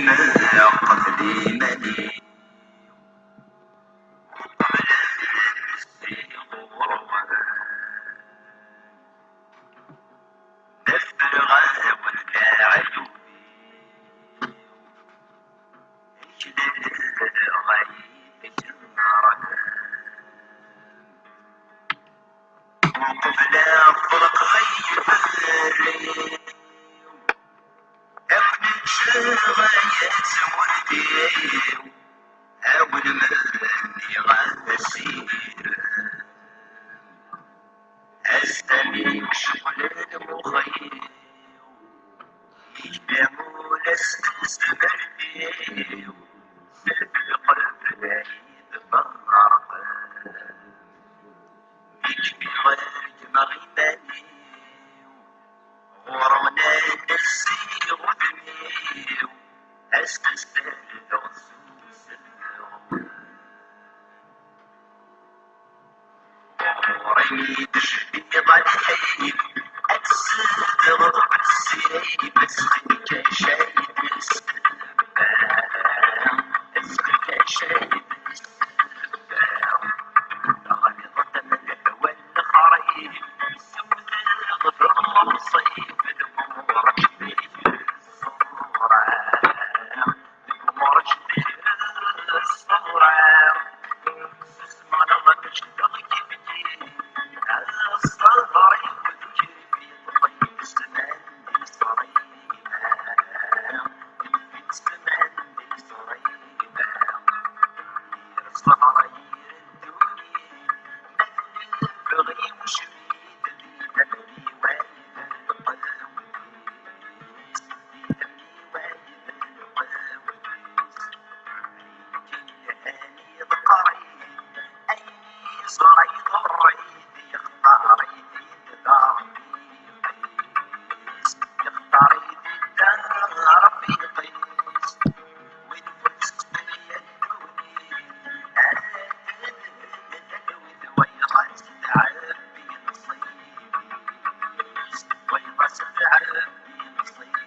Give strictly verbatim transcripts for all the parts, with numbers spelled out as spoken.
Qbel iman-iw, qbel ad nsiɣ ɣur-wen. Ma ffreɣ-awen leɛyub-iw, kečč d lɣayb-iw. Uqbel ad ṭṭleqeɣ ay iberri-w, ad wen-ǧǧeɣ ay at tmurt-iw, ad wen-merrniɣ asirem. Ass-a mi yecɣel lmux-iw, yekfa ula s tezmert-iw, s lqelb la yi-d-berrqen. Mi kfiɣ regmeɣ iman-iw, ɣur-wen ad nessiɣ udem-iw, ad s-tesserdeɣ s uselmeɣ. Ɣur-i mi d-tecbiḍ alayim, ad tseldeɣ deg ussirem, asxi-k acayd s ddebba, asxi-k acayd s ddebba. Teɣliḍ-d am leḥwal lexrib, tewteḍ-d lmeṣib, lumuṛ-ik di ṣṣura, lumuṛ-ik di ṣṣura. Tesmeɣ neɣ tecbeɣ kifkif, aṣṣaber-iw d ujerbi, ṭṭef-it s mand iṣriba, ṭṭef-it s mand iṣriba. Yir ṣṣehra yir ddunit, ma d lebɣi ucmit, di lebɣi wayeḍ lqewwis, di lebɣi wayeḍ lqewwis. Ayen yelhan iḍeqqer-it, ayen yeẓra iḍurr-it, yextar-it-id d Ṛebbi iqis, yextar-it-id d Ṛebbi iqis. Win ur teqbel ya ddunit, ad d-, d-, d-, d-, d-, d-, wayeḍ ad s-tɛebbi nṣib-is, wayeḍ ad s-tɛebbi nṣib-is.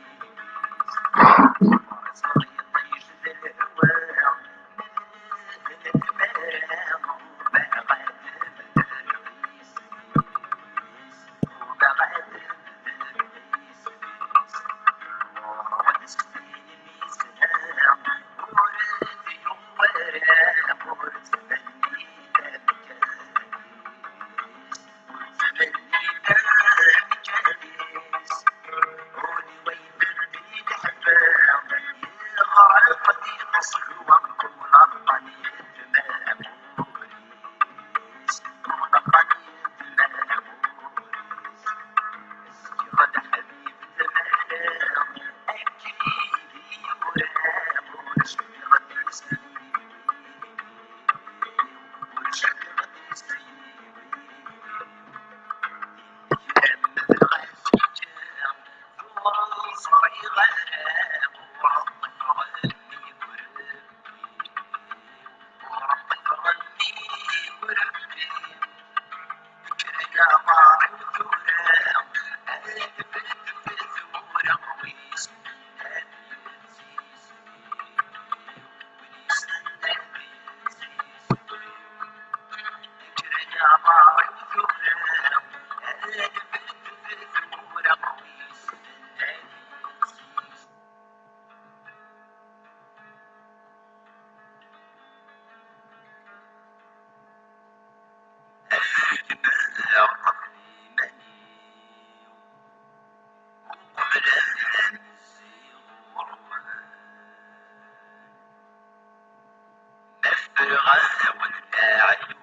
Ma ffreɣ-awen leɛyub-iw,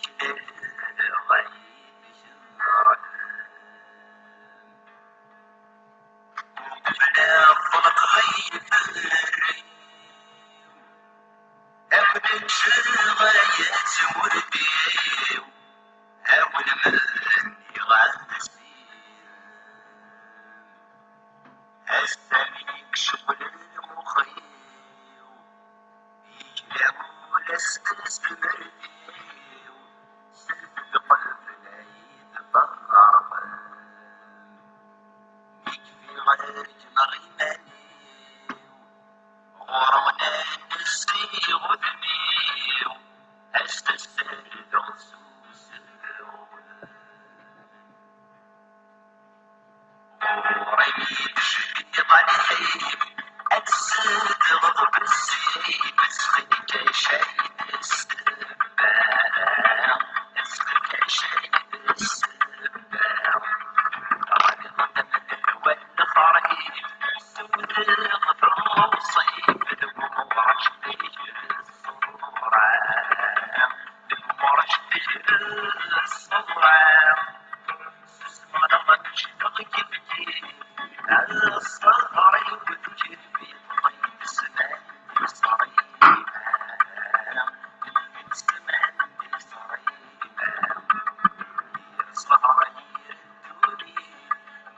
ikna-d lɣayb-ik ẓran. Uqbel ad ṭṭleqeɣ ay iberri-w, ad wen-ǧǧeɣ ay at tmurt-iw, ad wen-merrniɣ asirem. Ass-a mi yecɣel lmux-iw, yekla ula s tezmert-iw, s lqelb la yi-d-berrqen. Mi kfiɣ iɣudem-iw, as-d-as-d-rzuɣ s usemmiḍ. Ɣur-i tceggiḍ-nni, ad tzedɣeḍ bessif, ttxil-k ay cayt ssebba, ttxil-k ay cayt ssebba. Ɣaliḍ-d aman n lwal lexrif, sewdeɣ ɣef lewṣif, d umuṛac d yir ṣṣura, d umuṛac d yir ṣṣura. Susmeɣ neɣ mecdeɣ kifkif, ad ṣṣehreɣ d kifkif, ṭṭef-d ssman di ṣṣrima, ṭṭef-d ssman di ṣṣrima. Yir ṣṣehra yir ddunit,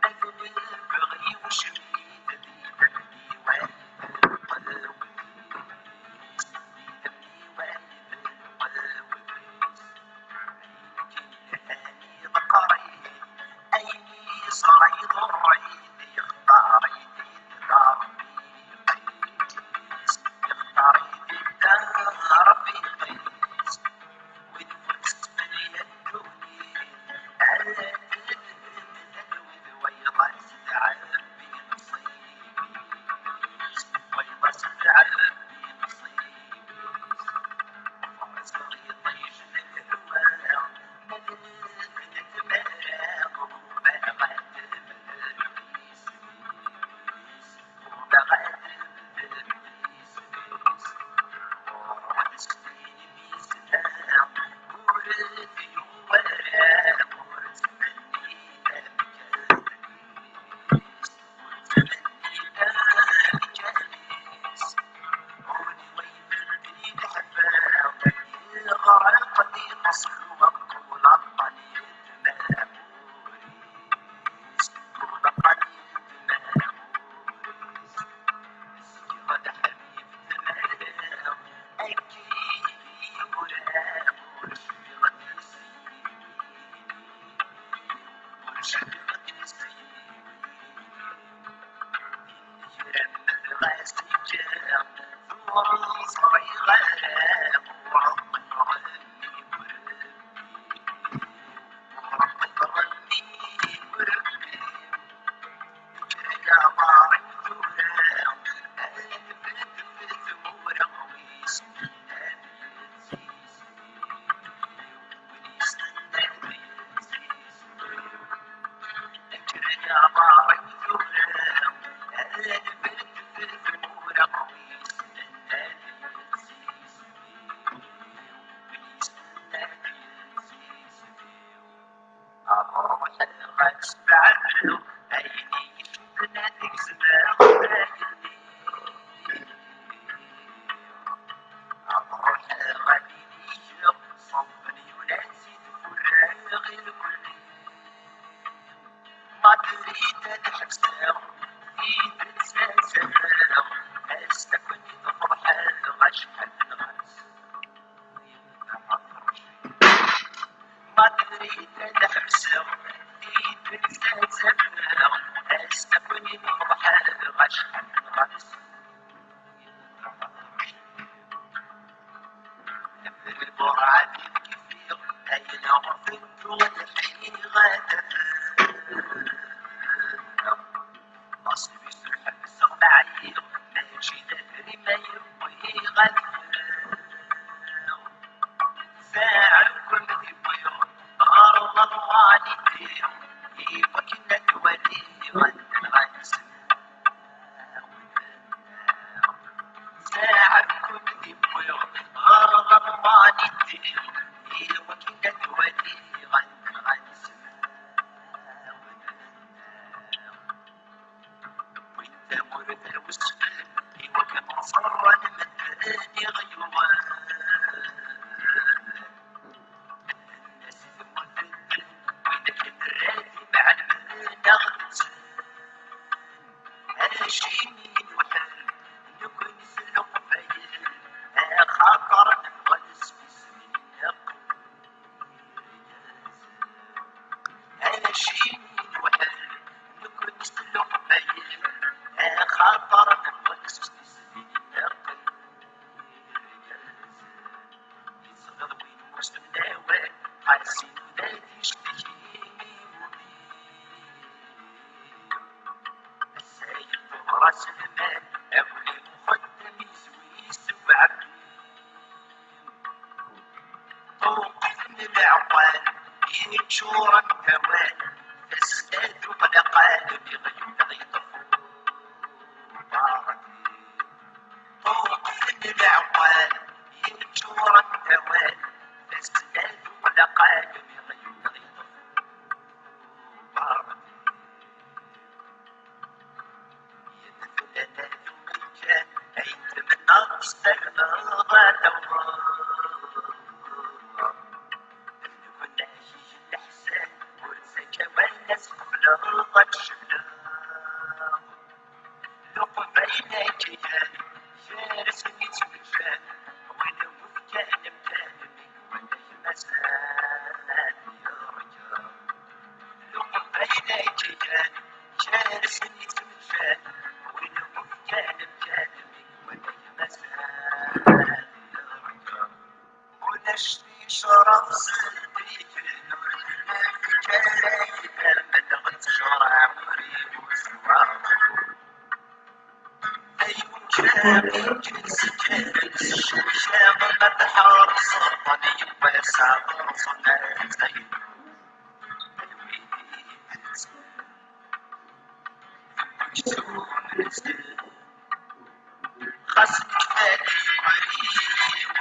ad lebɣi ucmit, ad iban diwali d lqewwis, ad iban diwali d lqewwis. Ayen yeḍran, ayen yeḍran, yextar-it-id Ṛebbi, yextar-it-id Ṛebbi. Wid ur nesmel ya ddunit, ala d lmedad, wid wayeḍ ad s-tɛebbi nṣib-is, wayeḍ ad s-tɛebbi nṣib-is. Leɛqal yeččuren d awal, tasnat uqlaqal mi ɣ-yuɣ yeṭṭef uberdi. Ṭuqqten leɛqal yeččuren d awal, tasnat uqlaqal mi ɣ-yuɣ yeṭṭef uberdi. Yemtulal d umkan ay tmennaḍ tessagdeḍ ad tawḍeḍ. Lwenna-k leḥsan ur ttakawan ad tqebleḍ ad tcebleḍ. Leqbayel akyan gar-asen ittmejjan, win ufkan amkan mi wala mazal yerǧa. Leqbayel akyan gar-asen ittmejjan, win ufkan amkan mi wala mazal yerǧa. Ulac ticraḍ zeddigen ur d-nefk ara idammen ɣer ttejra ur iwezwa. Ay umkan iǧen seg-aren s ccemca ma tḥerṣeḍ yewwas aḍref n At Zaynu. Xas nekfali wariw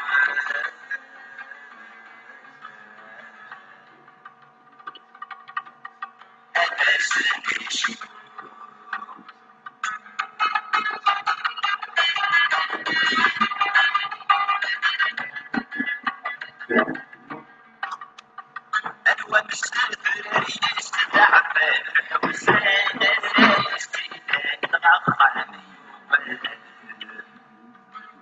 ad asen-icku. Anwa msel drari-s d aɛebban, ḥewsen arra-s d-yellan ɣer axxam yuban.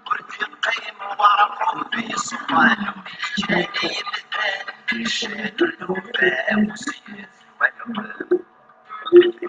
Ur d-yeqqim wara Ṛebbi ṣṣwan, ur yeǧǧan imdanen ccan ur nufa usyaz wala ur yesɛi.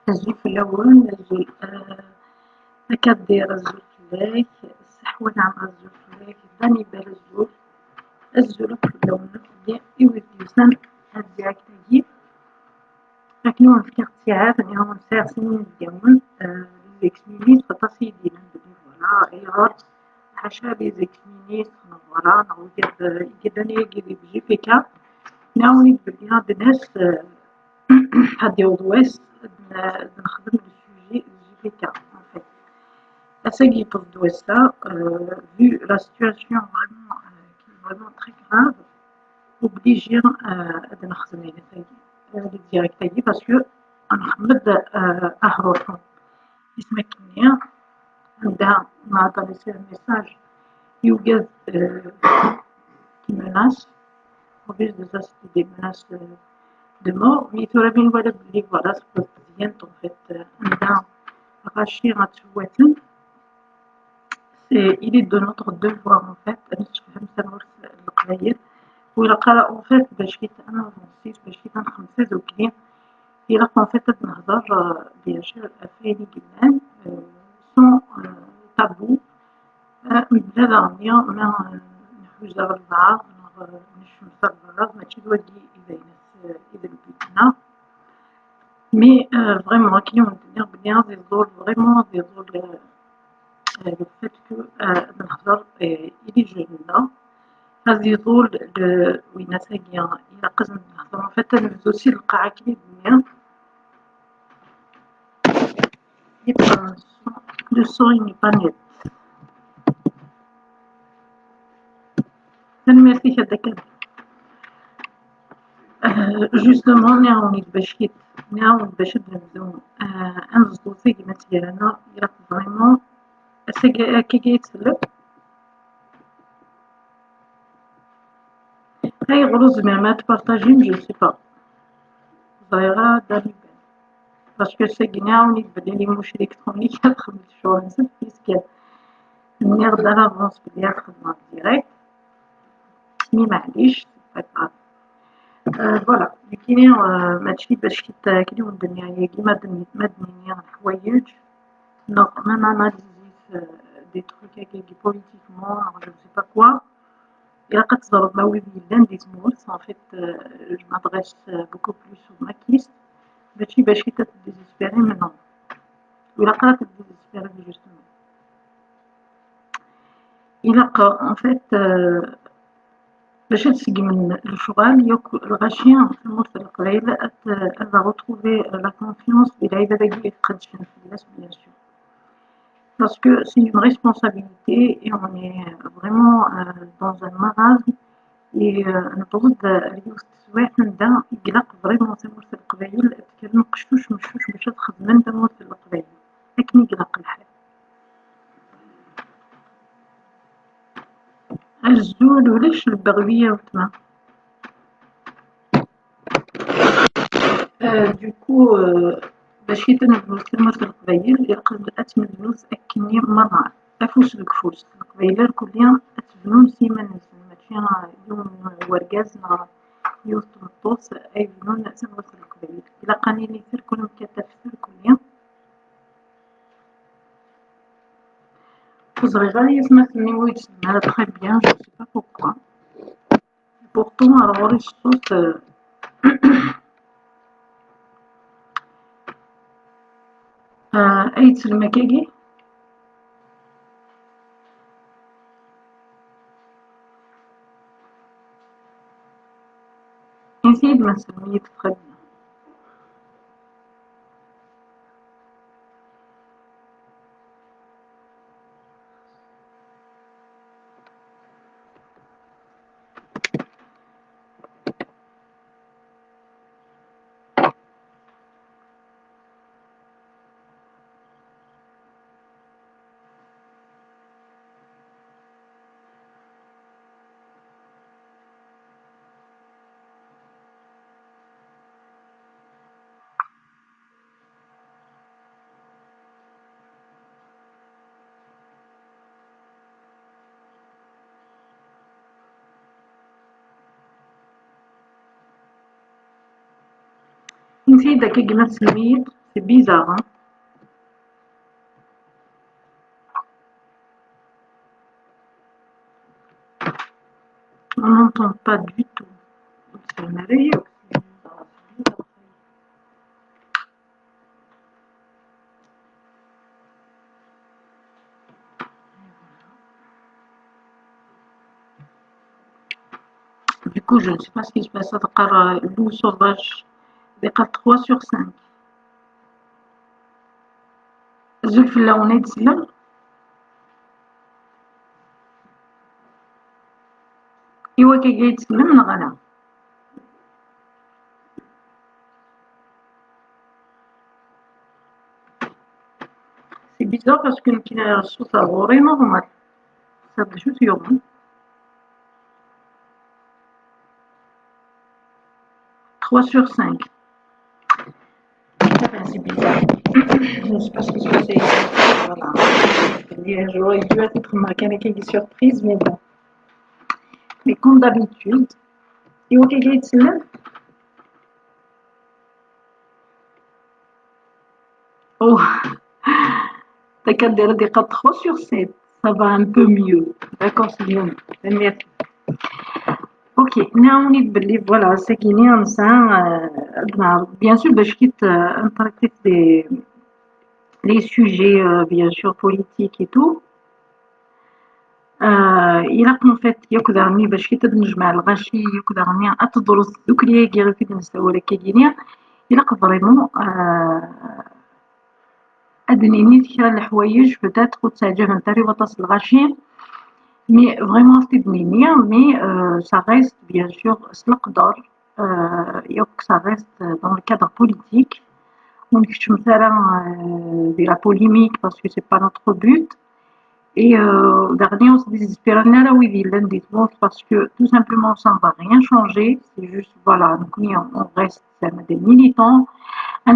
Azul fell-awen, azul, eh, Akaddir, azul fell-ak, Seḥwa Neɛma, azul fell-ak, Danibal, azul, azul akk fell-awen, akk i wid yusan ar tziɛigt-agi. Akken ur nefkiɣ ttiɛad, niɣ ur nesɛiɣ sin yinebgawen, eh, les ex-ministres, aṭas i yi-d-yennan belli voilà, ayɣer, ḥaca les ex-ministres, neɣ voilà, neɣ wigad, eh, i yellan ayagi di J P K, nɛawen-it belli ad d-nas, eh, ad d-yaweḍ wass ad n-, ad nexdem le sujet J P K, en fait. Ass-agi yewweḍ-d wass-a, euh, vu la situation vraiment, euh, qui est vraiment très grave, obligé, euh, ad nexdem ayen-agi, euh, le direct-agi, parce que ad nxemmed, euh, ahruḥu. Isem akkenni, anda nɛḍa le message, yugad, euh, qui menace, en plus de ça, c'était des menaces, euh, de mort, mais tura mi nwala belli, voilà, tewweḍ tedyant, en fait, euh, anda lɣaci ad ttwaten, c'est, il est de notre devoir, en fait, ad nessefhem tamurt n Leqbayel, u ilaq ara, en fait, bac kita ad navansi, bac kita ad nxemmes tadukli, ilaq, en fait, ad nehder, euh, bien sûr, ɣef wayen i yellan, euh, sans, euh, tabou, euh, mebla daɣen ma, euh, nḥuza ɣer lbeɛḍ, neɣ, euh, necmec ɣer lbeɛḍ, mačči d wagi i d ayen, euh, i d lbut-nneɣ. Mais, euh, vraiment, akken i wen-d-nniɣ belli ad iẓul, vraiment ad iẓul, euh, euh, le fait que, euh, ad nehder, euh, i les jeunes-nneɣ, ad iẓul le, winna-agi, ilaq ad nehder, en fait, ad nebdu si lqaɛa akken i d-nniɣ. Le son, le son n'est pas net. Tanemmirt-ik a Dda Kader. Euh, justement, nniɣ-awen-d bac kit, nniɣ-awen-d bac ad d-nebdu. Euh, ad neẓḍu tagmat gar-aneɣ, ilaq vraiment, ass-agi akka i yettellef. Ayɣer ur tezmirem ad tpartajim, je sais pas. Ẓriɣ ara da mi iban. Parce que ass-agi nniɣ-awen-d belli les mouches électroniques ad xedment ccɣel-nsent, puisque nniɣ-d à l'avance belli ad xedmeɣ direct. Mais maɛlic, c'est pas grave. Euh, voilà, nekkini, euh, mačči bac kit-, akken i wen-d-nniɣ yagi, ma d-, ma d-nini leḥwayeǧ, neɣ même analyse, euh, des trucs, politiquement, neɣ je ne sais pas quoi. Ilaq ad teẓrem ma wid yellan di tmurt, en fait, euh, je m'adresse, euh, beaucoup plus aux maquistes. Mačči bac kit-, ad tdésespérem, non. Ilaq ara ad tdésespérem, justement. Ilaq, en fait, euh, bac ad seggmen lecɣal yakk lɣaci n tmurt n Leqbayel, ad, ad retrouver la confiance di lɛibad-agi i iqeddcen fell-as, bien sûr. Parce que c'est une responsabilité et on est vraiment, euh, dans un marasme et, euh, newweḍ-d ar yiwet n teswiɛt anda i ilaq vraiment tamurt n Leqbayel ad tekker mqeccuc meccuc bac ad xedmen tamurt n Leqbayel akken i ilaq lḥal. Azul, ulac lbeɣwi a weltma. Euh, du coup, euh, bac i tnebnut tamurt n Leqbayel, ilaq ad tmednut akkenni merra, afus deg ufus. Leqbayel irkelli ad tebnun s yiman-nsen, mačči, euh, yiwen n wergaz neɣ yiwet n tmeṭṭut ay yebnun tamurt n Leqbayel. Ilaq ad nini terkul mkataf terkulli. Ur ẓriɣ ara i atmaten-iw ur yi-d-ttnnin ara très bien, je sais pas pourquoi. Pourtant, ar ɣur-i ṣṣut, euh, euh, ay yettlem akkagi? Init-iyi-d ma tsellem-iyi-d très bien. Init-iyi-d akka, gma, tsellem-iyi-d, c'est bizarre, hein? On n'entend pas du tout. C'est merveilleux. Du coup, je ne sais pas ce qui se passe. Ad qqar, euh, Lou Sauvage, ad iqqar trois sur cinq. Azul fell-awen, ay d-tsellem? I wakka ay d-tsellem neɣ ala? C'est bizarre parce que nekkini ṣṣut ar ɣur-i normal. Ça d acu t-yuɣen? Trois sur cinq. Ah ben, c'est bizarre. Je sais pas ce qui se passe ici. Voilà. J'aurais dû être marqué avec une surprise, mais bon. Mais comme d'habitude, i wakka ay d-tsellem? Oh, takadira di quatre sur sept. Ça va un peu mieux. D'accord, c'est bien. Merci. Ok, nniɣ-awen-id belli, voilà, ass-agi-ni nesɛa, euh, ad neɛreḍ, bien sûr, bac kit, euh, ad ntraité des, les sujets, euh, bien sûr, politiques et tout. Euh, ilaq, en fait, yakk daɣen bac kit ad nejmeɛ lɣaci, yakk daɣen ad teḍru tdukli-agi ɣef i d-nessawal akkagi-ni, ilaq vraiment, euh, ad d-nini kra n leḥwayeǧ, peut-être, ur ttaɛǧabent ara i waṭas n lɣaci, mais vraiment, ad t-id-nini, mais, euh, ça reste, bien sûr, s leqder, euh, et que ça reste dans le cadre politique. On ne euh, de la polémique parce que c'est pas notre but. Et euh, dernier, on se désespère parce que tout simplement, ça ne va rien changer. C'est juste, voilà, donc on reste des militants. Euh,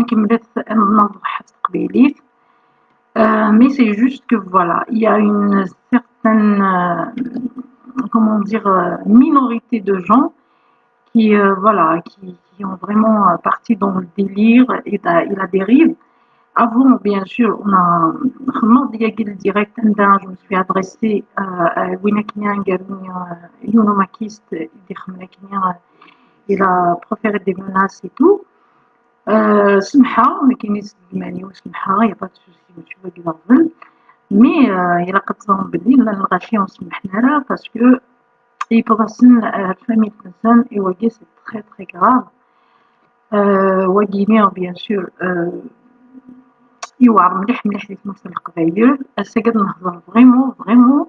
mais c'est juste que voilà, il y a une certaine, euh, comment dire, euh, minorité de gens qui, euh, voilà, qui, qui ont vraiment euh, parti dans le délire et la, et la dérive. Avant, bien sûr, on a خدمت ديالي direct عندها, je me suis adressée euh, à وين كاين قالني يونو ماكيست يدي خمنا كاين il a proféré des menaces et tout. آه، سمحة، ما كاينينش الماني وسمحة، يا با سوسي، ماشي هو اللي غلط. مي آه، الا قد ظن بلي لا الغاشي وسمحنا راه parce que يبغى سن الفامي تنسان ايوا كي c'est très très grave. آه، وكيني bien sûr آه، يوعر مليح مليح لي تمثل القبايل. الساكت نهضر vraiment vraiment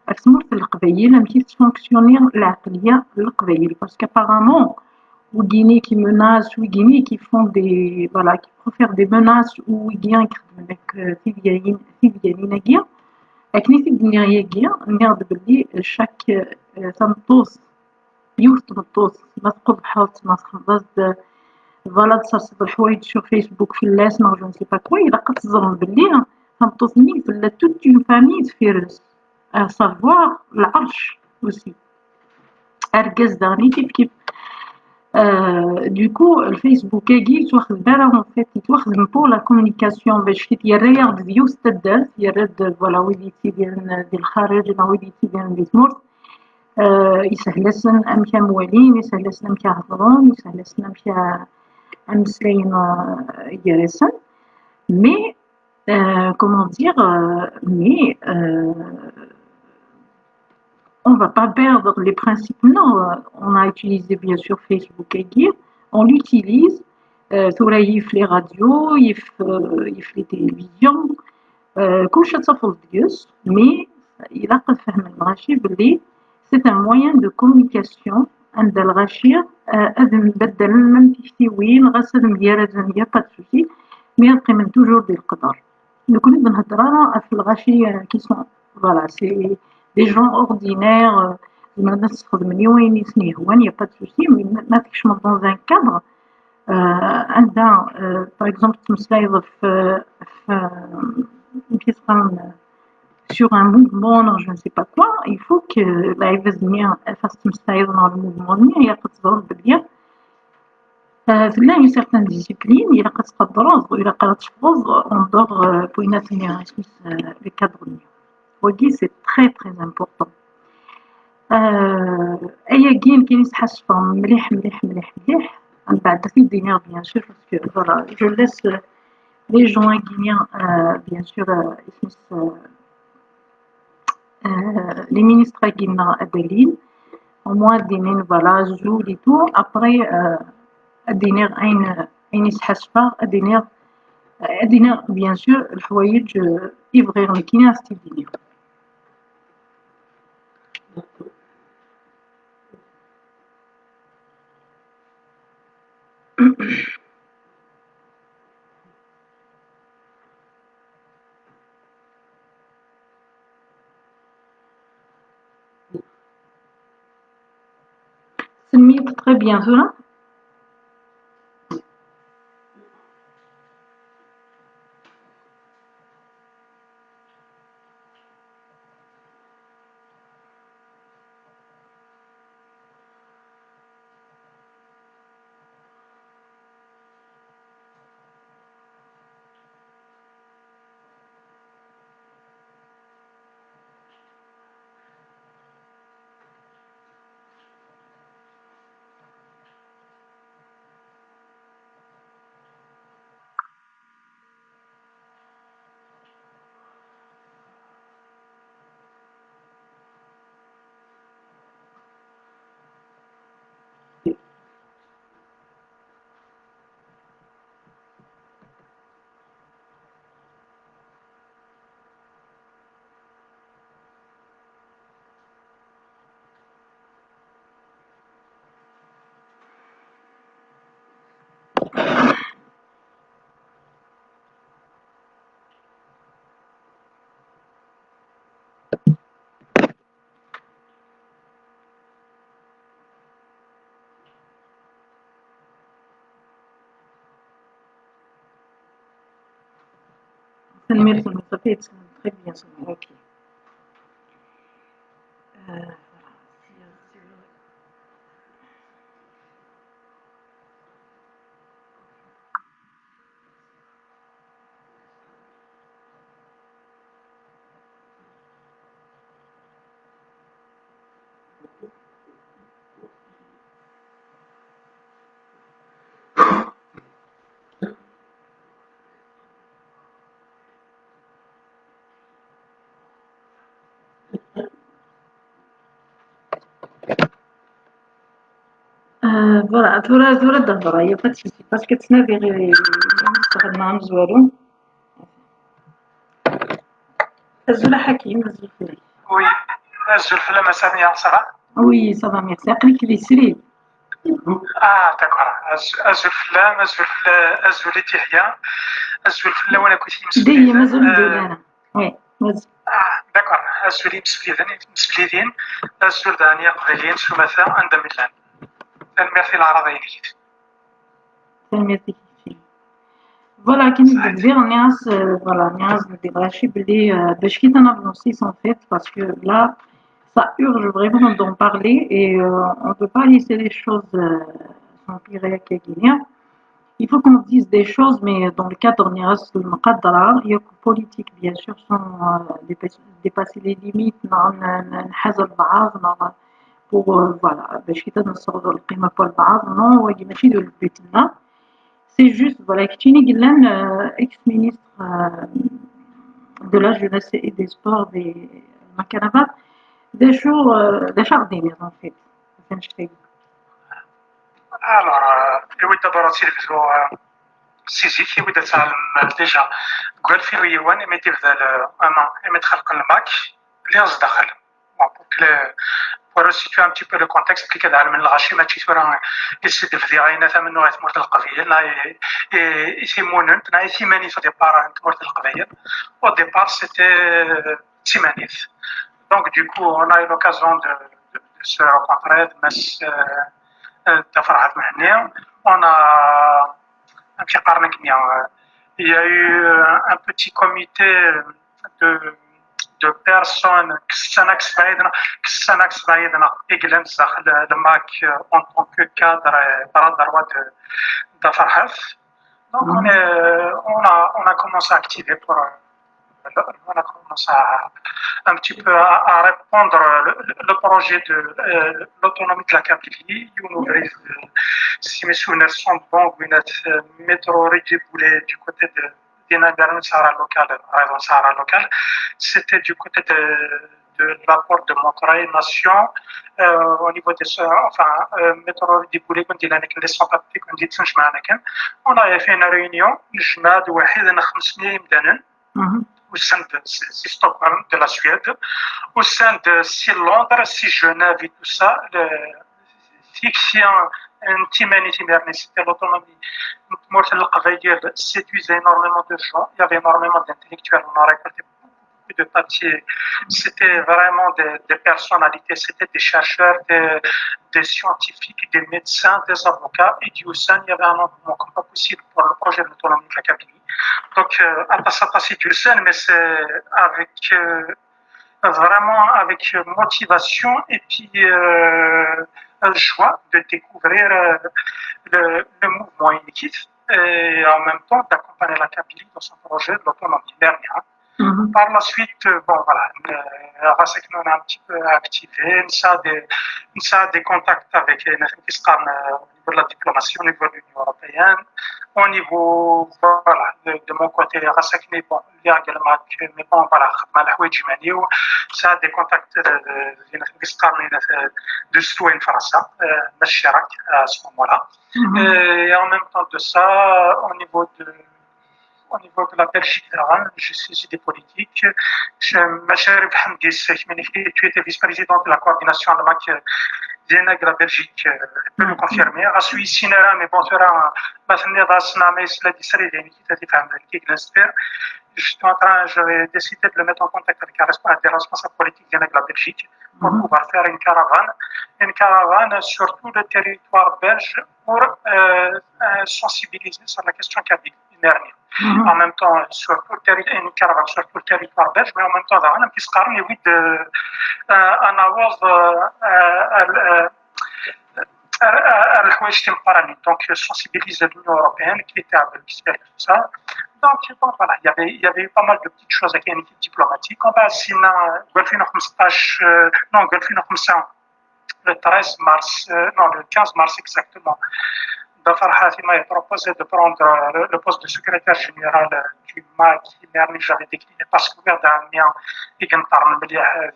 اسمو القبايل امشي تفونكسيوني العقليه القبايل parce qu'apparemment ويجيني كي menace ويجيني كي font des voilà كي profèrent des menaces ويجي يخدم لك في ديالين في ديالين كيا اكني في الدنيا هي كيا نعرف بلي chaque تمطوس يوث تمطوس ما تقبحات ما تخبز voilà تصرصب الحوايج sur Facebook في الناس ما je ne sais pas quoi الا قد تظن بلي تمطوس مين ولا toute une famille تفيرس à savoir العرش aussi. اركز داني كيف كيف. آه، du coup الفيسبوك كي يتواخذ بالا en fait يتواخذ pour la communication باش كي يريض فيوز تدرت يرد voilà ويديتي ديال ديال الخارج ولا ويديتي ديال دي تمورت. آه، يسهلسن امكا موالين يسهلسن امكا هضرون يسهلسن امكا امسلين يرسن. Mais euh, comment dire, euh, mais euh, on va pas perdre les principes. Non, euh, on a utilisé bien sûr Facebook et Gear, on l'utilise. Euh, ثورة يف les radios, يف, euh, يف les télévisions, euh, كلشي تفضل ديوس, mais il a قد فهم المغاشي بلي c'est un moyen de communication عند الغاشي هذا مبدل من تيشتي وين غاس هذا مدير هذا مدير pas de souci. Mais يبقى من toujours ديال القدر نكون بنهضر انا في الغاشي كي سون voilà c'est des gens ordinaires. ما نستخدم لي وين يسني هو il n'y a pas de souci mais ما فيكش dans un cadre عندها par exemple تمسلايض في في كيسقان sur un mouvement, non, je ne sais pas quoi, il faut que la événement fasse تمسلايض dans le mouvement, il y a pas de bien. Euh, là, une certaine discipline, il a pas de il a pas de chose, on dort pour une assigner les cadres. Oui, c'est très très important. آه، ايا كاين كاين يتحسفهم مليح مليح مليح مليح. من بعد في الدينار bien sûr parce que voilà je laisse les gens كاينين bien sûr اسمس les ministres كاينين ادالين au moins دينين voilà زول et tout après الدينار عين عين يتحسفه الدينار الدينار bien sûr الحوايج يبغي كاينين استيدينير. سميت très bien tura. Tanemmirt, tanemmirt, ça fait très bien, ça. Ok. Euh, voilà. آه، voilà، ثورة، ثورة الدهضرة، هي فات شي، parce que تسنى غير، غير نستخدمها مزوالو. أزول حكيم، أزول فلاح. Oui, أزول فلاح، مساء الخير، ça va؟ Oui, ça va, merci. عقلك لي سريت. Ah, d'accord. أز-، أزول فلاح، أزول فلاح، أزول تحيا، أزول فلاح، وأنا كنت يمسك دايما لي. أزول آه. دولة. Oui, vas-y. Ah, d'accord. أزول يمسك لي، يمسك لي دين. أزول داني قبلين، سمثة، عند ميلان. Merci العرض ينكت. Tanemmirt-ik. Voilà, كي نبدا نهضر، voilà, نهضر ندير شي بلي، euh, باش كي تنافونسي en fait, parce que là, ça urge vraiment d'en parler et, euh, on peut pas laisser les choses, euh, s'empirer هكا كي هي. Il faut qu'on dise des choses, mais dans le cadre نهضر المقدرة، il y a que politique, bien sûr, sans, euh, dépasser, dépasser les limites, non, نحازر بعض، non, pour, euh, voilà, باش كي نصغروا القيمة pour بعض، non, وهي ماشي le but. C'est juste, voilà, كتشيني قلان, euh, ex-ministre, euh, de la jeunesse et des sports, des Makanaba, des jours, euh, des jardins, en fait. فهمت شنو؟ Alors, euh, يود دابا راه تيلفزيون، آه، سي زيك يود تعلم ديجا قال في ويوان، اما تبدا ل-، اما، اما تخلق الماك اللي غاز داخل. Bon, pour que le, pour resituer un petit peu le contexte, بلي كنعلم من الغاشي ماشي ثورة يسد في ديغينا ثمن نوع ثمورة القبيل، نا ي-، ي-، يثيمونن، نا يثيماني في ديبار ثمورة القبيل. Au départ, c'était, euh, ثمانيث. Donc, du coup, on a eu l'occasion de, de, de se rencontrer, de مس, euh, euh, de فرحات مهني. On a, un petit carnet, euh, il y a eu, euh, un petit comité de, de personnes, كساناكس بعيدنا، كساناكس بعيدنا، إجلان زاخ ل-، لماك، euh, en tant que cadre, euh, bras droit de, de فرحات. Donc, on est, on a, on a commencé à activer pour, euh, on a commencé à, un petit peu à, à répondre le, le projet de, euh, l'autonomie de la Kabylie. On ouvrait, euh, si mes souvenirs sont bons, une, euh, métro Régiboulé du côté de, de Nagar, Sahara local, région Sahara local. C'était du côté de, de la porte de Montreuil, Nation, euh, au niveau de ce, enfin, euh, métro Régiboulé, comme dit l'année, les cent papiers, comme dit, on avait fait une réunion, جماد واحد، خمسمية يمدانن. Mhm. Au sein de, c'est, c'est Stockholm, de la Suède, au sein de, c'est Londres, c'est Genève et tout ça, le, c'est, c'est un, un petit humanity, c'était l'autonomie. Tmurt n Leqbayel séduisait énormément de gens, il y avait énormément d'intellectuels, on a récolté beaucoup, beaucoup de papiers. C'était vraiment des, des personnalités, c'était des chercheurs, des, des scientifiques, des médecins, des avocats, et Dieu sait, il y avait un engouement comme pas possible pour le projet de l'autonomie de la Kabylie. Donc, euh, à passer, à passer Dieu sait, mais c'est avec, euh, vraiment avec motivation et puis, euh, joie de découvrir, euh, le, le mouvement Inikit et en même temps d'accompagner la Kabylie dans son projet de l'autonomie. Mhm. Par la suite, euh, bon, voilà, euh, on a un petit peu activé, on a des, on a des contacts avec, euh, au niveau de la diplomatie, au niveau de l'Union européenne, au niveau, voilà, de, de mon côté, bon, il y a également que, mais bon, voilà, خدمة الحوايج يمانيو, ça a des contacts, euh, de, de, de Suède, France, euh, à ce moment-là. Mhm. Et en même temps de ça, au niveau de, au niveau de la Belgique, hein, je suis des politiques. Je, Machar Hamdi, tu étais vice-président de la coordination de la, de la Belgique, euh, peut le confirmer. Je suis ici, mais bon, مثلا داس ناميس لا ديسري ديني كي تدي فهم كي جلستير. Je suis en train, j'avais décidé de le mettre en contact avec un resp-, des responsables politiques de la Belgique pour pouvoir faire une caravane, une caravane sur tout le territoire belge pour, euh, euh, sensibiliser sur la question kabyle, une hernie. en même temps sur tout le territoire, une caravane sur tout le territoire belge, mais en même temps daɣen amek i s-qqaren, yewwi-d, euh, euh, un award, euh, euh, euh, ar, ar, ar leḥwayeǧ timeqqranin. Donc, sensibiliser l'Union européenne qui était avec l'extérieur, tout ça. Donc, bon, voilà, il y avait, il y avait eu pas mal de petites choses avec une équipe diplomatique. On va essayer de, euh, non, le treize mars, euh, non, le quinze mars exactement. Dda Ferhat m'a proposé de prendre, euh, le, le poste de secrétaire général, euh, du MAK, mais j'avais décliné parce que Verdun, bien, il y a un terme, euh, euh,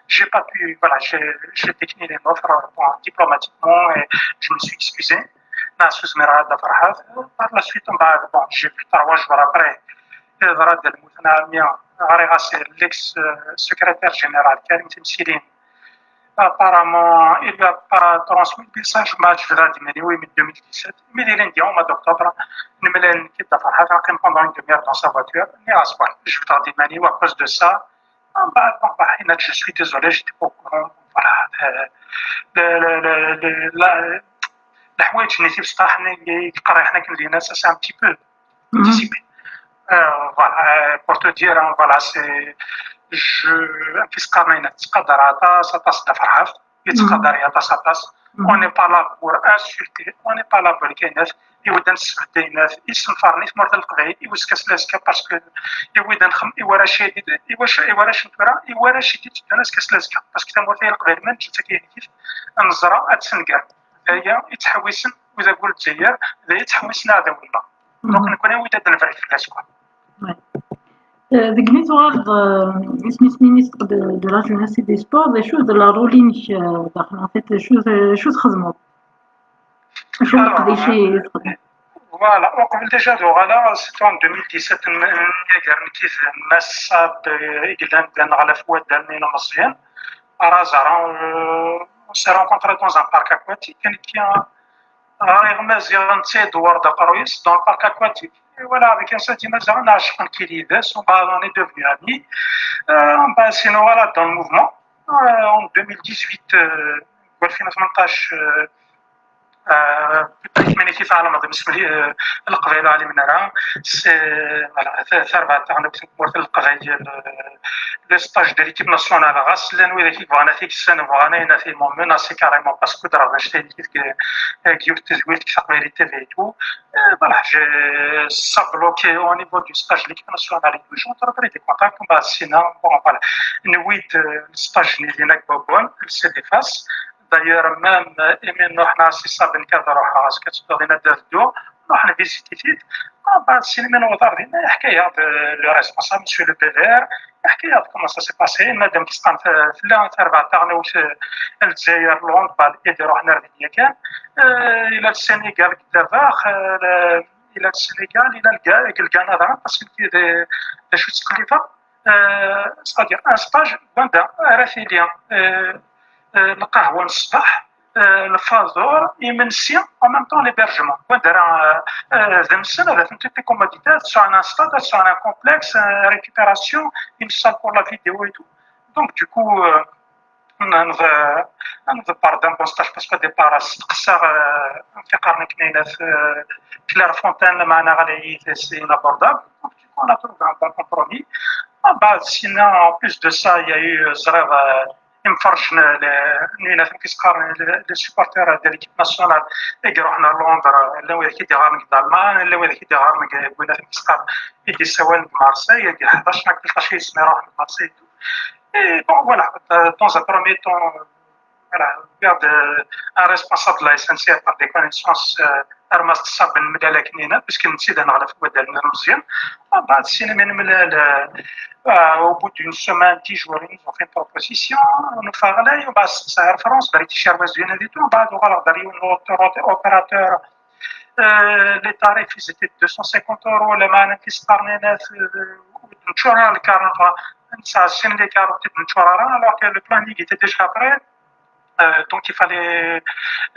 j'ai pas pu, voilà, j'ai décliné l'offre, euh, bon, diplomatiquement et je me suis excusé. Par la suite, on va, bon, j'ai vu trois jours après, euh, l'ex-secrétaire général, Karim Temsilin, apparemment, il lui a pas transmis le message, mais je vais dire, oui, mais deux mille dix-sept, mais il est lundi, au mois d'octobre, nous me l'a dit, pendant une demi-heure dans sa voiture, mais à ce point, je vais dire, à cause de ça, ah, bah, bon, bah, je suis désolé, j'étais pas au courant. Voilà, euh, le, le, le, le, la, الحوايج اللي تيبصح يقرا حنا كندينا ça c'est un petit peu anticipé. Euh, voilà, euh, pour te dire, hein, voilà, c'est, je, كيسقرنينا تقدر عطا سطاس دفرحات يتقدر عطا سطاس. On n'est pas là pour insulter, on n'est pas là pour كاينات يود نسبدينات يسنفرني في مرض القبائل يوسكس لازكا parce que يود نخم يورا شديد يورا شنتورا يورا شديد تبدا نسكس لازكا parce que تمورتي القبائل من جبتك كيف نزرا اتسنقر. هي يتحوسن وإذا قلت زير، هي يتحوسن هذا ولا. Donc نكون ويدا دنفري في الاسكوار. Degmi tuɣaleḍ, euh, isem-is ministre de, de la jeunesse et des sports, d acu d la rôle-inek, euh, daxel, en fait, acu, acu txedmeḍ? Acu n leqdic i txedmeḍ? Voilà, uqbel déjà d-uɣaleɣ, c'est en deux mille dix-sept, nyager nekk d Mass Sab, euh, i yellan d aneɣlaf n waddal n Ilemẓiyen, Razara, euh, on s'est rencontré dans un parc aquatique, nekki ɣriɣ Maziɣ netta yedwar-d aqerru-is dans le parc aquatique. Et voilà, avec un sentiment, on a acheté un kilides, on va, on est devenus amis. Euh, on va, sinon, voilà, dans le mouvement. Euh, en deux mille dix-huit, euh, ألفين وثمنطاش, euh, euh, peut-être ملي كيف على مدن سملي, euh, القبائل على من راه c'est, voilà, ث-, ثربعة تاعنا في مورت القبائل, euh, le stage de l'équipe nationale, غاس لان ويدا كيف بغانا فيك السنة بغانا هنا في مون مناسي carrément parce que درا باش تاني كيف كيف التدوير كيف قبائل تبعتو. Euh, voilà, j'ai ça bloqué au niveau du stage de l'équipe nationale et tout. J'ai repris des contacts, bah, sinon, bon, voilà. نويت, euh, le stage نيلي ناك بابون, le C D F A S. D'ailleurs, même, euh, إيمين نروح مع سي صابن كذا روح راسك تدور لنا دار دو. نروح نفيزيتي تيت. آه، بعد السينما نوض أرضي حكاية, le responsable, monsieur le P V R, حكاية comment ça s'est passé, مادام كيسقام في, في لا، في أربعة تاعنا وش الجزائر، لوند، بعد إيدي روح نرمي كان. آه، إلى السنغال، دابا، آه، إلى السنغال، إلى الكا-، الكندا، parce que دي، دي شو تقليفة. آه، c'est-à-dire un stage, باندا، راه في ليا, آه، آه، القهوة الصباح, آه، الفازور، إيمنسي، en même temps l'hébergement. باندا راه, آه، آه، ذمسن، هذا فهمتي، تي كوموديتات، سواء un stade, سواء un complexe, آه، récupération, une salle pour la vidéo et tout. Donc, du coup, euh, نض-، نضبر d'un bon stage parce que départ, c'est ça, euh, في قرن كنينة في, آه، Clairefontaine, معنا غالي, c'est inabordable. Donc, du coup, on a trouvé un bon compromis. En bas, sinon, en plus de ça, il y a eu, euh, زريغ, euh, imferjn, les, les supporters de l'équipe nationale, et qui رحنا لندن, اللي هو كي ديغار من الألمان, اللي هو كي ديغار من بوينات مسقط, et des سوال de Marseille, et des حداش ما كنتش يسمع روح من Marseille. Et bon, voilà, euh, dans un premier temps, voilà, regarde, euh, un responsable de la S N C F par des connaissances, euh, رمست الصاب من ملالة كنينة, parce que نسيت أنا على فوق دار مزيان. وبعد السينما من ملالة, euh, au bout d'une semaine, dix jours, ils nous ont fait une proposition, on nous fait aller, on va à Air France, British Airways, bien évidemment, on va voir dans une autre opérateur, euh, les tarifs, ils étaient deux cent cinquante euros, les manettes, les carnets, euh, نتشورى الكارنفال, نتسع السن les cartes نتشورى, alors que le planning était déjà prêt. Euh, donc, il fallait,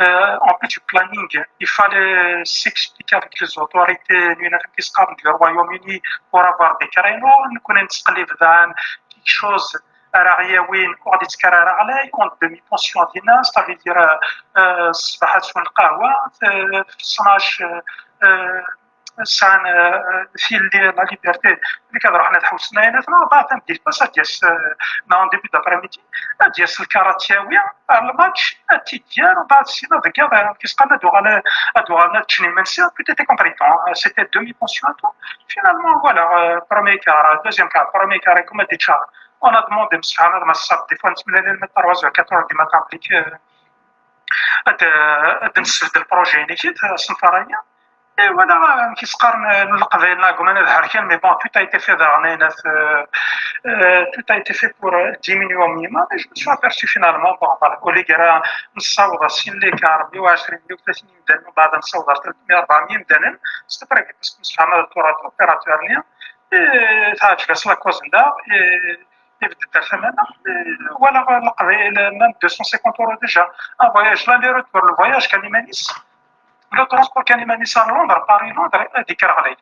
euh, en plus du planning, il fallait s'expliquer avec les autorités, nous, qui sont du Royaume-Uni, pour avoir des créneaux. Nous connaissons quelque chose, ara ɣ-yawin, ur ɣ-d-yettekkar ara ɣlay, en demi-pension dinna, ça veut dire, euh, euh, ṣṣbeḥ ad swen lqahwa, euh, ttnac, euh, euh, sɛan, euh, tilelli, la liberté, nekk ad ruḥen ad ḥewsen ayen atna, mbeɛd tameddit pas ad d-yas, euh, neɣ en début d'après-midi, ad d-yas lkar ad t-yawi ar lmatch, ad t-id-yerr, mbeɛd syin ad deg yiḍ, euh, kis qan ad uɣal, ad uɣalen ad ččen imensi, tu étais compris, c'était demi-pension et tout. Finalement, voilà, euh, premier quart, euh, deuxième quart, premier quart, comme a dit Charles, on a demandé, msefham, ad ma ṣṣab, des fois, nettemlal alma trois heures, quatre heures du matin, belli, euh, ad, ad nessebdel projet-nni, asenfar-agi. Et voilà, amek i s-qqaren, n Leqbayel neɣ gman ad ḥerken, mais bon, tout a été fait daɣen, ayen at, euh, euh, tout a été fait pour, euh, diminuer au minimum, et je me suis aperçu finalement, bon, voilà, au lieu ara nessaweḍ à six mille quart, mille u ɛecrin, mille u tlatin imdanen, mbeɛd ad nessaweḍ ar tlatemya, rebɛemya imdanen, c'est très bien, parce que msefham ad tura opérateur-nni, et teɛǧeb-as la cause-nneɣ, et ibedd-d ar tama-nneɣ, walaɣ Leqbayel, même deux cent cinquante euros déjà. Un voyage l'aller-retour, le voyage kan iman-is, le transport kan iman-is ar Londres, Paris-Londres, ad ikker ɣlay.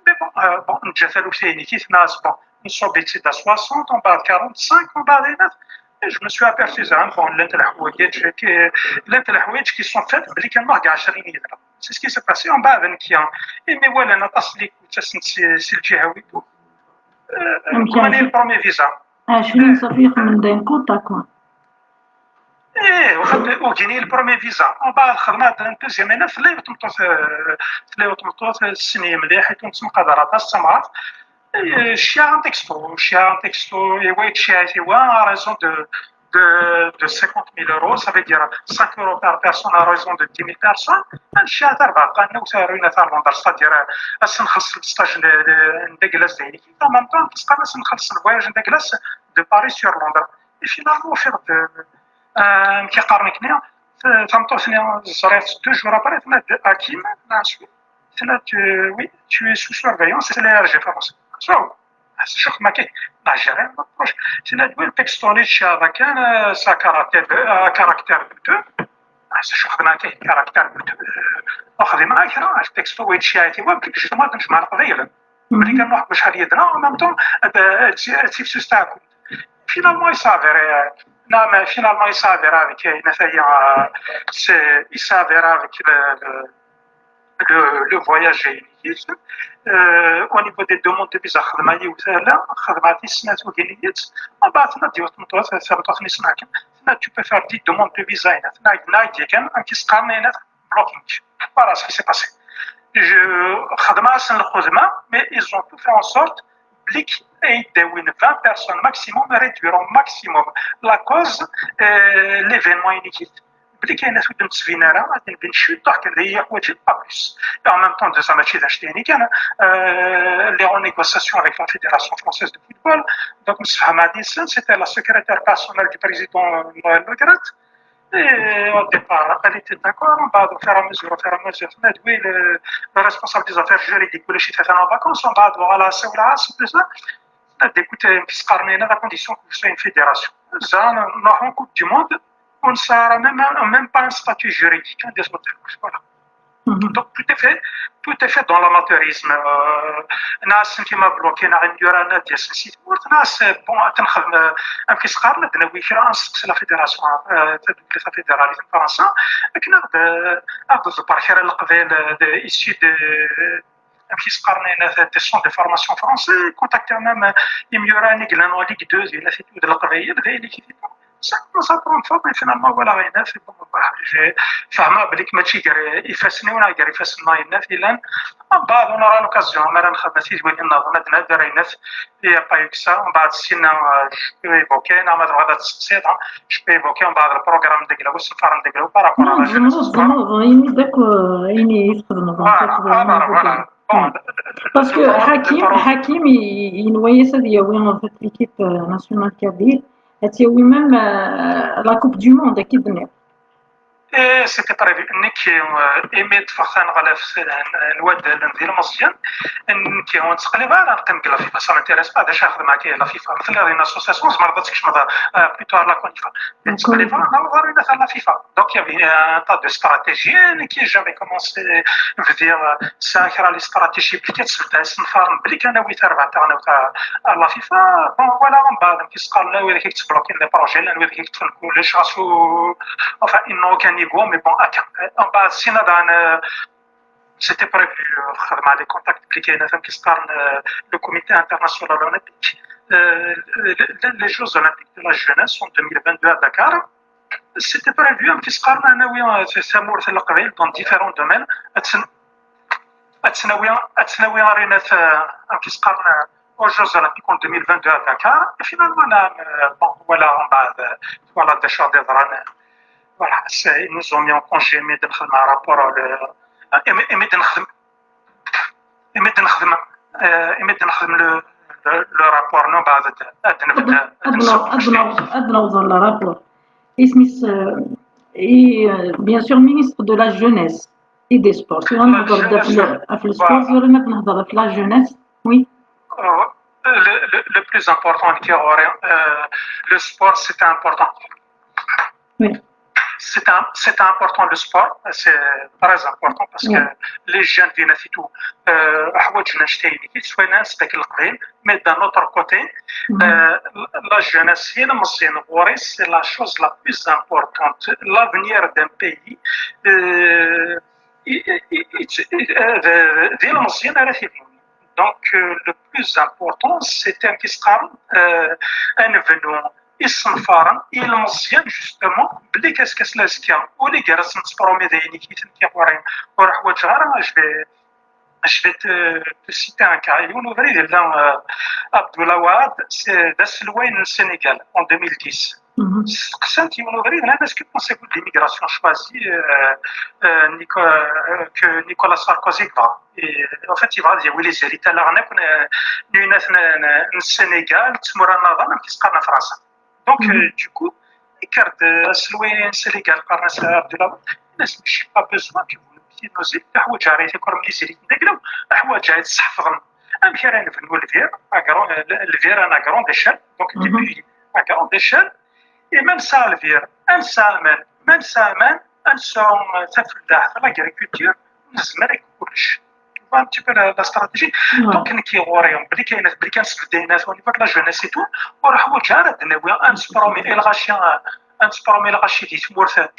Mais bon, euh, bon, neǧǧa taluft-ayen i titnas, bon, nṣubb-itt-id à soixante, mbeɛd quarante-cinq, mbeɛd ayen at-, et je me suis aperçu, zeɛma, bon, llant leḥwayeǧ, qui, llant leḥwayeǧ qui sont faites, belli kan maɣ ɛecrin yid-neɣ. C'est ce qui s'est passé, mbeɛd nekki, imi walan aṭas n likuts asen-d si, si lǧiha-wid, euh, gman-iyi le premier visa. Ɛecrin صافي يخمم داين كوطا كوا. ايه، واخد اوكيني البرومي فيزا، ومن بعد خدمات ان دوزيام هنا في الليل تمطوط، في الليل تمطوط السنيه مليح، يكون تسمى قدرات السمعات. شيا ان تكستو، شيا ان تكستو، ايوا يتشيا ايوا ريزون دو دو دو cinquante mille euros, ça veut dire cinq euros par personne à raison de dix mille personnes. شيا تاع ربعة قالنا وثاروينا تاع لندن، c'est-à-dire اسنخلص الستاج ندقلس دايري، en même temps تسقى اسنخلص الفواياج ندقلس de Paris sur Londres. Et finalement, au fur de, euh, كيقارنكني، tameṭṭut-nni ẓriɣ-tt deux jours après, tenna-d Hakim, ensuite, tenna-d, euh, oui, tu es sous surveillance, c'est l'A R G France. So, c'est sûr que ma كي، la géré, ma proche. Tenna-d, oui, le texto, هذا كان, euh, ça caractère de, euh, caractère de deux. C'est sûr que ma كي caractère de deux. Euh, واخذ معاك راه التكستو ويتشياتي، ويمكن justement نجمع القضية. ملي كنروح باش حد يدنا، en même temps، هاد، هاد، هاد السيف سوستاكو. Finalement, il s'avère, euh, non, mais finalement, il s'avère avec, euh, une affaire, euh, c'est, il s'avère avec le, le, le, le voyage. Euh, au niveau des demandes de visa, خدمة يوثالة، خدمة تسنة وجنيات، ومن بعد تنادي وتنطوط، ثابت وثني سنة كان. تنادي، tu peux faire dix demandes de visa هنا. تنادي، تنادي كان، أنت سقارني هنا، blocking. Voilà ce qui s'est passé. Je خدمة أصلا الخدمة، mais ils ont tout fait en sorte بلي كي يداوين vingt personnes maximum، réduire au maximum la cause, euh, l'événement inutile. بلي كاين ناس ودن تسفين راه غادي نبين شي طاح كان هي حوايج pas plus. Et en même temps زعما ماشي داش تاني كان، euh, les renégociations avec la Fédération Française de Football. Donc مصطفى مهدي السن، c'était la secrétaire personnelle du président Noël Le Graët. Et au départ, elle était d'accord, on va au fur et à mesure, au fur et à mesure. Mais oui, le, le responsable des affaires juridiques, le chef en vacances, on va voir la c'est ça. D'écouter, puisqu'on est dans la condition que je sois une fédération. Ça, on a une Coupe du Monde, on ne sera même, même pas un statut juridique, hein, des autres. Voilà. Donc, tout est fait, tout est fait dans l'amateurisme. Euh, ناس كيما بلوكي، ناس يورا، ناس ياسين سيت مورت، ناس، bon, تنخدم، أم كيسقار، ندنا ويكرا، نسقسي la fédération, euh, تدوك la fédération de France, كنا غد، غد الزبر كرا القبيل، ici de, أم كيسقار، des centres de formation français, contacter même, يورا نيك لانو ليك دو، ديال القبيل، دايلي كيف ça commence à prendre forme, mais finalement, voilà, غينا في bon, فهمها بلي ماشي غير يفاسني ولا غير يفاسنا ينا في لان. من بعد، on aura l'occasion، مرة نخدم في زوين النظام، هاد نادر ينف، il y a pas eu que ça. من بعد، سينا، je peux évoquer، أنا ما تبغى تسقسي، je peux évoquer، من بعد البروغرام ديك لو، السفر ديك لو، par rapport à la jeunesse. تزمر، تزمر، عيني داك، عيني يفقد النظام. Voilà, voilà, voilà. Parce que حكيم، حكيم ينوي يسد يوي، en fait, l'équipe nationale kabyle. هاتي oui même, euh, la Coupe du Monde, أكيد نعم. Eh, c'était prévu. Nekki, euh, imi d-teffeɣ taneɣlaft n, n waddalen d ilmeẓyen, nekki ur nettqellib ara neqqim deg la FIFA. Ça m'intéresse pas d acu ara xedmeɣ akka la FIFA. Ma tella une association, tzemreḍ ad tkecmeḍ, euh, plutôt ar la CONIFA. Ur nettqellib ara naweḍ ar la FIFA. Donc, il y avait un tas de stratégies. Nekki, j'avais commencé, bdiɣ, euh, sɛiɣ kra les stratégies belli ad sbeddeɣ isenfaren belli kan awi tarbaɛt taɣelnawt ar la FIFA. Bon, voilà, mbeɛd amek i s-qqaren, llan wid i k-yettblokin les projets, llan wid i k-yeṭṭfen kullec, ɣas ur, enfin, ils n'ont aucun ego, mais bon, akka. Mbeɛd, sina daɣen, euh, c'était prévu, euh, xedmeɣ les contacts belli kayen amek i s-qqaren, euh, le comité international olympique, euh, les, les Jeux olympiques de la jeunesse en deux mille vingt-deux à Dakar. C'était prévu amek i s-qqaren ad nawi, euh, tamurt n Leqbayel dans différents domaines, ad tt-, ad tt-nawi, ad tt-nawi ɣer inat, euh, amek i s-qqaren, euh, aux Jeux Olympiques en deux mille vingt-deux à Dakar. Et finalement, là, euh, bon, voilà, mbeɛd, euh, voilà, d acu i d-yeḍran, euh, voilà, c'est, ils nous ont mis en congé, imi d-nexdem un rapport, euh, imi, imi d-nexdem, imi d-nexdem, euh, imi d-nexdem le, le, le rapport, non, mbeɛd ad, ad nbedd, ad nsew. Ad newweḍ le rapport. Isem-is, euh, et, euh, bien sûr, ministre de la jeunesse et des sports. Tura nehḍer-d ɣef le, ɣef le sport, tura nehḍer ɣef la jeunesse. Oui. Euh, le, le, le plus important, euh, le sport, c'est important. Oui. C'est un, c'est important, le sport, c'est très important parce que les jeunes viennent et tout. Euh, ḥwaǧen anect-a, soit, mais d'un autre côté, euh, la jeunesse, c'est la chose la plus importante. L'avenir d'un pays, euh, i, i, i, i, eh, d, d ilmeẓyen ara t-ibnun. Donc, euh, le plus important, c'est amek i s-qqaren, euh, ad nebnu isenfaren i yilmeẓyen, justement, belli qu'est-ce que cela, ula gar-asen ttpromi d ayen i k-iten kiɣurin. Ur ḥwaǧeɣ ara, je vais, je vais te, te citer un cas. Yiwen ubrid yella, euh, Abdullah Waad, c'est d aselway n Sénégal en deux mille dix. Steqsan-t yiwen ubrid, nnan-as: que pensez-vous de l'immigration choisie, euh, euh, Nico-, euh, que Nicolas Sarkozy yebɣa? Et, en fait, yebɣa ad yawi les élites n, n, n, n Sénégal, d tmura nniḍen, amek i s-qqaren ɣer Fransa. Donc, euh, du coup, yekker-d, euh, aselway n Sénégal, qqaren-as Abdullah, nnan-as: mais j'ai pas besoin que vous nous pidiez nos élites, ur ḥwaǧeɣ ara ad takerem les élites n dagla, ur ḥwaǧeɣ ad tesḥefḍem amek ara nebnu lbir, à grand, euh, lbir à grande échelle. Donc, depuis, à grande échelle, et même ça, lbir, même ça, même, même ça, même, même ça, euh, tafellaḥt, l'agriculture, nezmer ad neg kullec. Tu vois un petit peu la, la stratégie. Donc, nekki ɣur-i, belli kan, belli kan sbeddayen au niveau de la jeunesse et tout, ur ḥwaǧeɣ ara ad nawi, ad nespromi i lɣaci, ad nespromi i lɣaci di tmurt, ad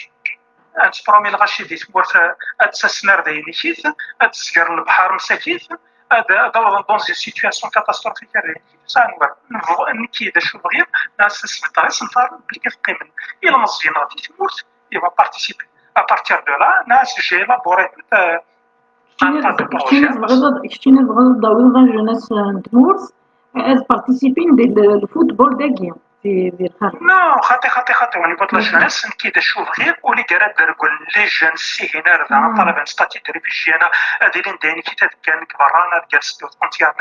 nespromi i lɣaci di tmurt, ad ttasen ar dayen-ikit, ad d-zegren lebḥer msakit, ad, ad awḍen dans une situation catastrophique ar dayen-ikit. Ça, nekki d acu bɣiɣ, ad sbeddeɣ isenfaren belli kan qqimen ilmeẓyen di tmurt, ils vont participer. À partir de là, là, j'ai élaboré tout, euh, un tas de projets. Keččini tebɣiḍ ad, keččini tebɣiḍ ad d-tawiḍ la jeunesse n tmurt ad participin di le, le football dagi, di, di lxarǧ. Non, xaṭi, xaṭi, xaṭi, au niveau de la jeunesse, nekki d acu bɣiɣ, ula gar ad d-rgun les jeunes s ihin ar da, ṭalaben statut de réfugié, ad ilin d ayen i k-, ad kkan deg berra, ad kkan s frontière,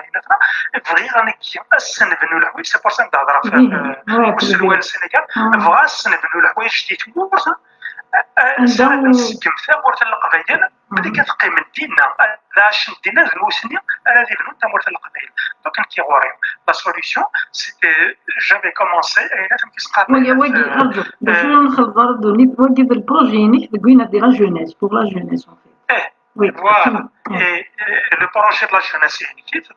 bɣiɣ nekki ad sen-bnu leḥwayeǧ, c'est pour ça d-hedreɣ ɣef, euh, uselway n Sénégal, bɣiɣ ad sen-bnu leḥwayeǧ di tmurt, ad, ad, ad nseggem tamurt n Leqbayel, belli kan qqimen dinna, ad ɛacen dinna d nutni ara d-ibnun tamurt n Leqbayel. Donc, nekki ɣur-i, la solution, c'était, j'avais commencé, ayen amek i s-qqaren, wagi, wagi, euh, arǧu, d acu, euh, ur nxelleḍ ara ddunit, wagi d lprojet-inek deg win di la jeunesse, pour la jeunesse, en fait. Eh, oui. Voilà. Et, et le projet de la jeunesse,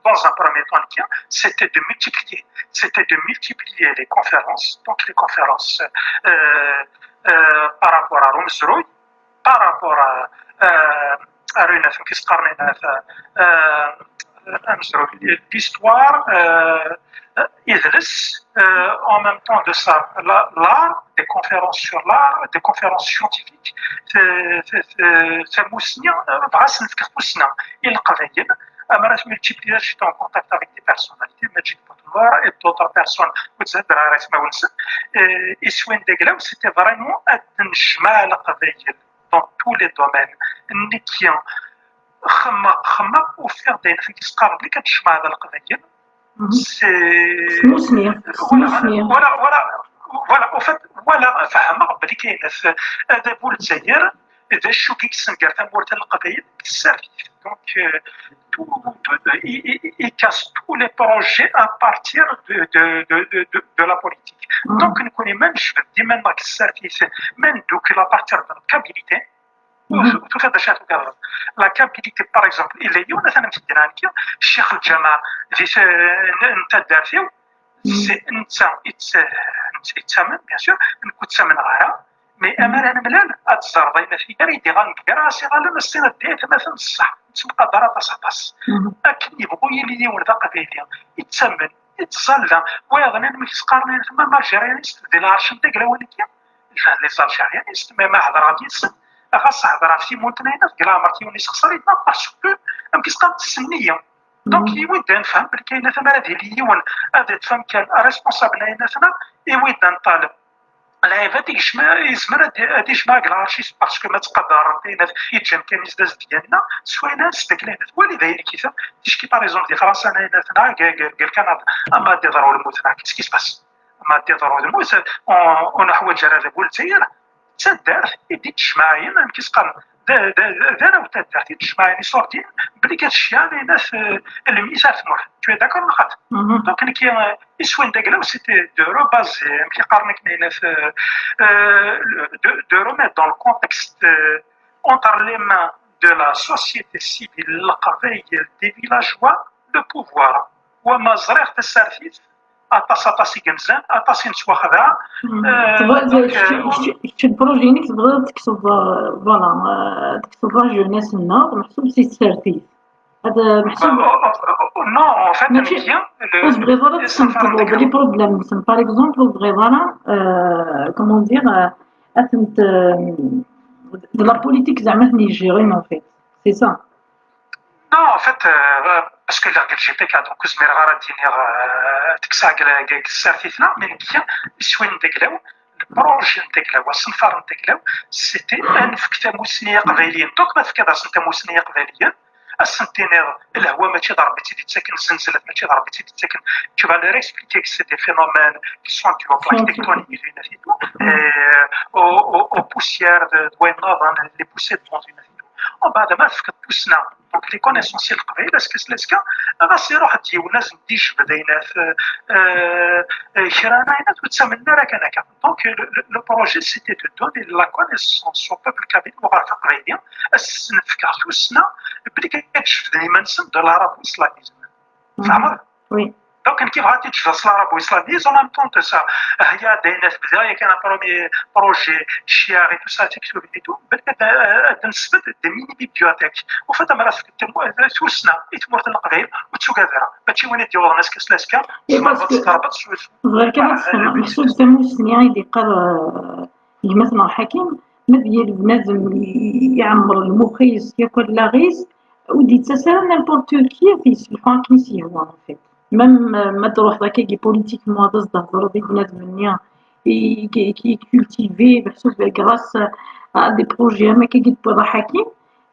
dans un premier temps, c'était de multiplier, c'était de multiplier les conférences, donc les conférences, euh, euh, par rapport à Rumsroy, par rapport à, euh, à une, qu'est-ce qu'on appelle, euh, euh, l'histoire, euh, euh, idles, euh, en même temps de ça, la, l'art, des conférences sur l'art, des conférences scientifiques, c'est, c'est, c'est, c'est Moussnia, euh, Brass, Moussnia, il Qadayen, Amarat multiplier, j'étais en contact avec des personnalités, Majid Boudoir et d'autres personnes, et, et Swin Deglaw, c'était vraiment un jmal dans tous les domaines. Nekki, xemma, xemma, ufiɣ-d ayen amek i s-qqaren, nekk ad tjemɛeḍ Leqbayel. C'est, voilà, voilà, voilà, Voilà, en fait, voilà, fehmeɣ belli kayen adabu n Lezzayer d acu i yessen gar tamurt n Leqbayel d tsertit. Donc, euh, tout, tout, il, il, il casse tous les projets à partir de, de, de, de, de, de la politique. Donc, nekkni ma nejbed-d iman-nneɣ deg tsertit, ma neddukel à partir de la Kabilité, tufiḍ d acu ara tufiḍ. La Kabilité, par exemple, illa yiwen atan am t-id-nnan nekki, ccix n lǧameɛ di, n taddart-iw, c'est netta yettamen, bien sûr, nekk ur ttamneɣ ara, mais amar ad nemlal, ad teẓreḍ ayen ati gar i d-iɣallen gar-as iɣallen, as-tiniḍ d aytmaten n ṣṣeḥ, nettemqadar aṭas aṭas. Akken yebɣu yili yiwen d aqbayli, yettamen, yettẓalla, wayeḍ nnan amek s-qqaren aytma, ma algérianiste, di lɛerc n daglawan-agi, les algérianistes, mais ma hedreɣ yid-sen, ɣas hedreɣ ɣef timunt n ayennat, deg leɛmer yiwen yessexṣer-iten, parce que, amek i s-qqaren, ttessen-iyi. Donc, yiwi-d ad nefhem belli kayen atan ara d-yili yiwen ad yeṭṭef amkan responsable n ayennat-nneɣ, yiwi-d ad nṭaleb lɛibad i yecma-, yezmer ad, ad yejmeɛ deg lɛerc-is, parce que ma ttqadarent ayennat, yeǧǧa amkan-is d azedgan-nneɣ, s wayen ad nesdakel ayennat. Wali d ayen i kifeɣ, ticki, par exemple, di Fransa n ayennat-nneɣ, deg, deg, deg Lkanada, ama ad d-iḍru lmut-nneɣ, qu'est-ce qui se passe? Ma d-iḍru lmut, ur, ur neḥwaǧ ara adabu n Lezzayer. D taddart i d-ittejmaɛen, amek i s-qqaren, d, d, d, d arraw n taddart i d-ittejmaɛen iṣurdiyen, belli ad ceyɛen ayennat, eh, lmut ar tmurt. Tu es d'accord neɣ xaṭi? Donc, nekki, eh, iswi n daglaw, c'était de rebasé, amek i qqaren akken ayennat, eh, eh, de, de remettre dans le contexte, eh, entre les mains de la société civile, Leqbayel, des villageois, le pouvoir. Wa ma ẓriɣ tasertit, aṭas, aṭas i yemzan, aṭas i nettwaxdeɛ. Tebɣiḍ, kečč, kečč, kečč, le projet-inek tebɣiḍ ad tekkseḍ, euh, voilà, euh, ad tekkseḍ la jeunesse-nneɣ, meḥsub si tsertit. Hada meḥsub. Non, en fait, mačči, nekki, ur tebɣiḍ ara ad tessenṭeḍ les problèmes-nsen. Par exemple, ur tebɣiḍ ara, euh, comment dire, euh, ad tent-, euh, de la politique, zeɛma ad ten-yejjirin, en fait. C'est ça. Non, en fait, euh, parce que lliɣ deg L G P K, donc ur zmireɣ ara ad d-iniɣ, euh, tekkes-aɣ deg, deg, deg tsertit-nneɣ, mais nekki, iswi n daglaw, le projet n daglaw, asenfar n daglaw, c'était ad nefk tamussni i Iqbayliyen. Donc, ma tefkiḍ-asen tamussni i Iqbayliyen, ad sen-tiniḍ, lehwa mačči d Rebbi i tt-id-yettaken, zzelzlat mačči d Rebbi i tt-id-yettaken. Tu vas leur expliquer que c'est des phénomènes qui sont dus aux plaques tectoniques, et tout, et, euh, aux, aux, aux poussières de, de wayen nniḍen, les poussées de vent, et tout. Umbeɛd, ma tefkeḍ tussna, donc les connaissances i Leqbayel, azekka s lazekka, ɣas iruḥ-d yiwen, ad sen-d-ijbed ayennat, euh, euh, kra n ayennat ur ttamnen ara kan akka. Donc, le, le, le projet, c'était de donner la connaissance au peuple kabyle, uɣer taqbayli, ad sen-fkeɣ tussna, belli ad jebden iman-nsen de l'arabo-islamisme. Tfehmeḍ? Oui. Donc, nekk bɣiɣ ad t-id-jbeɣ s l'arabo-islamisme, en même temps, ça, haya d ayen ad bdiɣ, yakan un premier projet, cciar et tout ça, tiktubin et tout, belli ad, ad nesbedd des mini bibliothèques. Au fait, amar ad tefkeḍ tussna i tmurt n Leqbayel, ur ttugad ara. Mačči win i d-yewwḍen azekka s lazekka, tzemreḍ ad testerbeḍ s, bɣiɣ kan ad tfehmeḍ, meḥsub tamussni i d-yeqqar, euh, gma-tneɣ Ḥakim, ma d yal bnadem i, i, iɛemmer lmux-is, yakk allaɣ-is, ur d-yettas ara n'importe qui, ad t-yesselḥu akken i s-yehwa, en fait. Même, euh, ma d-truḥeḍ akkagi politiquement, ad as-d-thedreḍ i bnadem-nni, i, i, i cultivé, meḥsub grâce à, à des projets am akkagi d-tewwiḍ a Ḥakim,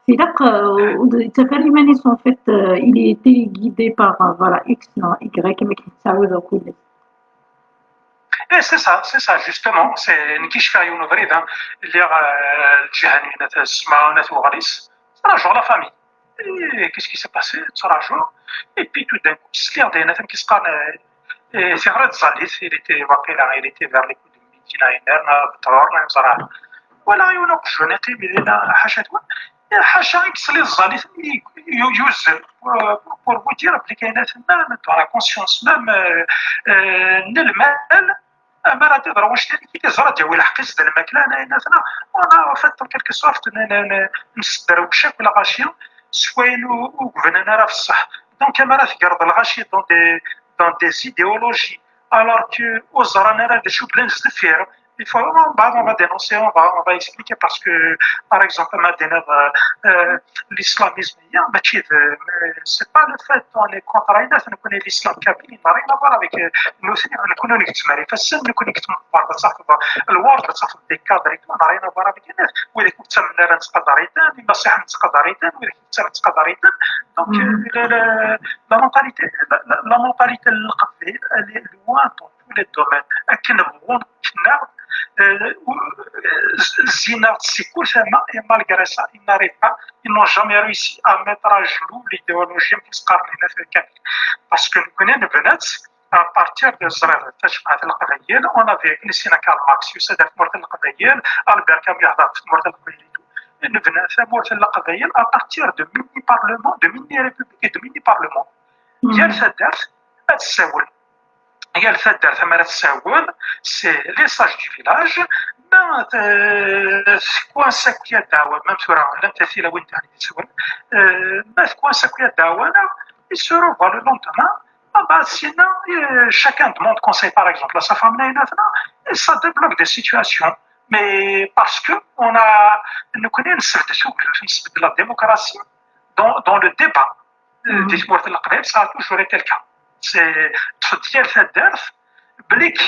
tilaq, euh, ur d-yettaf ara iman-is, en fait, euh, il est téléguidé par, euh, voilà, X, non, Y, am akken yettɛawad akk. Eh, c'est ça, c'est ça, justement. C'est nekk i cfiɣ yiwen ubrid, hein. Lliɣ, euh, lǧiha-nni n At Ssma, n At Weɣlis, ttṛajuɣ la famille. Et qu'est-ce qui s'est passé? Ttṛajuɣ. Et puis tout d'un coup, sliɣ-d ayen atan ki s-qqaren, euh, euh, tiɣri tẓallit, il était, waqila, il était vers les coups de midi, neɣ une heure, neɣ trois heures, neɣ ẓriɣ. Walaɣ yiwen uqjun iqqim dinna, ḥaca-twen. Ḥaca i yesli tẓallit-nni yu-, yuzzel, euh, pour vous dire belli kayen aten-a, dans la conscience même, euh, euh, n lmal, amar ad d-iḍru wacḥal i d-iẓra, ad d-yawi lḥeqq-is d lmakla, n ayen aten-a. On a, en fait, en quelque sorte, n-, n-, n-, nesderwec akk lɣaci s wayen u-, ur yebnan ara ɣef ṣṣeḥ. Donc, amar ad tegreḍ lɣaci dans des, dans des idéologies, alors que ur ẓran ara d acu yellan sdeffir. Il faut, on va, on va dénoncer, on va, on va expliquer parce que, par exemple, ma d-tiniḍ, euh, euh, l'islamisme, ya, mačči d, c'est pas le fait on est contre ayennat, nekkni l'islam kabyle n'a rien à voir avec, euh, nutni, nekkni ur ngezzem ara ifassen, nekkni ngezzem lwerd, ad tafeḍ lwerd, ad tafeḍ des cadres et tout, n'a rien à voir avec ayennat. Wid ur ttamen ara nettqadar-iten, imasiḥen nettqadar-iten, wid ur ttamen nettqadar-iten. Donc, euh, la, la, la mentalité, la, la, la mentalité n Leqbayel, elle est loin dans tous les domaines. Akken bɣun knaɣ, euh, zzin-aɣ-d si kul tama, et malgré ça, ils n'arrivent pas, ils n'ont jamais réussi à mettre à genoux l'idéologie n Parce que nous connaissons à partir de Zreb, Tajmaɛt n Leqbayel, on avait Nisina Karl Marx, Yusa-d ɣer tmurt n Leqbayel, Albert Camus yehder ɣef tmurt n Leqbayel. Nebna tamurt n Leqbayel à partir de mini-parlement, de mini-république et de mini-parlement. Yal taddart ad tessawel. Yal taddart amara tessawel, c'est les sages du village. Ma euh, tkwans akk yaddawen, même tura llant tilawin d-, euh, ma tkwans akk yaddawen, ils se revoient le lendemain. Ah bah, sinon, euh, chacun demande conseil, par exemple, à sa femme, et ça débloque des situations. Mais parce que on a, nous connaissons une sorte de, une sorte de la démocratie dans, dans le débat. Euh, di tmurt n Leqbayel, ça a toujours été le cas. C'est, tfeḍ yal taddart, blik,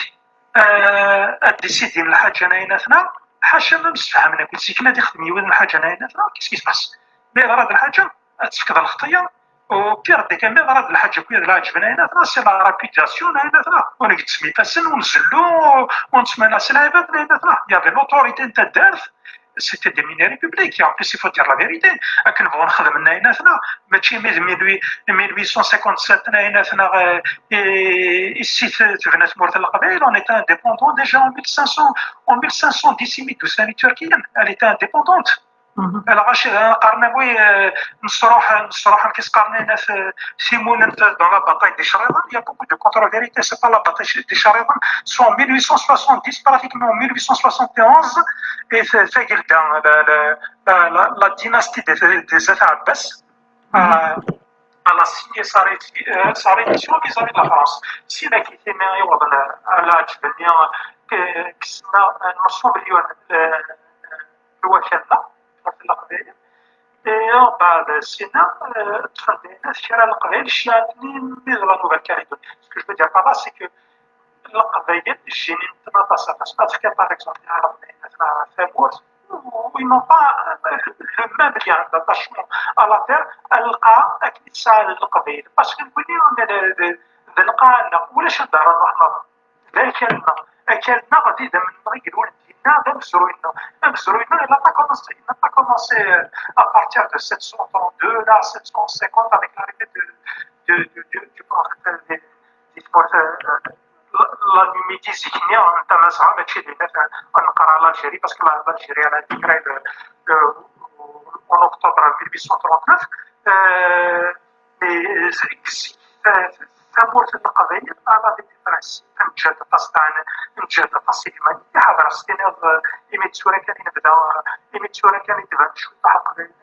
euh, ad décidin lḥaǧa n ayen atna, ḥaca ma msefhamen akk, zikken ad ixdem yiwen lḥaǧa n ayen atna, qu'est-ce qui se passe? Ma yeḍra-d lḥaǧa, ad tefkeḍ lxeṭṭiya, u pire des cas, ma yeḍra-d lḥaǧa akk yad lɛaǧeb n ayen atna, c'est la répudiation n ayen atna, u ngezzem ifassen, u nzellu, u nettmala s lɛibad n ayen atna. Il y avait l'autorité n taddart, c'était des mini-républiques. En plus, il faut dire la vérité. Akken bɣun xedmen ayen atna, mačči mi d mille huit cent cinquante-sept n ayen atna, euh, i, i si t-, tebna tmurt n Leqbayel, on était indépendant déjà en mille cinq cents, en mille cinq cent dix, imi d-usan Iturkiyen, elle était indépendante. Lɣaci d aqernawi, euh, nesruḥ, nesruḥ amek i s-qqaren, euh, timunent dans la bataille d'Icriḍan. Il y a beaucoup de contre-vérités. C'est pas la bataille d'Icriḍan. C'est en mille huit cent soixante-dix, pratiquement en mille huit cent soixante et onze, et c'est Sagelda, la, la, la, la, la dynastie des, des At Abbas, euh, elle a signé sa, ré-, euh, sa reddition vis-à-vis de la France. Si la quitté, mais elle a, euh, que, que c'est un ensemble, euh, n wakal-nneɣ, ɣef Leqbayel. Et mbeɛd, sina, euh, ṭṭfen-d dinna kra n Leqbayel, cciɛen-ten-id de la Nouvelle-Calédonie. Ce que je veux dire par là, c'est que Leqbayel, jjinin-ten aṭas, aṭas. Ma tefka, par exemple, Iɛraben, ayen atna ɣer tamurt, ils n'ont pas, euh, le même lien d'attachement à la terre, a lqaɛa akken i tt-sɛan Leqbayel. Parce que nekkni, d, d, d lqaɛa-nneɣ, ulac anda ara nruḥ naḍen. D akal-nneɣ. Akal-nneɣ d idammen-nneɣ i yelwan dinna, d amezruy-nneɣ. Amezruy-nneɣ, il n'a pas commencé, il n'a pas commencé, euh, à partir de sept cent trente-deux, là, sept cent cinquante, avec l'arrivée de, de, de, de, du, euh, des, des, euh, la, la Numidie zik-nni, n Tamazɣa, mačči d ayt-, ad neqqar l'Algérie, parce que la, l'Algérie, elle a été créée le, le, en octobre mille huit cent trente-neuf. Euh, Mais, euh, c'est, c'est, c'est, c'est un mot, c'est pas vrai, elle avait des principes, un jet de pastane, un jet de passe humanitaire, هذا راس كاين، آه، imi d tura kan i nebda, آه، imi d tura kan i d-iban cwiṭ aqbayli.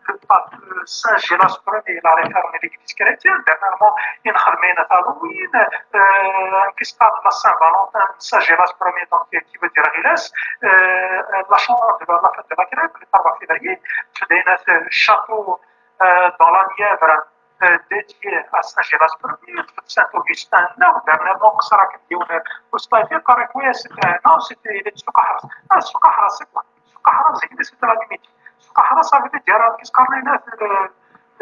Le pape, euh, Saint Gélas premier, il a réformé l'église chrétienne. Dernièrement, il a réformé Halloween, euh, qu'est-ce que la Saint-Valentin, Saint Gélas premier, donc, qui veut dire Gilles, euh, la chambre de la, la fête de la crème, le trois février, tu as un château, euh, dans la Nièvre, euh, dédié à Saint Gélas premier, Saint Augustin, non, dernièrement, ça a été, euh, au stade, par quoi, c'était, euh, non, c'était, il est sous Kahras. Ah, sous Kahras, c'est quoi? Sous Kahras, c'est, c'était la limite. Sous Kahras, ça veut dire, euh, qu'est-ce qu'on a, euh,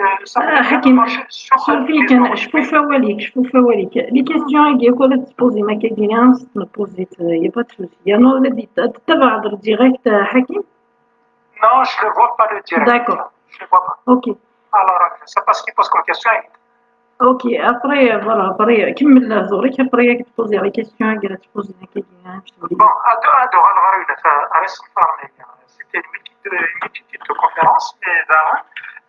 euh, ça veut dire حكيم، marcher sur شوفي، les كان autres. شوفي فواليك، شوفي فواليك. Les questions هاكي كون تبوزي ما كاين، تبوزي، y a pas de souci. يا نو، لا دي تبع direct، حكيم. Non, je ne vois pas le direct. D'accord. Je ne vois pas. Ok. Alors, je ne sais pas ce qu'il pose comme question. Ok, après, voilà, après, كمل دورك، après تبوزي les questions، كي تبوزي هكا. Bon, à deux, à deux, à la réunion, à la C'était une multitude, une multitude de conférences, mais là,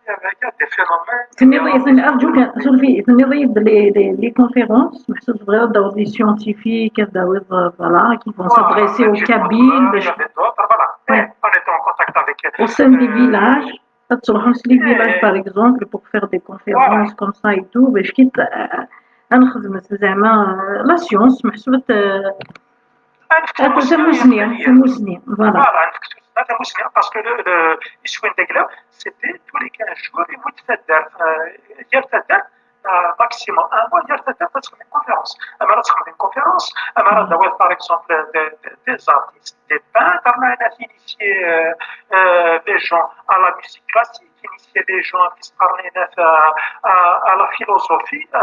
il y a des phénomènes. تنيضي، أرجوك، شوفي، تنيضي les, les, les conférences، محسوب صغير، داو des scientifiques، داو، voilà, qui vont s'adresser aux Kabyles. Il y avait d'autres, voilà. Ouais. On était en contact avec, au sein des villages. تروحوا les villages, par exemple, pour faire des conférences comme ça et tout, باش كي ت-، آه، نخدم زعما، آه، la science، محسوبة، آه، تموسنية، تموسنية، voilà. Voilà, parce que le, le, Iswin Degla, c'était tous les quinze jours, il y a maximum un mois, il y a une conférence. Alors, une conférence, alors, par exemple, des, des, des artistes, des peintres, on a initié, euh, euh, des gens à la musique classique, initié des gens qui se parlaient à, à, à la philosophie, à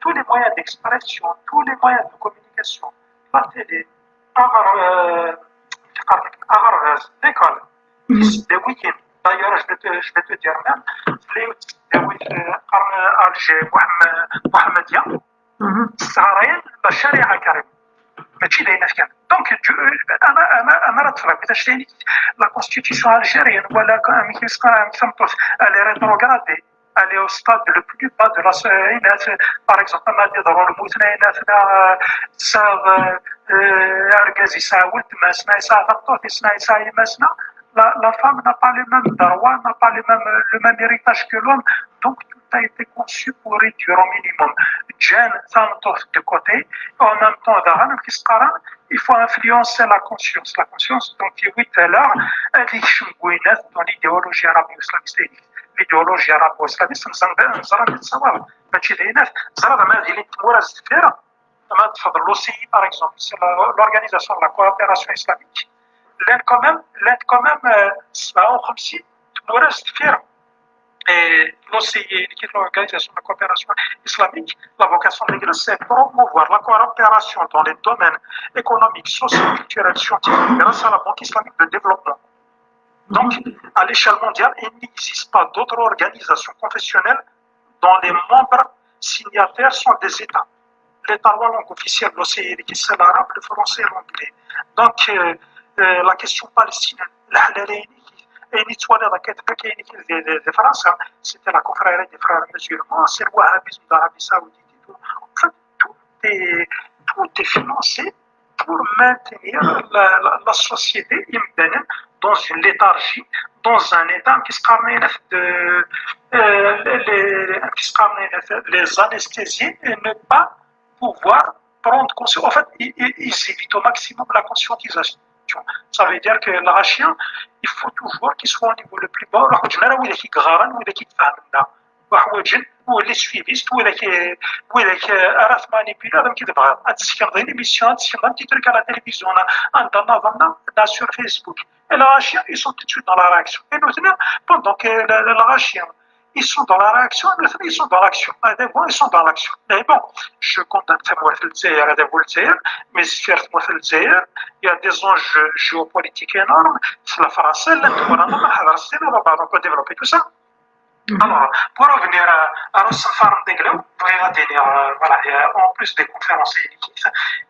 tous les moyens d'expression, tous les moyens de communication, la télé, aɣer-, euh, aɣerbaz, l'école, tisdawiyin. D'ailleurs, je vais te, je vais te dire même, les tisdawit, euh, qqaren Alger, Mohamed, Mohammedia, sseɛrayen la charia carrément. Mačči d ayen kan. Donc, tu, ana, ana, ana ara tefreḍ, la constitution algérienne, voilà, comme, comme, comme, elle est rétrogradée. Elle est au stade le plus bas de la so-, par exemple, ma di ضرور الموت، لا، لا، لا، ça, euh, euh, argaz yesɛa weltma-s, ma yesɛa tameṭṭut-is, ma yesɛa yemma-s, la, la femme n'a pas le même droit, n'a pas le même, le même héritage que l'homme. Donc, tout a été conçu pour réduire au minimum. Ǧǧan tameṭṭut de côté, en même temps, daɣen, amek i s-qqaren, il faut influencer la conscience. La conscience, donc, oui, tout à l'heure, elle est dans l'idéologie arabo-islamiste. L'idéologie arabo-islamiste, neẓra, neẓra, neẓra, mačči d ayen, neẓra, ma d ilin tmura s deffir, ma tfeḍ l'O C I, par exemple, c'est la, l'Organisation de la Coopération Islamique. Llan quand même, llan quand même, euh, sebɛa u xemsin tmura s deffir. Et l'O C I, qui est l'Organisation de la Coopération Islamique, la vocation de l'Église, c'est promouvoir la coopération dans les domaines économiques, sociaux, culturels, scientifiques, grâce à la Banque islamique de développement. Donc, à l'échelle mondiale, il n'existe pas d'autres organisations confessionnelles dont les membres signataires sont des États. Les trois langues officielles de l'O C I, c'est l'arabe, le français et l'anglais. Donc, euh, euh, la question palestinienne, la, la, la, ayen yettwaliḍ akka, akka, ayen kan di, di, di Fransa, c'était la confrérie des frères musulmans, c'est le wahhabisme d'Arabie Saoudite et tout. En fait, tout est, tout est financé pour maintenir la, la, la société, imdanen, dans une léthargie, dans un état qui se de, euh, les, les, qui se les anesthésier et ne pas pouvoir prendre conscience. En fait, ils, ils, ils évitent au maximum la conscientisation. Ça veut dire que le Rachien, il faut toujours qu'il soit au niveau le plus bas. Alors, je n'ai pas qui garant ou qui fait là. Ou les suivistes, ou les, ou les, euh, arithmani, puis là, donc, il devra. Ad tsekneḍ une émission, ad tsekneḍ un petit truc à la télévision, là, en attendant, là, sur Facebook. Et les Rachien, ils sont tout de suite dans la réaction. Et nous, pendant que les, les Rachien, ils sont dans la réaction, nous, ils sont dans l'action. Ah, des fois, ils sont dans l'action. Mais bon, je condamne Tamouet Lzeir, mais il y a des enjeux géopolitiques énormes. C'est la France, elle, elle, on peut développer tout ça. Alors, pour revenir à, à Rossafar Deglo, voilà, en plus des conférences,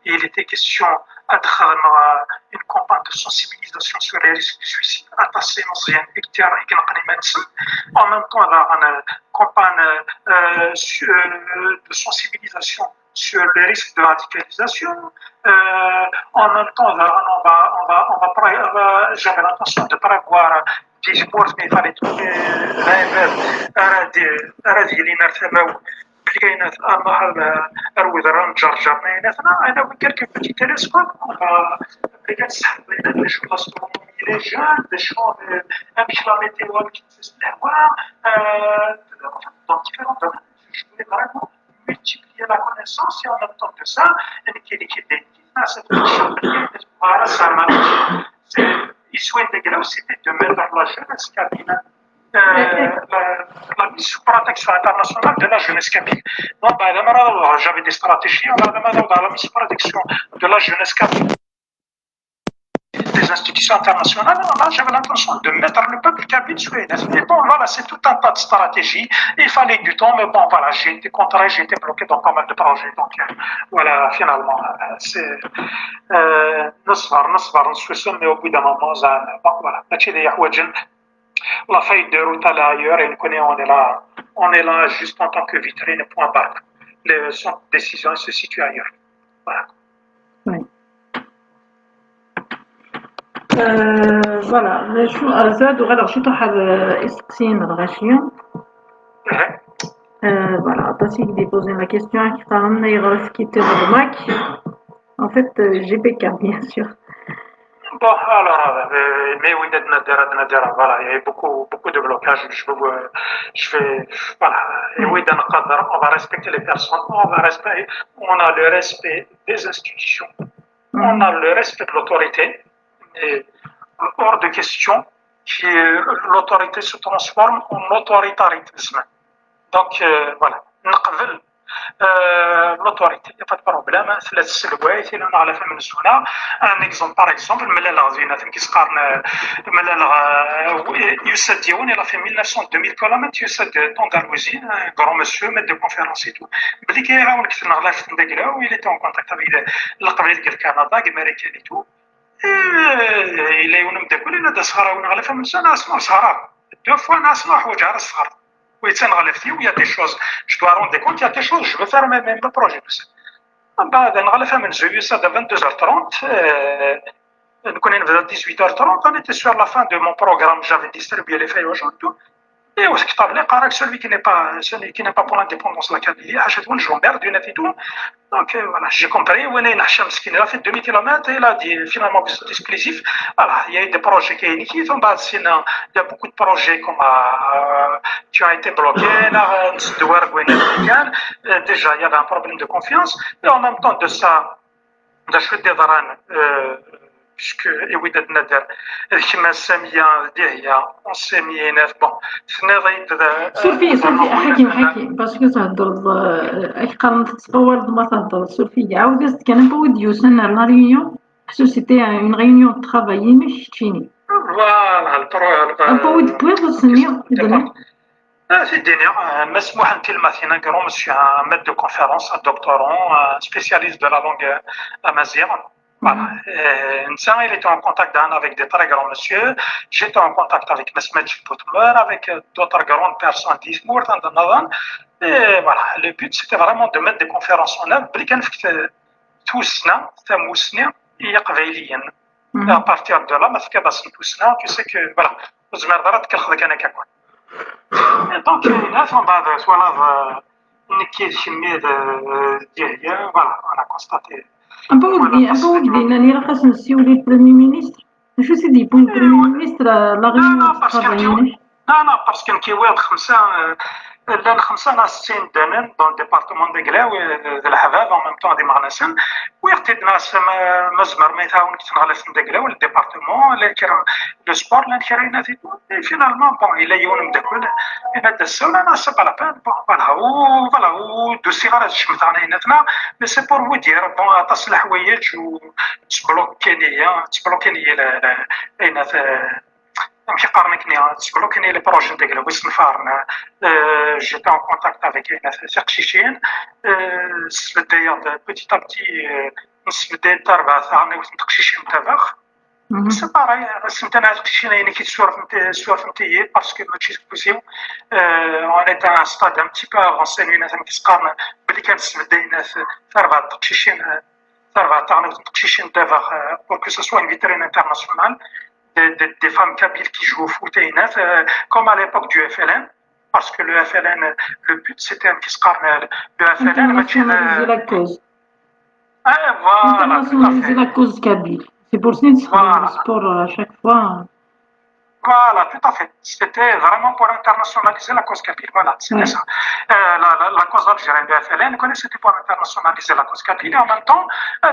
il était question à une campagne de sensibilisation sur les risques du suicide. En même temps, il y a une campagne euh, euh, de sensibilisation sur les risques de radicalisation. Euh, en même temps, on va, on va, on va, j'avais l'intention de prévoir des sports, mais il fallait trouver euh, quelques petits télescopes. On va les jeunes, des gens, euh, la météo, euh, dans différents domaines. Je voulais vraiment multiplier la connaissance et en même temps que ça, c'est يسوى داك، c'était de mettre la jeunesse kabyle, euh, la, la mise sous protection internationale de la jeunesse kabyle. Donc, بعد ما راه j'avais des stratégies, بعد ما راه la mise sous protection de la jeunesse kabyle, des institutions internationales, là, j'avais l'intention de mettre le peuple kabyle sur les. Mais bon, voilà, c'est tout un tas de stratégies. Il fallait du temps, mais bon, voilà, j'ai été contraint, j'ai été bloqué dans pas mal de projets. Donc, euh, voilà, finalement, euh, c'est, euh, نصبر، نصبر، نسوسم, mais au bout d'un moment, ça, bon, voilà, ماشي اللي يحوجن. La feuille de route, elle est ailleurs, et nous connaissons, on est là, on est là juste en tant que vitrine, point barre. Le centre de décision se situe ailleurs. Voilà. Oui. Euh, voilà, شو أزاد وغير شي طرح الإسقسين الغاشية. Euh, voilà, عطاتي دي بوزي لا كيستيون كي قارن يغرس كي تضربك. En fait, euh, J P K, bien sûr. Bon, alors, euh, mais oui, Nader, Nader, voilà, il y a eu beaucoup, beaucoup de blocages. Je, veux, je vais, voilà, et oui, dans le cadre, on va respecter les personnes, on va respecter, on a le respect des institutions, on a le respect de l'autorité, et hors de question que l'autorité se transforme en autoritarisme. Donc, euh, voilà, نقبل euh, l'autorité, il n'y a pas de problème. ثلاث سلوات إلا نغلف من الزنا. Un exemple, par exemple, ملي غزينا تنكيس قارن ملي يسد يون إلى في ألفين ومية kilomètres يسد d'Andalousie, un grand monsieur, maître de conférence et tout. بلي كيعاون كثر نغلاف تندقلا و il était en contact avec القبائل ديال كندا، أمريكان et tout. إلا يون مداكل إلا دا صغار ونغلف من الزنا، اسمه صغار. Deux fois ناس ما حوج على الصغار. ويتسنغلفتي ويا des choses. Je dois rendre compte, il y a des choses, je veux faire même, même le projet. من بعد نغلفها من زويوس هذا vingt-deux heures trente, euh, نكون نبدا dix-huit heures trente, on était sur la fin de mon programme, j'avais distribué les feuilles aux gens, tout. Et au كتاب لي قرا celui qui n'est pas, celui qui n'est pas pour l'indépendance la Kabylie, حاجة تكون جومبير دو نتيتو. Donc, euh, voilà, j'ai compris. وين نحشا مسكين، il a fait deux mille kilomètres, il a dit finalement vous êtes exclusif. Voilà, il y a eu des projets كاينين كي ثم بعد سينا, il y a beaucoup de projets comme, euh, qui ont été bloqués. Là, نسدو ورق وين كان. Euh, déjà, il y avait un problème de confiance. Et en même temps de ça, de شو دي ضران, euh, puisque, et oui, Nader, كما سامية ديهية، سامية ناس, bon, سنة ضيد. سورفي، سورفي، حكيم، حكيم، parce que تهضر، آه، أي قرن تتصور ما تهضر، سورفي، عاود كان un peu وديوسن على la réunion, parce que c'était une réunion de travail, mais je suis. Voilà, le pro-, le Un peu وديوسن. Ah, c'est dinner. Euh, مسموح انت الماثينا, grand monsieur, un maître de conférence, un doctorant, un spécialiste de la langue, euh, amazigh. Voilà. Euh, نتا, il était en contact avec des très grands monsieur. J'étais en contact avec Mesmet Boutmer, avec, euh, d'autres grandes personnes d'Izmourt, et voilà. Le but, c'était vraiment de mettre des conférences en œuvre. بلي كان فيك توسنا, تموسنا, هي قبايليا. À partir de là, ما فيك باس نتوسنا, tu sais que, voilà, وزمير ضرات كالخذ كان كاكوان. Donc, euh, là, on va, voilà, euh, نكي الشمير, euh, ديالي, voilà, on a constaté. أبا ودي، أبا ودي، ناني راه خاص نسيولي البريمي مينيستر. شو سيدي يكون بريمي مينيستر لا غير؟ لا, لا, parce que نكيوي خمسة, آه, لا, خمسة ناس سين دانان dans le département de Glaou, آه, د الحباب, en même temps دي مغنسن, ويقتد ناس ما, ما زمر ما يتعاون كتن غلف من دقلاو, le département, لا كرا le sport, لا كرا ينافي. Et finalement, bon, il a يون مدكل, إن هذا السنة أنا c'est pas la peine, bon, voilà, و, voilà, و دوسي غير هاد الشمت أنا يناتنا, mais c'est pour vous dire, bon, أطاس الحوايج و تبلوكيني, تبلوكيني لا, لا, إنات, ماشي قارنكني, تبلوكيني les projets ديال ويس نفارنا. Euh, j'étais en contact avec les تقشيشين, euh, سبدايا petit à petit, euh, نسبدايا تربع ثاني وتقشيشين تبخ. C'est pareil, c'est un تقشيشين يعني كي تسوار فهمتي, سوار فهمتي, parce que ماشي سكوزيو. Euh, on était à un stade un petit peu avancé, nous, ناس كيسقارنا بلي كانت سبدايا تربع تقشيشين, تربع تقشيشين تبخ, euh, pour que ce soit une vitrine internationale. Des, des, des femmes kabyles qui jouent au foot, euh, comme à l'époque du F L N, parce que le F L N, le but c'était un petit score, le F L N, internationaliser la cause. Ah, voilà, internationaliser la cause kabyle. C'est pour ça que le sport à chaque fois. Voilà, tout à fait. C'était vraiment pour internationaliser la cause kabyle. Voilà, c'était ça. Euh, la, la, la cause algérienne de F L N, c'était pour internationaliser la cause kabyle. Et en même temps, euh,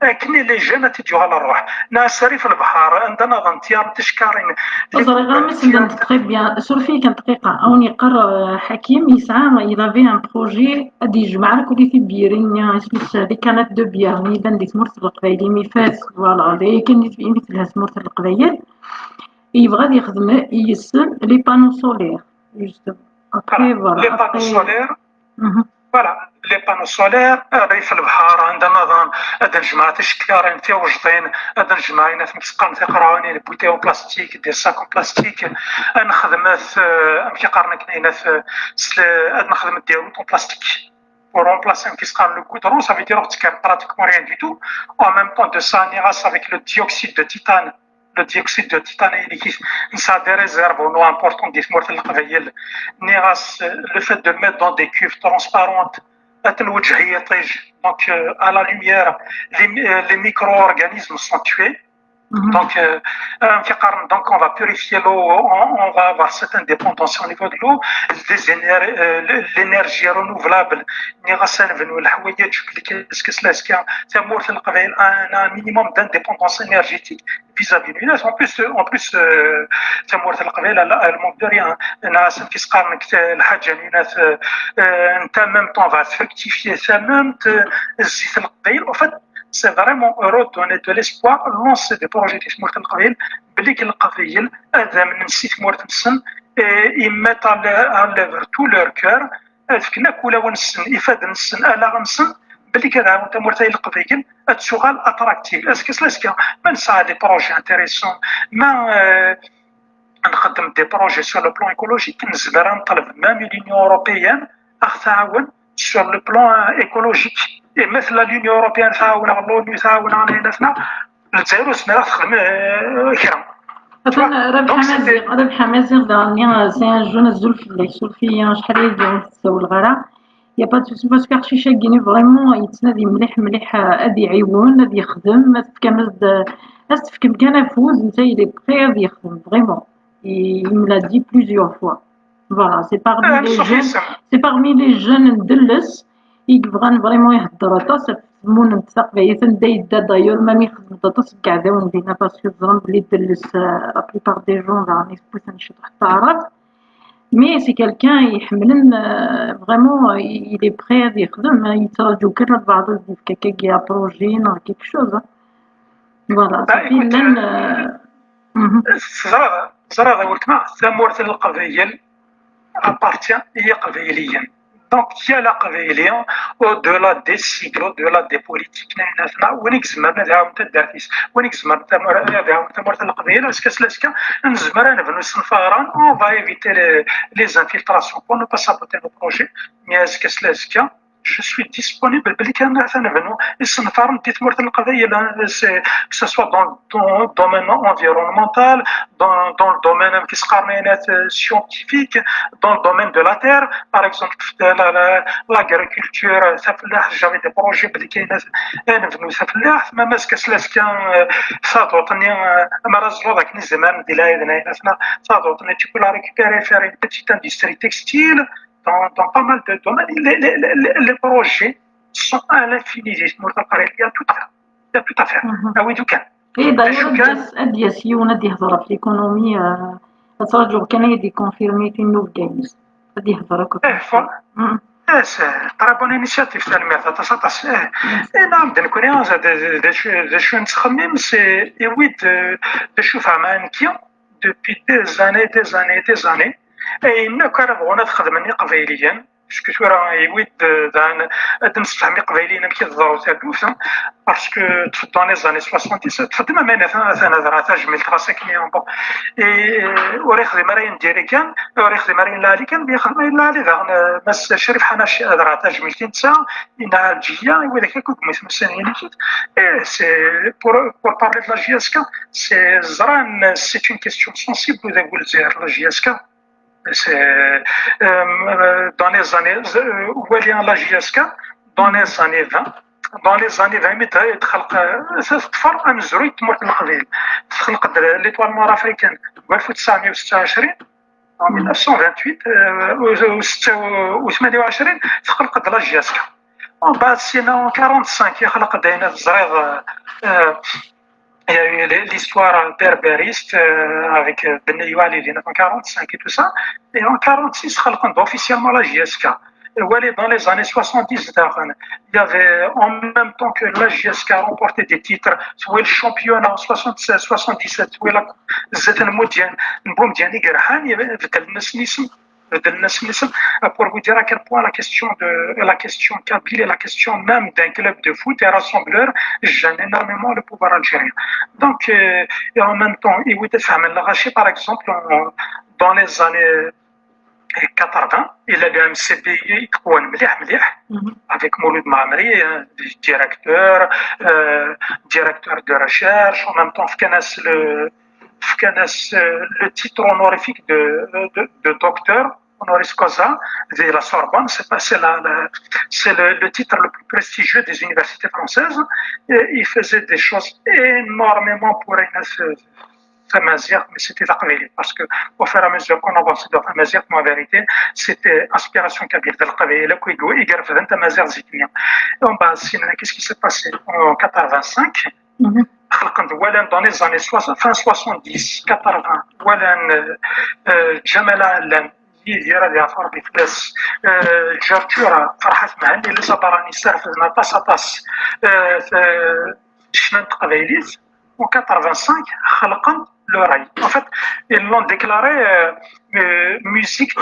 akken i les jeunes ad t-id-yuɣal rruḥ. Neɣ aserrif n lebḥer, anda nniḍen tiyaḍ ticekkarin. Ur ẓriɣ ara ma sellen-d très bien. Suref-iyi kan dqiqa. A wen-yeqqar, euh, Ḥakim, yesɛa, il avait un projet ad yejmeɛ akk di tibyirin-nni, isem-is les canettes de bière, mi yellan di tmurt n Leqbayel, imi fat, voilà, d aya kan imi telha tmurt n Leqbayel. Yebɣa ad yexdem yes-sen les panneaux solaires, justement. Après, voilà, les panneaux solaires. Voilà, les panneaux solaires, rrif n lebḥer, anda nniḍen, ad nejmeɛ ticekkarin tiwejḍin, ad nejmeɛ ayen amek i s-qqaren tiqraɛunin, les bouteilles en plastique, des sacs en plastique, ad nexdem, euh, amek i qqaren akken, ayen, euh, s le-, ad nexdem des routes en plastique. Pour remplacer amek i s-qqaren le goudron, ça veut dire ur tettkeḍ pratiquement rien du tout. En même temps de ça, nniɣ-as avec le dioxyde de titane, le dioxyde de titane, ayen i k-, nesɛa des réserves en eau importantes di tmurt n Leqbayel. Nniɣ-as, euh, le fait de le mettre dans des cuves transparentes, ad t-nweǧǧ i yiṭij, donc, euh, à la lumière, les, euh, les micro-organismes sont tués. Donc, euh, euh, amek i qqaren, donc, on va purifier l'eau, on, on va avoir cette indépendance au niveau de l'eau, des éner-, euh, l'énergie renouvelable. Nniɣ-as ad nebnu leḥwayeǧ belli est-ce que cela, est-ce que tamurt n Leqbayel a un, un minimum d'indépendance énergétique vis-à-vis de l'U N S. En plus, euh, en plus, euh, tamurt n Leqbayel, elle, elle manque de rien. Nniɣ-as amek i s-qqaren deg lḥaǧa n Yunat, euh, euh, en même temps, on va fructifier, en même temps, euh, zzit n Leqbayel. En fait, c'est vraiment redonner de l'espoir, lancer des projets di tmurt n Leqbayel, belli Leqbayel ad amnen si tmurt-nsen, et ils mettent en l'œuvre tout leur cœur, ad fken akk ulawen-nsen, ifadden-nsen, allaɣ-nsen, belli ad ɛawen tamurt ay Leqbayel ad tuɣal attractive. Est-ce que cela, est-ce que ma nesɛa des projets intéressants, ma, euh, nqeddem des projets sur le plan écologique, nezmer ad neṭleb même l'Union européenne ad ɣ-tɛawen sur le plan, euh, écologique. Et ma tella l'Union européenne tɛawen-aɣ, l'ONU tɛawen-aɣ, ayen aten-a, Lezzayer ur tezmir ad texdem, euh, kra. Atan Rabeḥ Amaziɣ, Rabeḥ Amaziɣ daɣen-nni, euh, c'est un jeune, azul fell-ak, suref-iyi, acḥal aya ur d-ssawleɣ ara. Y a pas de souci, parce que aqcic-agi-nni vraiment yettnadi mliḥ mliḥ, euh, ad iɛiwen, ad yexdem, ad tefkem-as-d, ad s-tefkem kan afud, netta il est prêt ad yexdem, vraiment. Il me l'a dit plusieurs fois. Voilà, c'est parmi les jeunes, c'est parmi les jeunes n Delles i yebɣan vraiment ihedder aṭas ɣef tmunent taqbaylit, anda yedda d'ailleurs, même ixdem-d aṭas n yeɛdawen dinna, parce que teẓram belli Delles, euh, la plupart des gens daɣen yewwiten ciṭuḥ taɛrabt. Mais c'est quelqu'un iḥemmlen, euh, vraiment, euh, il est prêt ad yexdem, hein, yettraǧu kan albaɛḍ ad d-yefk akkagi un projet neɣ quelque chose, hein. Voilà, ça fait llan, euh, Teẓriḍ, teẓriḍ a weltma, tamurt n Leqbayel appartient i Yiqbayliyen. Donc, yal Aqbayli, au-delà des sigles, au-delà des politiques, win i izemren ad iɛawen taddart-is, win i izemren ad iɛawen tamurt n Leqbayel, azekka s laska nezmer ad nebnu isenfaren, on va éviter les, les infiltrations pour ne pas saboter nos projets, mais azekka s laska, je suis disponible belli kan ad nebnu isenfaren di tmurt n Leqbayel, hein, que ce soit dans, dans le domaine environnemental, dans, dans le domaine, euh, scientifique, dans le domaine de la terre, par exemple, l'agriculture, euh, j'avais des projets belli kan ad nebnu tafellaḥt, même est-ce que cela, est-ce que, euh, ça doit tenir, euh, ma raison avec les, tu peux la récupérer, faire une petite industrie textile, dans, dans pas mal de domaines, les, les, les, les projets sont à l'infini. Il y a tout à faire. Il y a tout à faire. Ah oui, du cas. Et d'ailleurs, ad d-yas yiwen ad d-yehder ɣef l'économie, euh, ad traǧuɣ kan ad yi-d-iconfirmi tin n Ugayes. Ad d-yehder akk. Eh, très bonne initiative, tanemmirt aṭas aṭas. Eh, eh, naam, d nekkni, d acu nettxemmim, c'est, et oui, d acu fehmeɣ nekki, depuis des années, des années, des années, ayen akk ara bɣun ad xedmen Iqbayliyen, parce que tura, oui, d, d, ad nessefhem Iqbayliyen amek i tḍerru tagut, hein, parce que dans les années soixante-dix, txeddem aman atan, atan adra tajmilt ɣas akken bon. Et, euh, ur ixdim ara ayen diri kan, ur ixdim ara ayen lɛali kan, mais ixdem ayen lɛali daɣen, euh, Mass Crif Ḥanaci adra tajmilt i netta, i Nna Ɛelǧiya, i widak akk i yemmuten ussan-nni. Et c'est pour, pour parler de la J S K, c'est, ẓran, c'est une question sensible, d agul Lezzayer, la J S K. C'est, euh, dans les années, euh, wali la J S K, dans les années vingt, dans les années vingt, mi d-, d-, xelq, euh, teḍfer amezruy n tmurt n Leqbayel. Texleq-d l'Étoile Noire Africaine, deg alef u tesɛemya u setta u ɛecrin, en mille neuf cent vingt-huit, euh, u, u setta u, u tmanya u ɛecrin, texleq-d la J S K. Bon, bah, sinon, quarante-cinq, il y a eu l'histoire berbériste euh, avec euh, Ben Yoali en quarante-cinq et tout ça. Et en quarante-six, il y a officiellement la J S K. Voilà, dans les années soixante-dix, il y avait en même temps que la J S K remporté des titres, soit le championnat en soixante-seize, soixante-dix-sept, soit la Zet Moudian, Boumdian Igerhan, il y avait Bedelnes Nissim, pour vous dire à quel point la question de la question kabyle et la question même d'un club de foot et rassembleur gêne énormément le pouvoir algérien. Donc, euh, et en même temps, il vous fait la par exemple, dans les années quatre-vingts, il a le M C B I avec Mouloud Maamri, directeur, euh, directeur de recherche, en même temps, le, le titre honorifique de, de, de docteur honoris causa de la Sorbonne, c'est le, le, titre le plus prestigieux des universités françaises. Et il faisait des choses énormément pour Agnès Tamazière, mais c'était la parce que au fur et à mesure qu'on avançait dans Tamazière, en vérité, c'était aspiration kabyle, de la et le Tamazière Ziknia. Et on va, qu'est-ce qui s'est passé en quatre-vingt-cinq? Dans les années soixante, fin soixante-dix, quatre-vingts, Jamal Allen, Yidir ad yeɛfu Rebbi fell-as, Ǧerǧura, Ferḥat Mhenni, Liza Barani, ssarfden aṭas, aṭas ccna n teqbaylit. En quatre-vingt-cinq, xelqen l'ORAI. En fait, ils l'ont déclaré euh, euh, musique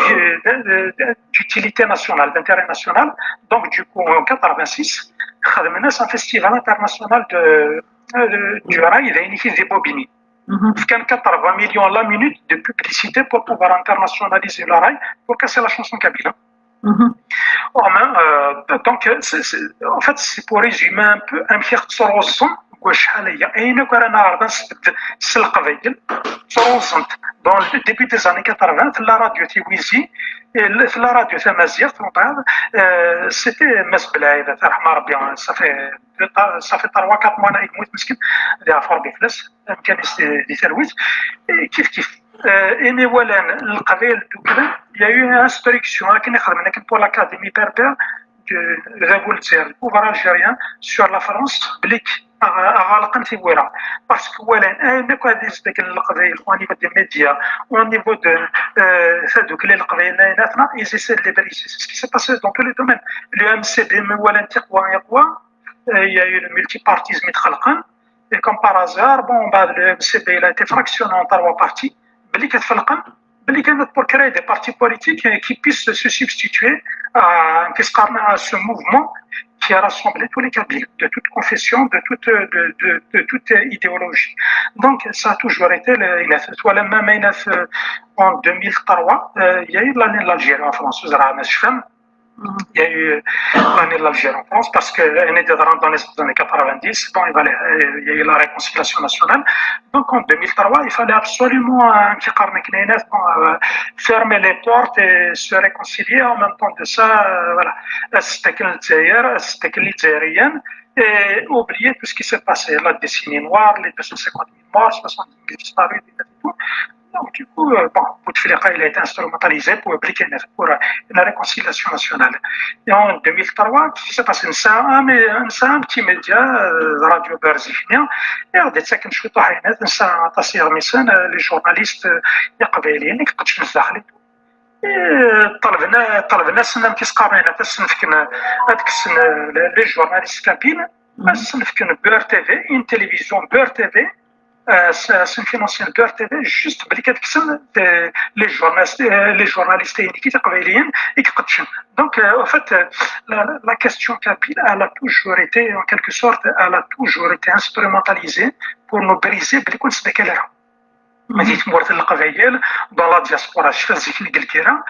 d'utilité nationale, d'intérêt national. Donc, du coup, en quatre-vingt-six, xedmen un festival international de, euh, du rail, des Bobini. Fkan quatre-vingts millions la minute de publicité pour pouvoir internationaliser le rail, pour casser la chanson kabyle. Mm -hmm. Oh, mais, euh, donc, c est, c est, en fait, c'est pour résumer un peu, un pire tsorozon, واش حاليا اين كان نعرض نسبد سلق فيجل تروزنت dans le début des années quatre-vingts في la radio Tiwizi, في la radio Tamazirt, c'était Mass Belaïd, ça fait ça fait trois quatre mois انا يموت مسكين. دي عفار بفلس كان دي تلويث. كيف كيف ايني ولان القبائل دوكلا يا اون انستركسيون كنا خدمنا كان بور لاكاديمي بيربير ذا بولتير بوفر الجيريان سور لا فرونس بليك غالقا في ويرا. باسكو ولان انا كو هذه داك القبائل او نيفو دي ميديا او نيفو دو هذوك اللي القبائل ليناتنا ايزي سي لي بريسي سي سكي سي باسي دون تو لي دومين. لو ام سي بي مي ولان تقوى يقوى. Il y a eu le multipartisme et comme par hasard, bon, bah, le M C B il a été fractionné en trois partis. بلي كتفلقن بلي كانت pour créer des partis politiques qui puissent se substituer à, à ce mouvement qui a rassemblé tous les Kabyles, de toute confession, de toute, de, de, de toute idéologie. Donc, ça a toujours été le, même en deux mille trois, euh, il y a eu l'année de l'Algérie en France, vous avez il y a eu l'année de l'Algérie en France, parce que l'année de dans les années quatre-vingt-dix, bon, il y a eu la réconciliation nationale. Donc en deux mille trois, il fallait absolument euh, fermer les portes et se réconcilier. En même temps de ça, euh, voilà, c'était l'Algérien et oublier tout ce qui s'est passé, la décennie noire, les deux cent cinquante mille morts, soixante-dix mille disparus, et tout. Donc, du coup, euh, bon, Bouteflika, il a été instrumentalisé pour, pour une réconciliation nationale. Et en deux mille trois, qu'est-ce qui s'est passé? C'est un, un petit média, euh, Radio Berziknia, et on détecte que je suis les journalistes, euh, طلبنا طلبنا سنة كيس قارنين تسنفكن هذاك السن les journalistes kabyles تسنفكن بي ار تي في une télévision بي ار تي في c'est une financière de R T V, juste بلي كتكسم les journalistes, les journalistes قبايليين يقدشن. Donc, euh, en fait, euh, la, la question kabyle, elle a toujours été, en quelque sorte, elle a toujours été instrumentalisée pour nous briser بلي كنت داك الهرم. ما ديت مورث القبايل dans la diaspora شفا زيك الكلكيرة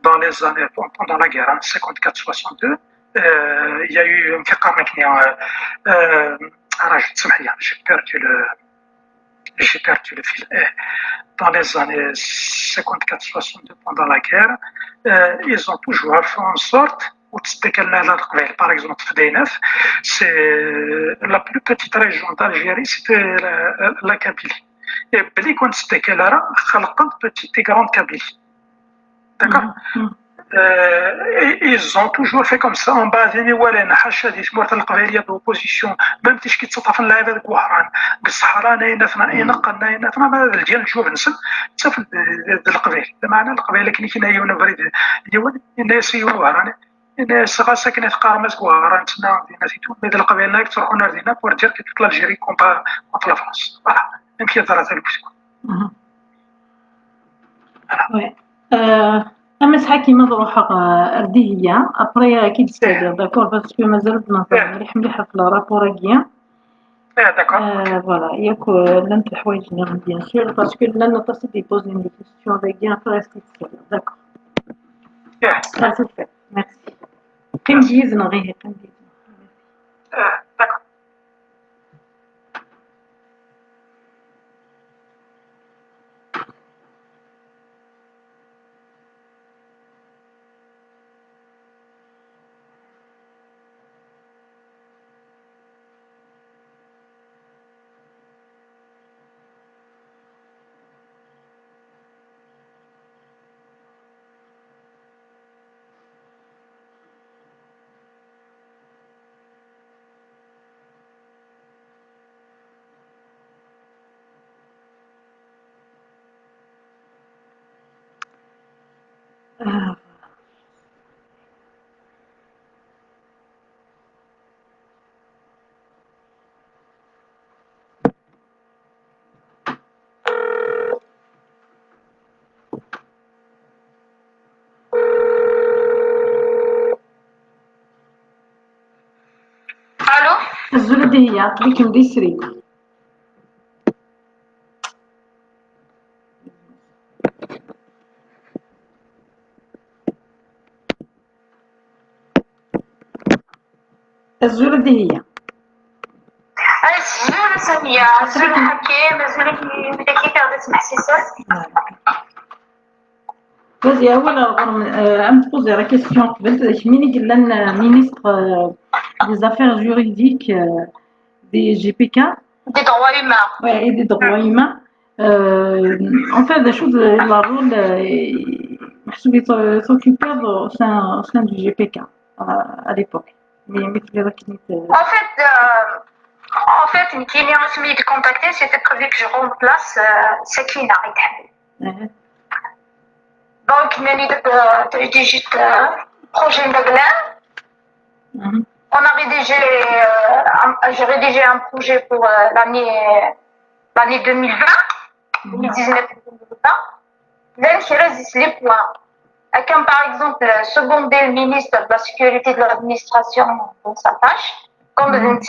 dans les années pendant la guerre cinquante-quatre soixante-deux. Il y a eu un كيقارنك راجل تسمح لي, j'ai perdu le j'ai perdu le fil. Dans les années cinquante-quatre soixante-deux, pendant la guerre, euh, ils ont toujours fait en sorte وتستكلنا على القبائل. Par exemple, في ديناف, c'est la plus petite région d'Algérie, c'était la, la Kabylie. Et بلي كنت تستكل راه خلقت petite et grande Kabylie. D'accord. Euh, et ils ont toujours fait comme ça, en bas, din i walan, ḥaca di tmurt n Leqbayel, il y a de l'opposition, même ticki ttaṭṭafen lɛibad deg Wehran, deg Ṣṣeḥra, n ayen atma, ineqqen, n ayen atma, ma d lǧal n ccwab-nsen, ttafen d, d, d Leqbayel. Lameɛna Leqbayel akken i k-yenna yiwen ubrid, yiwen, yenna-yas i yiwen Wehran, yenna-yas ɣas akken i teqqarem azeg Wehran, ttna dinna titu, mais d Leqbayel-nni i yettruḥun ar dinna pour dire que toute l'Algérie contre, contre la France. Voilà. Amek i teḍra talwit. Mhm. Voilà. Ouais. Euh, a Mass Hakim, ad ruḥeɣ, euh, ar Dihya. Après, ad k-id-saliɣ, d'accord, parce que mazal ad nehḍer mliḥ mliḥ ɣef le rapport-agi. Ah, d'accord. Euh, voilà, yak, euh, llant leḥwayeǧ nniḍen, bien sûr, parce que llan aṭas i d-ipozen des questions dagi, après ad k-id-saliɣ, d'accord. Ah, c'est fait. Merci. Qqim-d yid-neɣ, ihi, qqim-d yid-neɣ. Ah, d'accord. Allô. Azul a Dihya, aql-ikem di srid. Azul a Dihya. Azul a Samiya, azul a Hakim, azul a Hakim, d akken i d-smeḥsiseɣ. Vas-y, awal ar ɣur-m, euh, ad m-tposer la question qbel, d kemmini i yellan, euh, ministre, euh, des affaires juridiques, euh, des G P K. Des droits humains. Ouais, et des droits humains. Euh, en fait, d acu d le rôle, euh, meḥsub i t-, t'occupiḍ au sein, au sein du G P K, euh, à l'époque. Mais, mais tu verras qu'il était... En fait, euh, en fait, nekkini, asmi i d-contacté, c'était prévu que je remplace, euh, Sakina Aït Hamid. Mhm. Donc, nekkini, euh, rédigé, euh, projet de loi. Mhm. On a rédigé, euh, un- j'ai rédigé un projet pour, euh, l'année, l'année deux mille vingt, mhm, deux mille dix-neuf, deux mille vingt. Même si résiste les points. Euh, comme par exemple, euh, seconder le ministre de la Sécurité de l'administration dans sa tâche. Comme, mhm,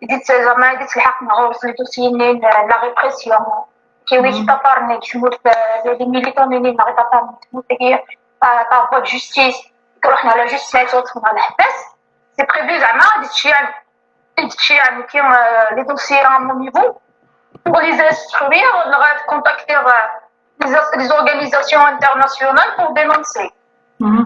il dit, c'est vraiment, il dit, le hack, les dossiers, la répression. Qui, oui, qui, mhm, t'as parlé, tu montres, euh, les militants, mais il n'arrête pas parler, tu montres, euh, par voie de justice, que la justice, c'est prévu, vraiment, des chiens, des chiens, qui ont, euh, les dossiers à mon niveau, pour les instruire, on aurait contacté, euh, les, les organisations internationales pour dénoncer. Mhm.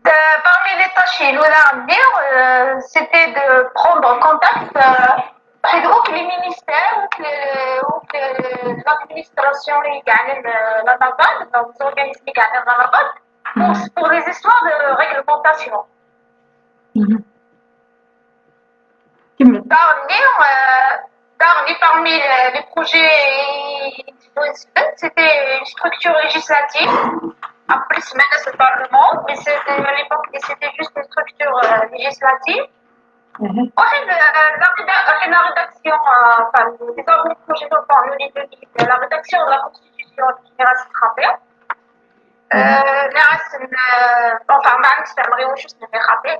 De- parmi les tâches, il nous a dit, euh, c'était de prendre contact, euh, avec les ministères ou que, ou que l'administration, يعني, euh, la navale, donc les organismes, يعني, la navale, pour, mhm, pour les histoires de réglementation. Mhm. كمل. Parmi, euh, parmi, parmi les, les projets, c'était une structure législative, après, c'est même le Parlement, mais c'était, à l'époque, c'était juste une structure, euh, législative. Mhm. وحنا، آه، la réda-، حنا rédaction، آه، enfin, les avant-projets, enfin, le livre, la rédaction de la constitution générale, c'est très bien. Mhm. آه، نعرف إن، آه، enfin, ما عنديش تعمري وشو اسمه خطير.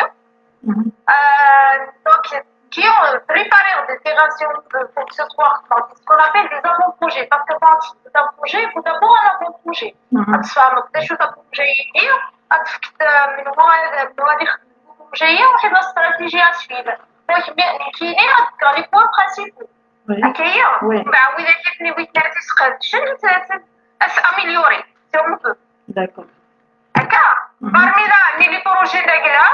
Mhm. آه، donc, qui ont préparé des déclarations de, pour ce soir, donc, ce qu'on appelle des avant-projets, parce que quand c'est un projet, il faut d'abord un avant-projet. Mhm. Parce que, euh, des choses à projet, euh، من هو، من هو اللي خدم le projet، وحنا la stratégie à suivre. Donc, mais, كاينين هاد les points principaux. Oui. هكايا. Oui. مع ولا كيفني ويتناتي سقط. شنو ت-، ت-، à s'améliorer, si on veut. D'accord. هكا. Mhm. Parmi la, les, les projets داكلا،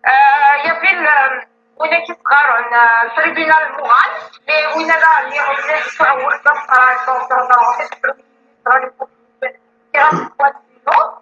آه، il y avait le، وين كيصغر، آه، tribunal moral، mais وين لا، اللي هو اللي يصعب ولا صرا، صرا، صرا، صرا، صرا، صرا، صرا، صرا، صرا، صرا، صرا، صرا، صرا، صرا، صرا،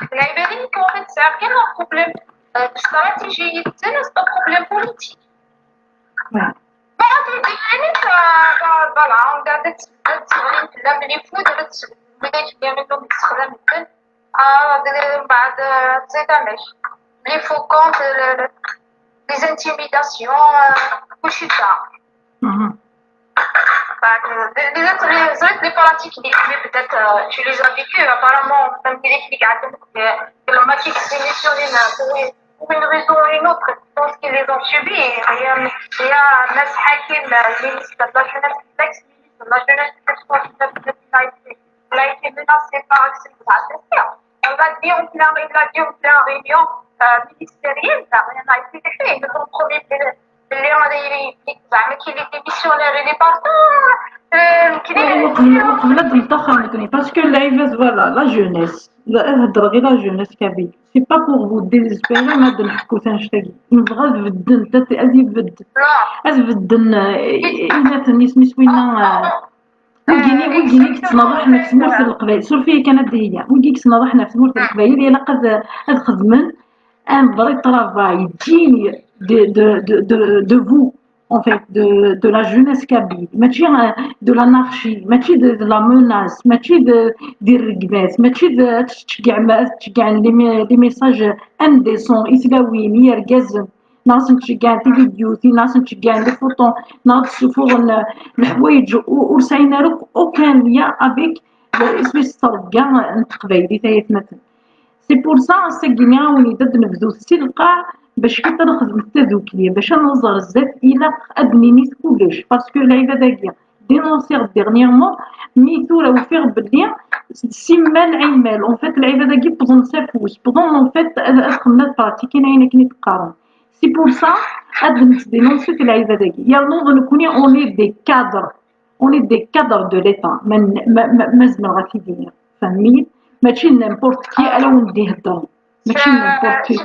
Lɛibad-nni, en fait, tesɛa kan un problème, euh, de stratégie, c'est un problème politique. Ouais. Voilà, les fous, les faux comptes, les intimidations, euh, tout ça. Mhm. Bah, euh, les, les autres, les autres, les politiques, mais peut-être euh, tu les as vécues, apparemment, même les flics, euh, que la matière est sur une, pour, pour une raison ou une autre, je pense qu'ils les ont subis. Il y a, il y a Nas Hakim, euh, le ministre de la jeunesse, l'ex-ministre de la jeunesse, il a été menacé par Axel Bouhadessia. On l'a dit en plein, il l'a dit en plein réunion euh, ministérielle, ça n'a rien été fait. Ils nous ont promis de les, les, les, les, les, les démissionnaires et les partants. وقبل وقبل هاد المطخر نكني parce que العباد voilà la jeunesse. لا هضر غير la jeunesse kabyle. C'est pas pour vous désespérer ما هاد نحكو تنشتاقي نبغى تبدل تتي ازي بدل لا ازي بدل. الا تني سمي سوينا ويجيني ويجيني كنت نروح حنا في تمورت القبايل سور فيا كانت هي ويجي كنت نروح حنا في تمورت القبايل الا قد هاد خدمن un vrai travail digne de de de de, de vous en fait de de la jeunesse kabyle ماشي de l'anarchie ماشي de, de la menace ماشي de des règlements ماشي de تشجع تشجع les messages indécents يسلاوين يرجزن ناس نتشجع des vidéos ناس نتشجع des photos ناس سفور الحوايج ورساينا aucun lien avec اسمي السرقة نتقبايلي تايتمتن. C'est pour ça ساكيني ونبدا نبدو سي القاع Bac kan ad nexdem tadukli, bac ad nẓer zdat, ilaq ad d-nini kullec, parce que lɛibad-agi dénoncer dernièrement, mi tura ufiɣ belli simmal ɛimmal, en fait, lɛibad-agi wwḍen s afus, wwḍen, en fait, ad, ad xedmen, ad pratiquin ayen akken i d-qqaren. C'est pour ça, ad nettdénoncer lɛibad-agi. Yernu d nekkni, on est des cadres, on est des cadres de l'État. Ma, ma, ma, ma zemreɣ ad t-id-iniɣ. Fehmit? Mačči n'importe qui ara wen-d-iheddren. Mačči n'importe qui.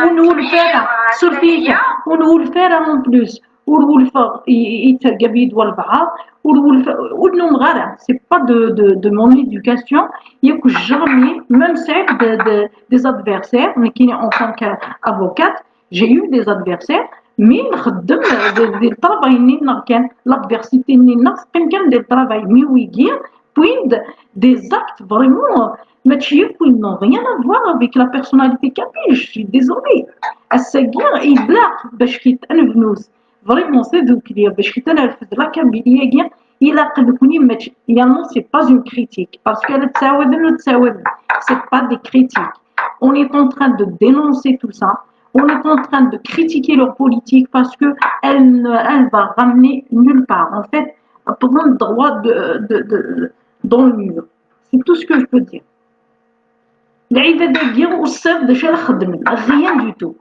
Ur nwulef ara, surfit, ur nwulef ara en plus. Ur wulfeɣ i, i, i ttergab-iyi-d walbeɛḍ, ur wulfeɣ, ur nnumeɣ ara. C'est pas de, de, de mon éducation. Yakk jamais, même sɛiɣ de, de, des adversaires, nekkini en tant qu'avocate, j'ai eu des adversaires, mais nxeddem di, di ṭṭrabay-nni-nneɣ kan. L'adversité-nni-nneɣ teqqim kan di ṭṭrabay, mais wigi wwin-d des actes vraiment, mačči yakk, ils n'ont rien à voir avec la personnalité kabyle, je suis désolée. Ass-agi, ilaq bac kit ad nebnu vraiment tadukli, bac kit ad nerfed la Kabylie-agi, ilaq nekkni mačči, yernu c'est pas une critique, parce que ad ttɛawaden, ur ttɛawaden, c'est pas des critiques. On est en train de dénoncer tout ça. On est en train de critiquer leur politique parce que elle ne, elle va ramener nulle part. En fait, wwḍen droit de, de, de, dans le mur. C'est tout ce que je peux dire. Lɛibad-agi ur sɛiɣ d acu ara xedmen, rien du tout.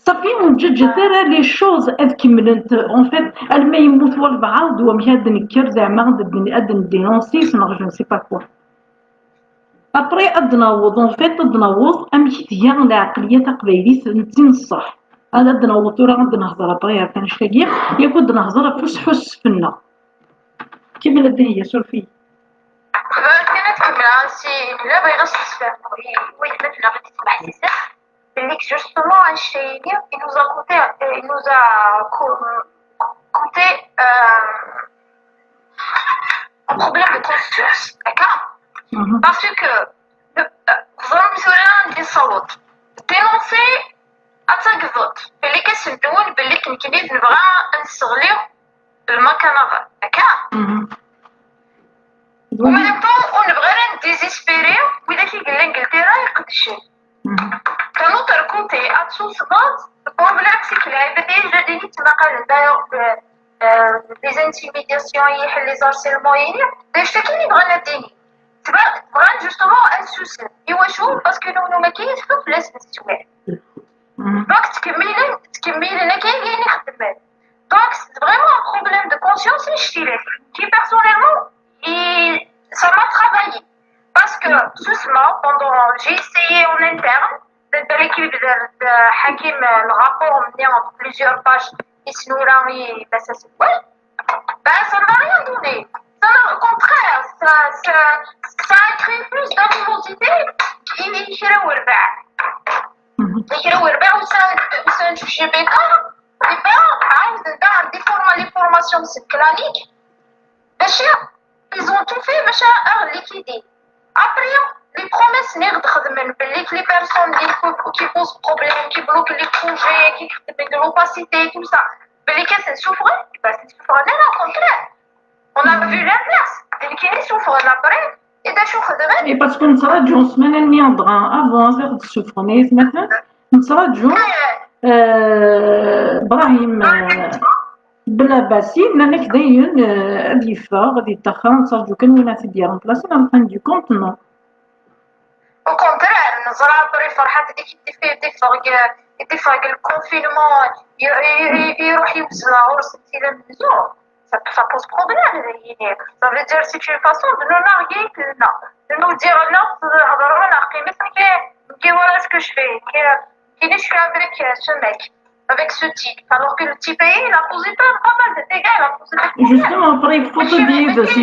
Safi, ur ǧǧeǧǧet ara les choses ad kemmlent. En fait, alma yemmut walbeɛḍ, wamek ad d-nekker zeɛma ad d-, ad d-ndénoncer neɣ je ne sais pas quoi. Après, ad d-naweḍ, en fait, ad d-naweḍ amek i tga lɛeqliya taqbaylit n tin ṣṣeḥ. Ad, ad d-naweḍ tura, ad d-nehḍer après ɣef annect-agi, yak ad d-nehḍer ɣef usḥussef-nneɣ. Kemmel a Dihya, suref-iyi. Bɣiɣ kan ad kemmleɣ ansi nella, bɣiɣ ad s-d-sfehmeɣ i waytma-tneɣ i d-temɛassisat, belli justement annect-agi, il nous a coûté, il nous a co-, coûté, euh, un problème de conscience, d'accord ? Mhm. Parce que, euh, teẓram tura anda i nessaweḍ. Dénoncer, ad tagdeḍ belli k-asen-nwen belli nekkni d-nebɣa ad nesseɣli lmakanaḍ, akka? Mhm. En même temps, ur nebɣi ara ad ndésespérer widak i yellan deg Lgiltira iqeddcen. Mhm. D'un autre côté, ad tsusmeḍ, le problème, c'est que lɛibad-agi d ayen yettmaqalen, d'ailleurs, euh, euh, les intimidations, les harcèlements, d acu kan i bɣan ad d-inin. Tebɣa-, bɣan justement ad susmen. Iwacu? Parce que nunu makin tfuk fell-asen teswiɛt. Mhm. Donc, ttkemmilen, ttkemmilen akka i ayen i xeddmen. Donc, c'est vraiment un problème de conscience, je dirais. Qui, personnellement, il, ça m'a travaillé. Parce que, justement, pendant, j'ai essayé en interne, de, de l'équipe de, de Hakim, euh, le rapport mené en plusieurs pages, qui se nourrit, ben, ça, c'est, ouais. Ben, ça n'a rien donné. Ça n'a, au contraire, ça, ça, ça a créé plus d'animosité. Il est, il est, il est, il est, il est, au sein, au sein du G B K, eh ben, عاود نبدا عندي forma-, les formations, c'est clanique. باش ils ont tout fait باش أغ liquider. Après, les promesses ني غد خدمن باللي que les personnes qui, qui posent problème, qui bloquent les projets, qui créent de l'opacité, tout ça. Mais les cas, c'est souffrant, bah, c'est souffrant, non, au contraire. On a vu l'inverse. اللي كاين يسوفر après. إذا شو خدمت؟ Et parce que نتراجعوا السمانة النية دغا avant أزيغ تسوفرني مثلا. نتراجعوا، آه، إبراهيم، آه، بلا باسين، لأنك داين، آه، غادي يفا، غادي يتأخر، نتراجعوا كان وين غادي يرمبلاسي، mais en fin du compte, non. Au contraire, نزرع بري فرحات هذيك يدي فيه، يدي فرق، يدي فرق le confinement، ي-، ي-، ي-، يروح يوزن العروس انت لا مزور. Ça, ça pose problème, ça veut dire c'est une façon de nous narguer, que, non, de nous dire, non, هضروا على قيمتك، كي، كي voilà ce que je fais, كي، كي je suis avec, euh, ce mec, avec ce type. Alors que le type, il a posé pas, pas mal de dégâts, il a posé des problèmes. Justement, après, il faut dire,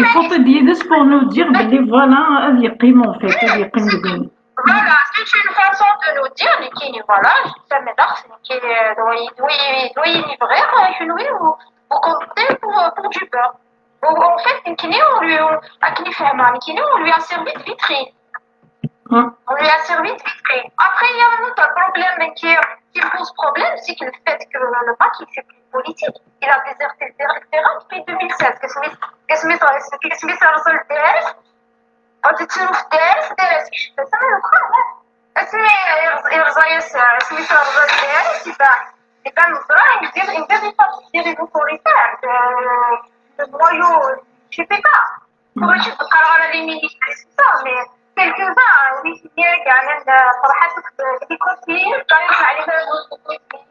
il faut dire pour nous dire, mais voilà, هذه قيمة, en fait, هذه قيمة. Voilà, c'est une façon de nous dire, نكيني, voilà, ça me darse, نكيني, دوي, دوي, دوي, نبغي, oui, vous, vous comptez pour, pour du beurre. En fait, نكيني, on lui, on, أكني فهمة, نكيني, on lui a servi de vitrine. Hein? On lui a servi de vitrine. Après, il y a un autre problème qui, qui pose problème, c'est que le fait que le Macky, c'est plus politique, il a déserté le ter-, le terrain depuis deux mille seize. Qu'est-ce que, qu'est-ce que, qu'est-ce que ça veut dire? غادي تشوف دارس، دارس كيفاش تسمى الأخرى. Asmi yerẓ-, yerẓa-yas, asmi terẓa Lezzayer, c'est pas, c'est pas Neẓra, il vient, il vient des, des autoritaires, de, de noyaux, je sais pas. Ur d-qqareɣ ara les ministres, c'est ça, mais quelques-uns, oui, c'est bien, كاع فرحات les conseillers, كاع علينا les conseillers.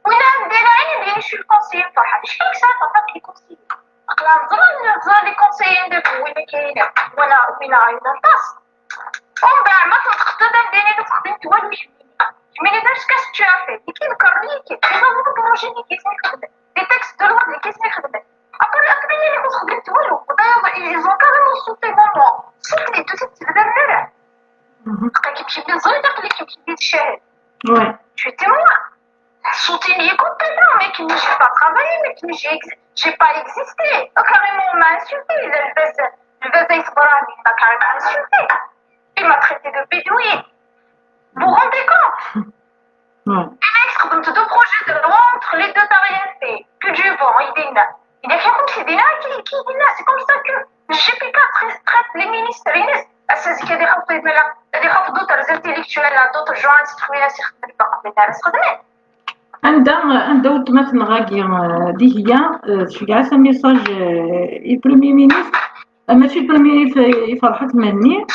وين عندنا عين اللي je suis conseiller فرحات؟ شكون ساعة فرحات les conseillers؟ أقلا نزرا، نزرا les conseillers ندير وين كاينين، ولا وين عندنا طاس. ومن بعد ما تنتقد، دايرين تخدم توالو شمينة. شمينة دار شكاش تشافي، كي نكرني، كي كيما هو بروجيني كيسمي خدمة. Les textes de loi اللي كيسمي خدمة. أبري أكمل اللي كنت خدمت والو. D'ailleurs, ils ont carrément sauté mon nom. صوتني، تو تتبدل لها. بقى كيمشي بين زوين، داك اللي كيمشي بين الشاهد. Je suis témoin. صوتيني complètement, mais qui j'ai pas travaillé, mais qui j'ai ex-, j'ai pas existé. Carrément, on m'a insulté. Le buzz, le buzz, il se براني, il m'a carrément insulté. Il m'a traité de bédouine. Vous vous rendez compte? Ouais. Et là, il y a deux projets de loi entre les deux, t'as rien fait. Que du vent, il est là. Il a fait comme si des là qui, qui est là. C'est comme ça que le G P K tra-, traite les ministres. Il y a des d'autres intellectuels, d'autres gens, c'est trouvé la certaine. عندها عندها وتمات نغاكي دي هي شجعت ميساج البريمير مينيستر ماشي البريمير مينيستر فرحات مهني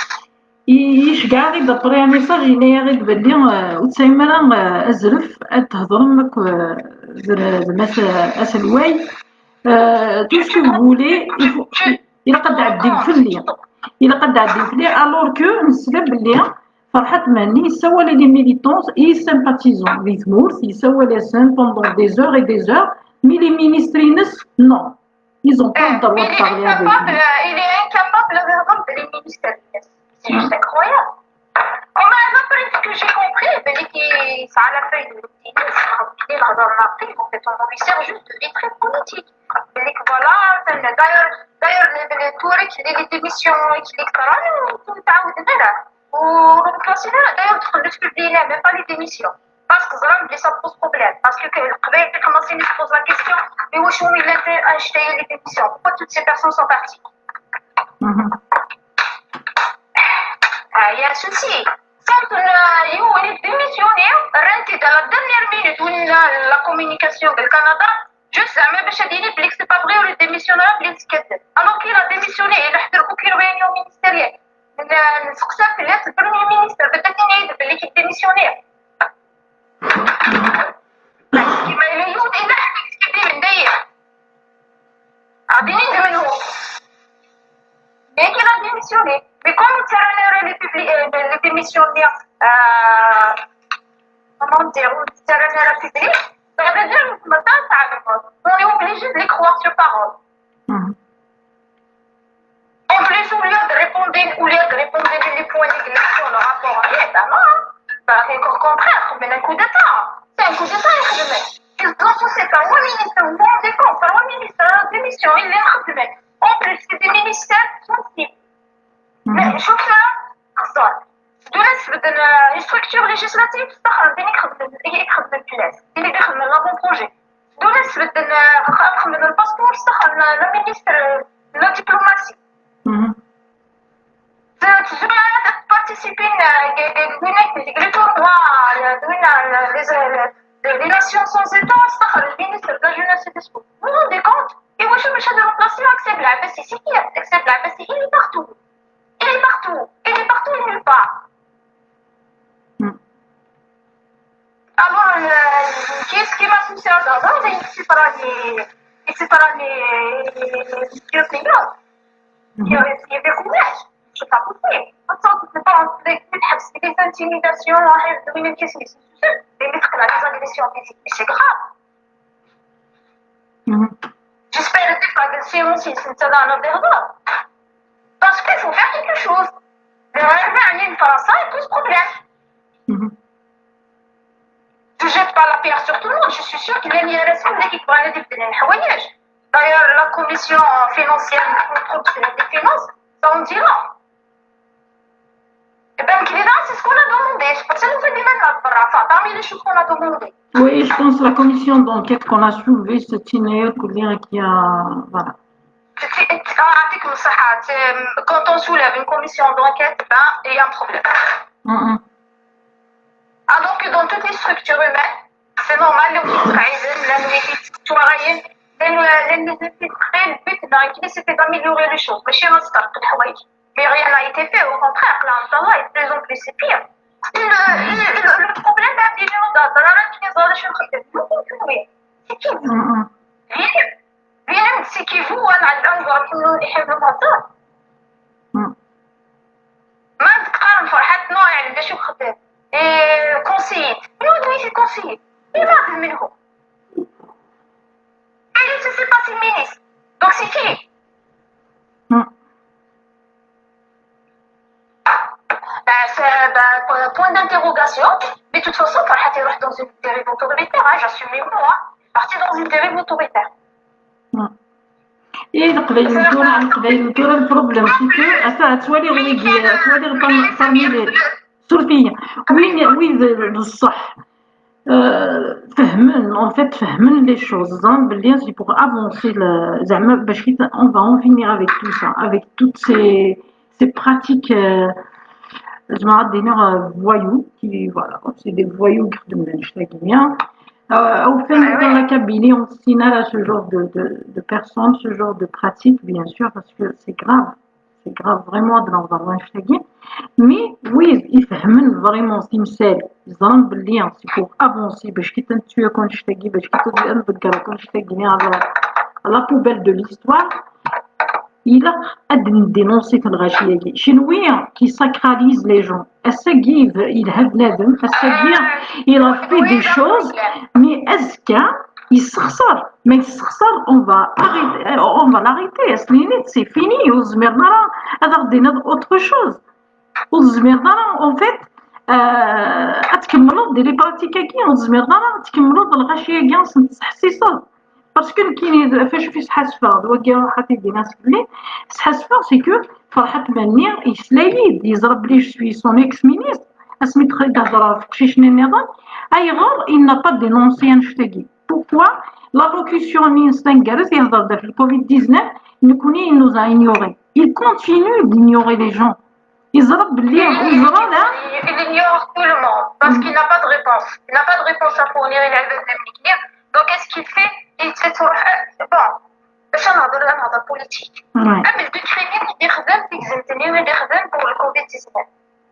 يشجع غير دابري ميساج هنايا غير تبان لي وتسعي مرة أزرف أتهضر مك زعما أسلواي tout ce que vous voulez إلا قد عدي فلي إلا قد عدي فلي alors que نسلب بلي فرحات مهني يسوى les militants et sympathisants les تمورت يسوى les scènes pendant des heures et des heures mais les ministres non ils ont pas le droit de parler avec lui. Il est incapable de répondre les ministres. C'est juste incroyable. ومع هذا après ce que j'ai compris بلي كي ساعة la feuille de routine كي نهضر ناقي en fait on lui sert juste de vitrine politique. بلي voilà d'ailleurs d'ailleurs les tours كي les démissions كي طرا تعاود نرى ورمبلاسينا. D'ailleurs دخل publier même pas les démissions parce que زرا بلي ça pose problème parce que قبيل كنا سي نسبوز la question mais واش هو الا اشتي les démissions pourquoi toutes ces personnes sont parties. Ah, il y a un souci. Quand on a eu une démissionnaire, rentré dans la dernière minute, où la communication du Canada, juste la même chose, il dit que c'est pas vrai, il démissionne, il se quitte. Alors qu'il a démissionné, il n'a fait aucune réunion ministérielle. نسقسى في الناس البريمير مينيستر بدات نعيد باللي كي ديميسيوني. كيما الا يوم الا حبيت كيدير من داير غادي ندمنو. Mais qu'il a démissionné. Mais comme tu as les publié, les démissionnaires, euh, comment dire, tu as les publié, ça veut dire que maintenant, ça avance. On est obligé de les croire sur parole. En plus, au lieu de répondre, au lieu de répondre les points de question, le rapport, eh ben non, bah, c'est au contraire, mais un coup d'État. C'est un coup d'État, il faut le mettre. Ils ont poussé par un ministre, vous vous rendez compte, par un ministre, la démission, il est le mettre. En plus, c'est des ministères sensibles. Mais je crois que ça, de la structure législative, ça, il y a des l'avant-projet. دوني نسبت نخاف من الباسبور استخر لا مينيستر لا دبلوماسي. تزوج بارتيسيبين هناك ديك لي تورنوا، هنا les nations sans état استخر المينيستر دو لا جوناس اي دو سبور. Vous vous rendez compte؟ اي واش باش هذا رومبلاسيون اكسب العباسي سي كي اكسب العباسي اي بارتو. Il est partout. Il est partout et nulle part. Alors, euh, qu'est-ce qui m'a poussé à ça? C'est pas les, c'est pas les, les, les, il y avait combien? C'est pas possible. Attends, c'est pas un truc, c'est des intimidations, les agressions physiques, c'est grave. J'espère que c'est aussi, c'est ça dans le verre. Parce qu'il faut faire quelque chose. Le revenu en France, il pose problème. Je jette pas la pierre sur tout le monde. Je suis sûre qu'il y a une I R S M qui va aller détenir. D'ailleurs, la commission financière nous propose des finances, ça on dira. Eh ben, c'est ce qu'on a demandé. C'est pour ça que nous faisons maintenant le rapport. Parmi les choses qu'on a demandé. Oui, je pense que la commission d'enquête qu'on a soulevée, c'est une erreur qui a, voilà. Quand on soulève une commission d'enquête, ben, il y a un problème. Mm -hmm. Alors que dans toutes les structures humaines, c'est normal, لو كيتقعدن، لأن كيتقعدن، لأن، لأن le but, le but, c'était d'améliorer les choses. ماشي غير تطرق الحوايج. Mais rien n'a été fait, au contraire, là, ça va, et de plus en plus, c'est pire. Et le, et le, le problème, là, des gens, dans, dans la langue, ils ont les choses, c'est qui vous, c'est qui vous, أنا عاد نهضر كيما يحبوا نهضر. ما تقارن فرحات نوع، يعني، باش يخدم. إيه، كونسيي. إيه، ودوي في كونسيي. إيه، ما هذا منهم. إيه، سي سي با سي مينيس. دونك سي كي؟ Bah, c'est, bah, point d'interrogation. Mais de toute façon, فرحات يروح dans une dérive autoritaire, hein, j'assume mes mots, hein. Parti dans une dérive autoritaire. اي القبايل الدورة، القبايل الدورة البروبليم سي كو اتا توالي غويكي، توالي غطان صار ميلي سورتي وين وين بصح. آه، فهمن، en fait، فهمن les choses، زعما بلي c'est pour avancer، زعما باش كي on va en finir avec tout ça, avec toutes ces, ces pratiques, euh, زعما غادي نغ voyous, qui, voilà, c'est des voyous qui خدمنا نشتاقينيا. Euh, au fin de la Kabylie, on s'y à ce genre de, de, de personnes, ce genre de pratiques, bien sûr, parce que c'est grave. C'est grave, vraiment, de l'environnement. Mais oui, يفهمن vraiment timsal, زعما بلي c'est pour avancer, باش كي تنتوي كون شتاقي، باش كي تدي أنا بقرا كون شتاقي على la poubelle de l'histoire. إلا أد dénoncer الغاشية دي شنوية qui sacralise les gens. السقيف يلهب بنادم، السقيف il a fait des choses, mais est-ce que يسخسر؟ ما يسخسر، on va arrêter, on va l'arrêter. C'est fini, ur tezmireḍ ara ad aɣ-d-tiniḍ autre chose. Ur tezmireḍ ara, en fait, ad tkemmleḍ di les pratiques-agi, ur tezmireḍ ara ad tkemmleḍ lɣaci-agi ad sen-tettḥessiseḍ. Parce que nekkini facu fi sḥasfeɣ d wagi ruḥ ad t-id-iniɣ seg-li, sḥasfeɣ c'est que Ferḥat Mhenni yesla-yi-d, yeẓra belli je suis son ex-ministre, asmi d-, d-hedreɣ ɣef teqcicin nniḍen, ayɣer il n'a pas dénoncé annect-agi? Pourquoi l'allocution-nni n Stengaret yehder-d ɣef le covid dix-neuf, nekkni il nous a ignorés. Il continue d'ignorer les gens. Yeẓra belli yeẓra da. Il ignore tout le monde parce qu'il n'a pas de réponse. Il n'a pas de réponse à fournir, il a le même. Donc qu'est-ce qu'il fait? Il se tourne. Bon, باش نهضر، نهضر politique. Am le décret-nni i d-yexdem, tigzmt-nni i d-yexdem pour le covid dix-neuf.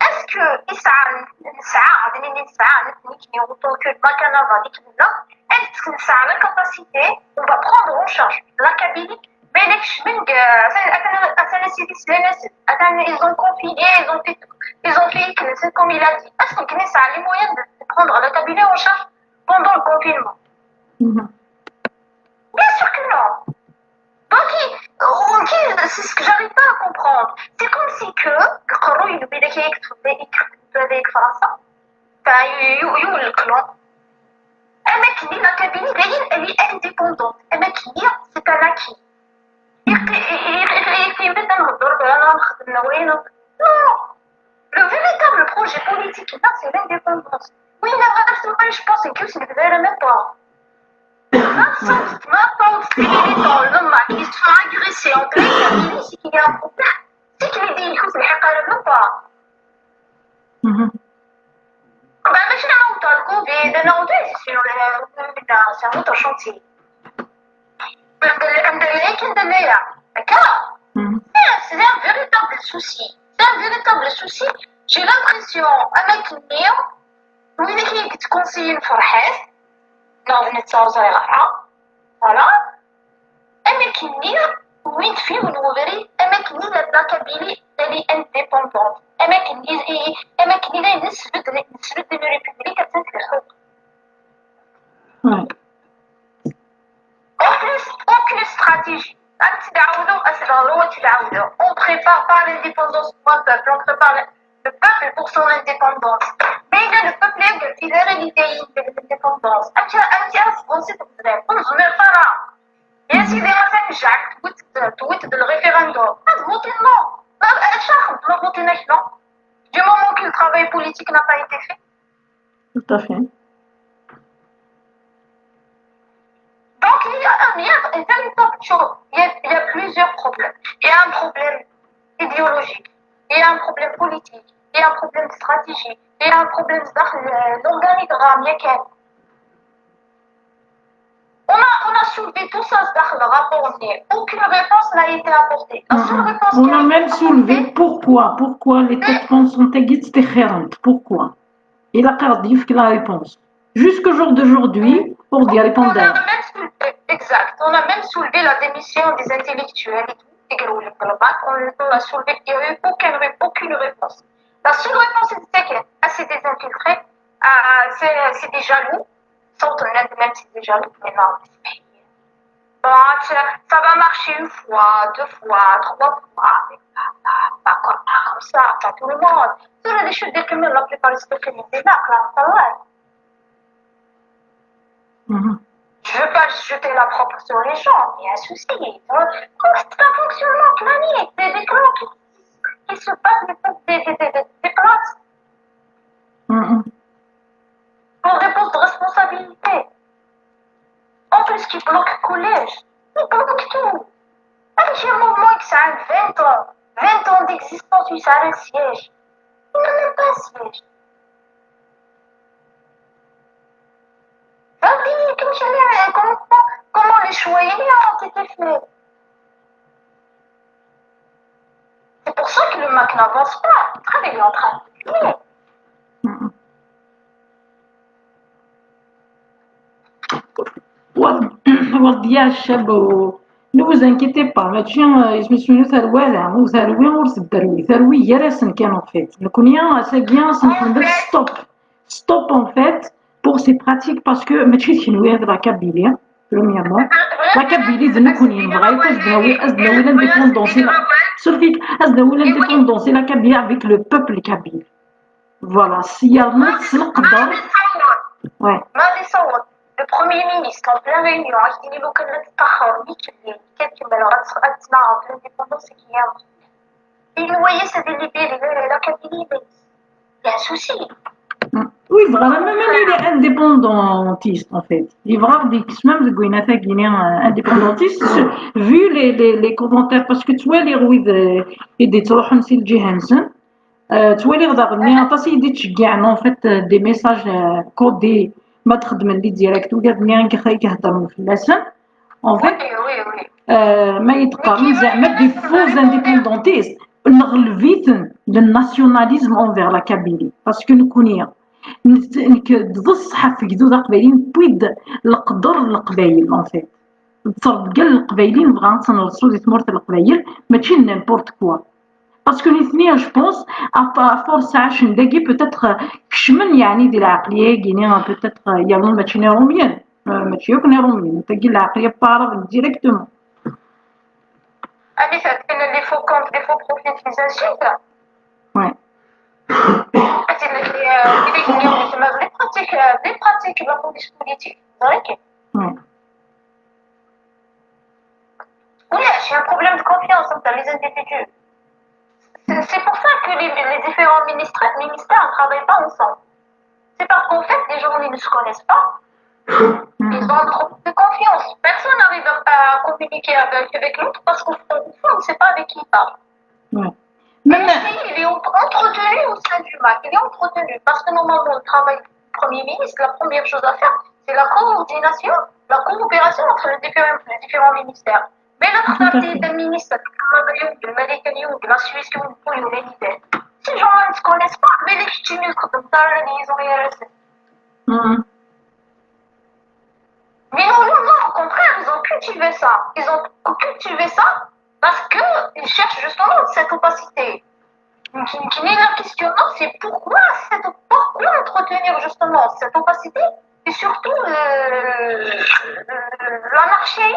Est-ce que yesɛa, nesɛa, ad nini nesɛa, nekkni en tant que Macanava, nek nella, est-ce que nesɛa la capacité, on va prendre en charge la Kabylie, mais les chemins, atan, atan, atan, atan, ils ont confiné, ils ont fait, ils ont fait, comme il a dit. Est-ce que nesɛa les moyens de, de prendre la Kabylie en charge pendant le confinement? Bien sûr que non. Donc, il- on dit, c'est ce que j'arrive pas à comprendre. C'est comme si que, يقروا يلو بيدك يكتب، يكتب هذيك فرنسا. Enfin, you, you, you le clan. أماكن la Kabylie, elle est indépendante. أماكن، c'est un acquis. يقيم بدا نهضر بها، نخدم وين. Non. Le véritable projet politique, là, c'est l'indépendance. Oui, là, je pense que c'est le même pas. Même pas, même pas, les militants, le MAK, ils sont agressés en pleine Kabylie, c'est qu'il y a un problème. C'est qu'il y a des choses, mais même pas. Bah, mais je n'ai pas le covid, non, c'est sur le, c'est un autre chantier. D'accord. C'est un véritable souci. C'est un véritable souci. J'ai l'impression, avec Nia, وين كي كنت كونسيي فرحات، ناض نتساوزا غارة. Voilà. أما كني وين في من وغري، أما كني لا كابيلي تالي indépendante. أما كني، أما كني لا نسبد، نسبد une république تاع الحقوق. Aucune, aucune stratégie. أنت تعاودوا، أسراروا تعاودوا. On prépare pas l'indépendance pour un peuple, on prépare le peuple pour son indépendance. Mais là, le peuple est fédéré l'idée de l'indépendance. أنت، أنت أصبحت تبغي، ونزمر فرا. يا سيدي، مثلا نشعك تويت، تويت بالريفيراندوم. أصبحت non. ما، شنو خدمة فوتينا شنو؟ Du moment que le travail politique n'a pas été fait. Tout à fait. Donc, il y a, il y a un véritable chose. Il y a, il y a plusieurs problèmes. Il y a un problème idéologique. Il y a un problème politique. il y a un problème de stratégie, il y a un problème de l'organigramme, il y a on a, on a soulevé tout ça dans le rapport, mais aucune réponse n'a été apportée. La seule réponse qui a été apportée, on a même soulevé pourquoi, pourquoi les têtes pensantes existent. Pourquoi? Il a perdu la réponse. Jusqu'au jour d'aujourd'hui, pour dire répondre. Exact. On a même soulevé la démission des intellectuels et tout. On a soulevé, il n'y a eu aucune, aucune réponse. La seule réponse, c'était que ah, c'est des infiltrés, ah, c'est des jaloux. Sont même, même si c'est des jaloux, mais non. Ça va marcher une fois, deux fois, trois fois, mais pas, pas, pas, comme, pas comme ça, pas tout le monde. Sur les choses des criminels, la plupart des criminels, c'est là, là, ça va. Je ne veux pas jeter la propre sur les gens, mais un souci. C'est un fonctionnement planique, des, des plans qui, qui se passent, des, des, des, des, des places. Pour des postes de responsabilité. En plus, qui bloque le collège, qui bloque tout. Allez, j'ai un mouvement qui a vingt ans, vingt ans d'existence, il a un siège. Il n'a même pas un siège. Comment, comment les choix ont été faits? C'est pour ça que le Mac n'avance pas. Il est en train de plier. Wadia Chabo, ne vous inquiétez pas, mačči isem-is inu terwala, ur terwi ur tedderwi, terwi gar-asen kan en fait. Nekni ass-agi ad sen-nefk stop, stop en fait pour ces pratiques parce que mačči d kenwi d la Kabylie, premièrement. La Kabylie d nekni, nebɣa yakk ad d-nawi, ad d-nawi l'indépendance, surtout ad d-nawi l'indépendance et la Kabylie avec le peuple kabyle. Voilà, si y a le mot, c'est le qadar. Ouais. Le Premier ministre, en pleine réunion, il dit que le Tahar, il dit que l'indépendance, c'est qu'il y a. Il voyait, c'est des libérés, la Kabylie, il y a un souci. Oui, vraiment, même il est indépendantiste, en fait. Il va dire que même de Guyana, indépendantiste, vu les, les, les commentaires, parce que tu vois, les rues et des Tsohon, c'est le Jihansen. Ttwaliɣ daɣen aṭas i yi-d-ittceggiɛen en fait des messages codés ma txeddmen les directs ula d mi i k-heddren fell-asen. En fait, ma yi-d-qqaren zeɛma des faux indépendantistes, nɣelb-iten le nationalisme envers la Kabylie. Parce que nekni, nekk d ṣṣeḥ ɣef ugdud aqbayli, newwi-d leqder n Leqbayel en fait. D ttrebga n Leqbayel i nebɣa ad tt-nerṣu di tmurt n Leqbayel, mačči n'importe quoi. Parce que nitni, je pense, à force ɛacen dagi, peut-être kecmen yeɛni di lɛeqliya-agi-nni, peut-être yernu mačči n Iṛumyen, mačči akk n Iṛumyen, tagi lɛeqliya n waɛraben directement. Amek ara d-inin les faux comptes, les faux profils, les insultes? Ouais. Les pratiques, les pratiques de la police politique, c'est vrai que. Ouais. Oui, j'ai un problème de confiance entre les individus. C'est pour ça que les, les différents ministères, ministères ne travaillent pas ensemble. C'est parce qu'en fait, les gens ils ne se connaissent pas. Ils ont un problème de confiance. Personne n'arrive à communiquer avec, avec l'autre parce qu'on ne sait pas avec qui il parle. Ouais. Même il est entretenu au sein du Mac. Il est entretenu parce que normalement, le travail du Premier ministre, la première chose à faire, c'est la coordination, la coopération entre les différents, les différents ministères. Mais la partie des ministres, le Mali, la Suisse, l'unité. Ces gens-là ne se connaissent pas, mais les Chinois, comme ça, ils ont rien. Mais non, non, non, au contraire, ils ont cultivé ça. Ils ont cultivé ça parce qu'ils cherchent justement cette opacité. Donc, la question, c'est pourquoi, cette, pourquoi entretenir justement cette opacité et surtout euh, l'anarchie.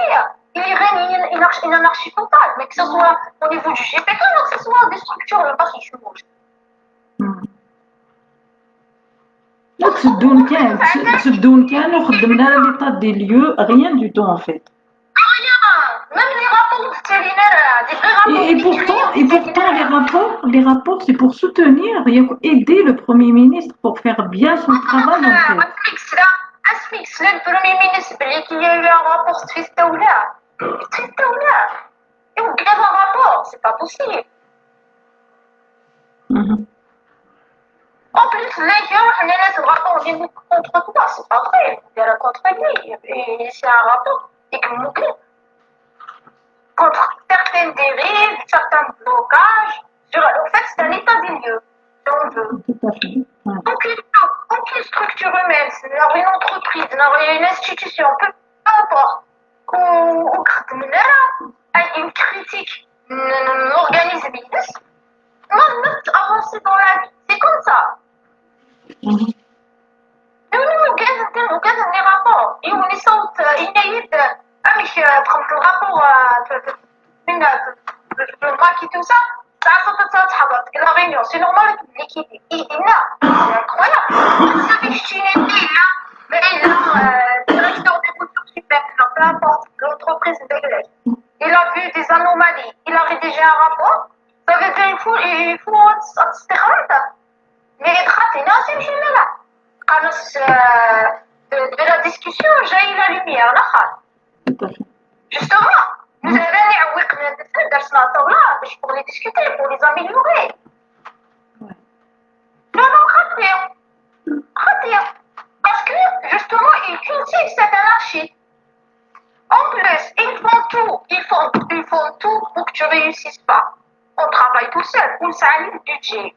Il y a une, une, anarchie totale, mais que ce soit au niveau du G P K ou que ce soit des structures, le passé du monde. لا تسدون كان تسدون كان وخدمنا l'état des lieux, rien du tout en fait. Même les rapports vétérinaires, des vrais rapports. Et, et pourtant, et pourtant les rapports, les rapports, c'est pour soutenir et aider le Premier ministre pour faire bien son travail en fait. Asmi le Premier ministre, il y a eu un rapport triste ou là. Triste ou là. Et on garde un rapport, c'est pas possible. Mhm. En plus, les gens, on est là, ce rapport, on est contre toi, c'est pas vrai, on est contre lui, et c'est un rapport, et que contre certaines dérives, certains blocages, sur, en fait, c'est un état des lieux, si on veut. Tout à fait. Ouais. Donc, une, donc, une structure humaine, c'est une entreprise, une institution, peu, peu importe, ou, ou une critique, un organisme, on peut avancer dans la vie. C'est comme ça. Mhm. وكان وكان les rapports يولي صوت ينايد امش تخلط الرابور من الماكي تو سا تاع صوت تاع تحضر la réunion c'est normal اللي كيدي اي لا c'est incroyable ça بيشتيني الا الا directeur de culture supérieure peu importe l'entreprise il a vu des anomalies il a rédigé un rapport ça veut dire il faut il faut تستخرج mais خاطينا c'est ماشي لا خلاص de la discussion جاي la lumière لاخر Tout à fait. Justement, nous avons نعويق درسنا طاولة باش pour les discuter, pour les améliorer. Ouais. Non, non, خطير. خطير. Parce que, justement, il cultive cette anarchie. En plus, ils font tout, ils font, ils font tout pour que tu réussisses pas. On travaille tout seul. ونسعاني le budget.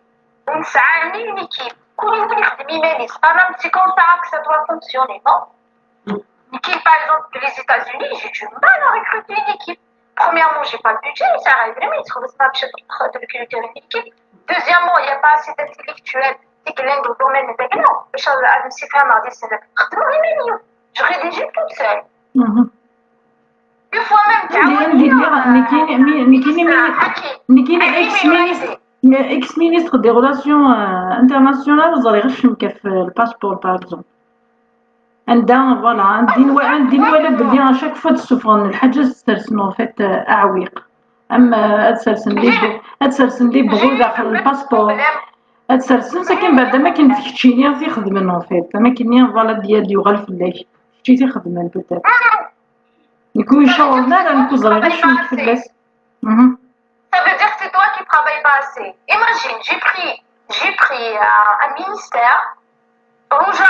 ونسعاني l'équipe. كل يوم يخدم يمانيس. أنا c'est comme ça que ça doit fonctionner, non? Mais qui, par exemple, les États-Unis, j'ai du mal à recruter une équipe. Premièrement, j'ai pas le budget, ça arrive jamais, il trouve ça de recruter une équipe. Deuxièmement, il n'y a pas assez d'intellectuels. C'est que l'un des domaines de non, je rédige toute seule. Mhm. Une fois même, ندير ندير نكيني نكيني نكيني ex ministre ex ministre des relations internationales زري غير شمكه في ال passeport par exemple عندها voilà عندي نوا عندي نوا بلي à chaque fois تسوفرن الحاجه تسرسن en fait اعويق اما تسرسن لي تسرسن لي بغو داخل ال passeport تسرسن ساكن بعد ما كنت كتشيني في خدمه en fait ما كني voilà ديال يغال في الله كتشي في خدمه peut-être نكون شاورنا لا نكون زري غير شمك في الباس Ça veut dire que c'est toi qui travailles pas assez. Imagine, j'ai pris, j'ai pris euh, un ministère, Rouge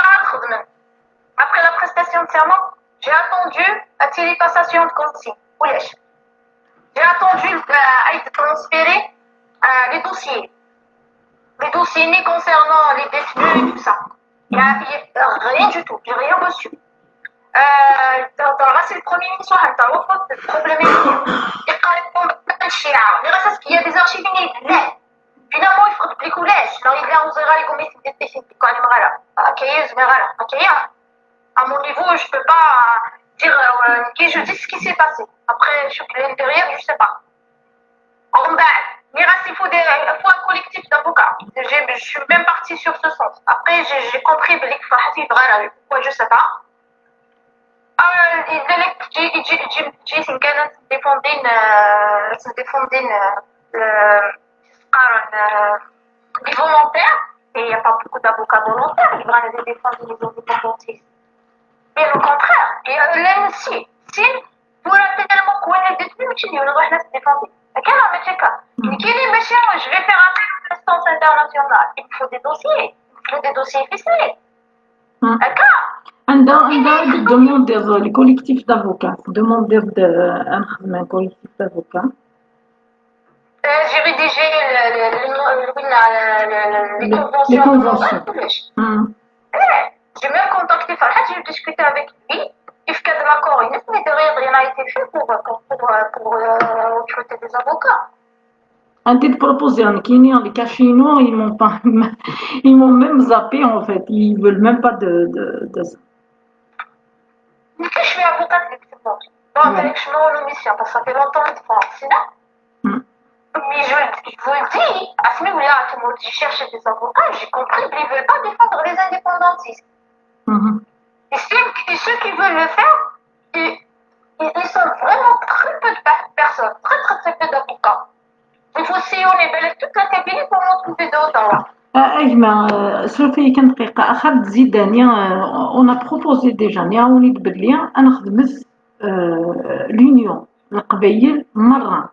Après la prestation de serment, j'ai attendu la télépassation de consigne. J'ai attendu euh, à être transféré euh, les dossiers. Les dossiers concernant les détenus et tout ça. Il n'y a, il y a rien du tout. J'ai rien reçu. آه، تراسل البروميي مينيستر واحد الطرف البروبليم يقال لكم الشيعة مي غاساس كي دي زارشيف هنا لا فينالمون يفقد بلي كولاش لا يلا وزيرا يقوم يتديسين ديكو على مغالا كايز مغالا كايا à mon niveau je peux pas dire euh, que je dis ce qui s'est passé après je suis l'intérieur je sais pas ومن بعد مي غاسي فو دي فو un collectif d'avocats je suis même partie sur ce sens après j'ai compris بلي فرحتي بغير pourquoi je sais pas يبان لك تجي تجي تجي تجي كانت ديفوندين ديفوندين قارن les volontaires et il n'y a pas beaucoup d'avocats volontaires qui vont aller défendre les indépendantistes. Bien au contraire, et l'M C, si pour la tellement qu'on est détenu, mais tu ne vas pas défendre. Quel est le cas? Je vais faire appel à l'instance internationale. Il faut des dossiers. Il faut des dossiers ficelés. عندها عندها دوموندي لي كوليكتيف دافوكا دوموندي نخدم كوليكتيف دافوكا J'ai rédigé les conventions. J'ai même contacté Farhat, j'ai discuté avec lui. Il fait de l'accord, mais derrière, rien n'a été fait pour, pour, pour, pour euh, recruter des avocats. عندي بروبوزي كاينين les cachinots ils m'ont pas ils m'ont même zappé en fait ils veulent même pas de de de ما كاينش شويه افوكات اللي كتبوا دونك شنو لو ميسيون باسكو صافي لونطون في فرنسا mais je, je vous le dis اسمي ولا كيما ولدي chercher des avocats j'ai compris qu'ils veulent pas défendre les indépendantistes et ceux, et ceux qui veulent le faire ils, ils sont vraiment très peu de personnes très très très peu d'avocats Il faut sillonner بالك toute la Kabylie pour retrouver de Ottawa. اجمع شوفي كان دقيقة اخر تزيدني on a proposé déjà نعاوني بلي انا خدمت l'union القبايل مرة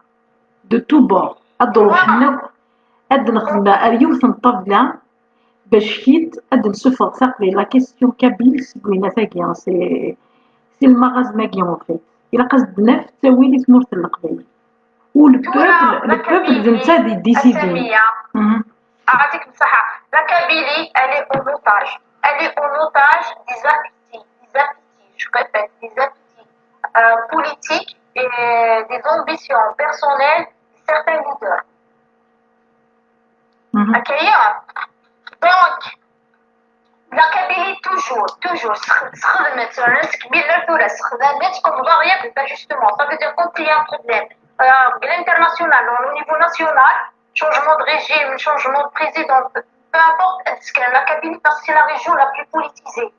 de tous bords ادروح هنا اد نخدم ار يوث الطبلة Bac kit ad d-nsuffeɣ taqbaylit, la question kabyle seg winat-agi, c'est c'est le marasme-agi en fait. Ilaq ad s-d-naf ttawil i tmurt n Leqbayel. U le peuple, le peuple d netta i d-déciden. Mhm. La Kabylie, elle est en otage. Elle est en otage des appétits, des appétits, je répète, des appétits euh, politiques et des ambitions personnelles de certains leaders. Mhm. Ok. Donc, la Kabylie, toujours, toujours, comme variable d'ajustement. Ça veut dire quand il y a un problème, euh, l'international, au niveau national, changement de régime, changement de président, peu importe, est-ce que la Kabylie, parce que c'est la région la plus politisée.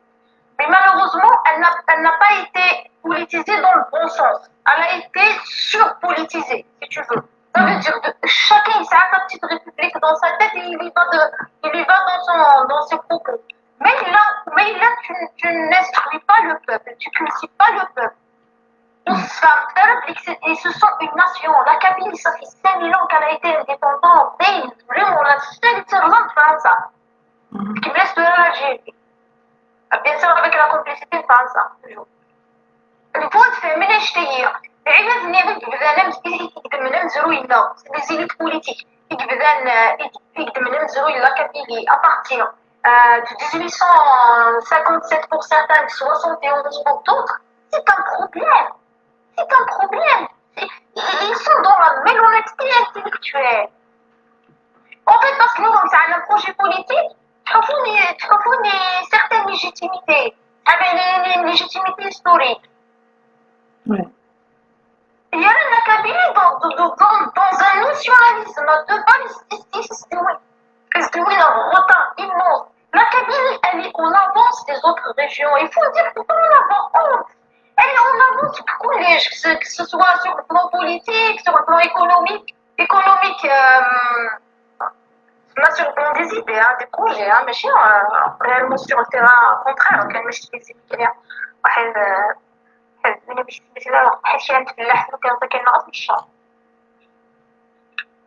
Mais malheureusement, elle n'a pas été politisée dans le bon sens. Elle a été surpolitisée, si tu veux. Ça veut dire que chacun il a sa petite république dans sa tête et il y va, de, il y va dans, son, dans ses propos. Mais là, mais là tu, tu n'instruis pas le peuple, tu ne cultives pas le peuple. Ils se sont une nation. La Kabylie, ça fait cinq mille ans qu'elle a été indépendante. Vraiment, la seule qui représente France. Qui laisse de l'Algérie. Bien sûr, avec la complicité de France, toujours. Il faut se faire ménager. Les élites politiques, la Kabylie, à partir euh, de dix-huit cent cinquante-sept pour certains, de soixante et onze pour d'autres, c'est un problème. C'est un problème. Ils sont dans la malhonnêteté intellectuelle. En fait, parce que nous, comme ça, un projet politique, il faut une certaine légitimité. Une légitimité historique. Ouais. Il y a la Kabylie dans, dans, dans, dans un nationalisme de base, c'est un retard immense. La Kabylie, elle est en avance des autres régions. Il faut dire que nous avons honte. Elle est en avance du collège, que ce, que ce soit sur le plan politique, sur le plan économique, économique, euh, pas sur le plan des idées, hein, des projets, hein, mais euh, réellement sur le terrain, au contraire, كان ماشي des immigrés. واحد واحد ماشي مثلا واحد شي عند فلاح وكان كان ناقص الشهر.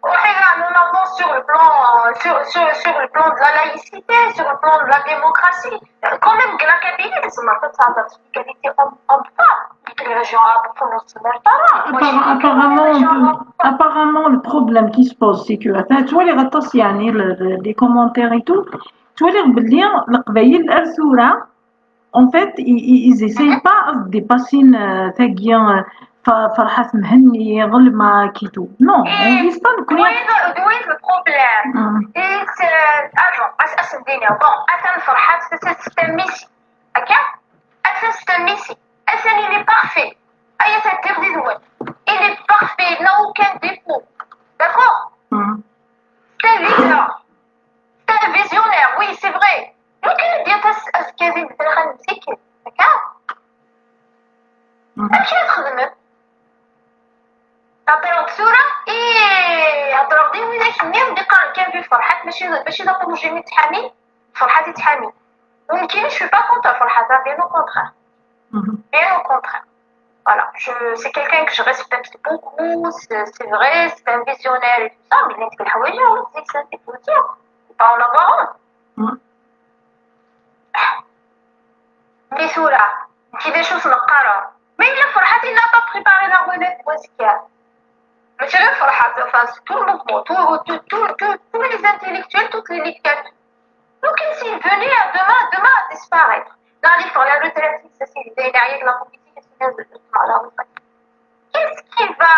وحنا nous avons sur le plan sur, sur, sur le plan de la laïcité, sur le plan de la démocratie, quand même la Kabylie تسمى تتهضر في l'égalité homme-femme. Apparemment, apparemment, le problème qui se pose, c'est que, tu vois, les commentaires et tout, tu vois, les en fait, ils, ils essayent pas de dépasser une euh, Ferhat Mhenni, Golmak et tout. Non, on vise pas le problème. Et c'est, attends, bon, attends, Ferhat, c'est un Messi. Ok ? C'est un Messi. Il est parfait. Il est parfait, il n'a aucun défaut. D'accord ? C'est un leader. C'est un visionnaire, oui, c'est vrai. Donc, il est bien à ce qu'il y a une ماشي هاد الخدمة. هضروا بصورة، إيه، هضروا ديما داك النيم اللي قال كان في فرحات، ماشي ماشي دابا مجرمين تحامي، فرحات يتحامي. ولكن je suis pas contre فرحات، bien au contraire. Bien au contraire. Voilà, c'est quelqu'un que je respecte beaucoup, c'est vrai, c'est un visionnaire et tout ça, mais il y a des choses, c'est pas en avoir honte. Mais ثورة، كي des choses نقرا. Mais il a فرحات, il n'a pas préparé la relève وزكا. ماشي غير فرحات, enfin, tout le mouvement, tous les intellectuels, toutes les lectures. Donc, s'il venait à demain, demain à disparaître. Dans les la retraite, ça c'est l'idée derrière la politique, c'est la retraite. Qu'est-ce qui va,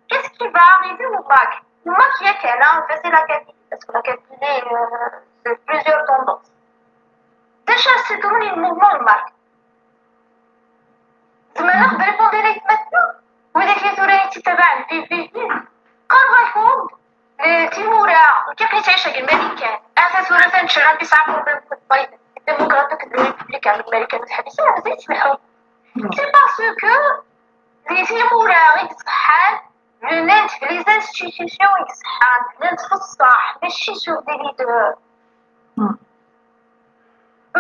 qu'est-ce qui va arriver au MAK ? Au MAK, il y a qu'elle a inversé la qualité, parce que la qualité, euh, c'est plusieurs tendances. Déjà, c'est devenu le mouvement, le MAK. زعما نقدر نقول لك مثلا ولكن ثورة تتبع البي في في قرر يكون تيمورا كيف يتعيش هاد الملكة أساس ولا تنشرها في صعب ولا في الطريق الديمقراطيك الريبوبليك عند الملكة متحدثة مزيد تسمحوا c'est parce que les تيمورا غير صحان بنات في les institutions يصحان بنات في الصح ماشي sur des leaders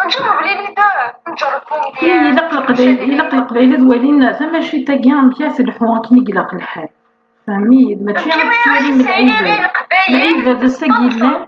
نجرب les leaders نجربهم إيه، إلا قلق داي- إلا قلق بعيد ولينا ثم شي تاكي عم كيف الحوار كي يقلق الحال فهمي ماشي عم تسوالي من العيد العيد هذا الساق يلان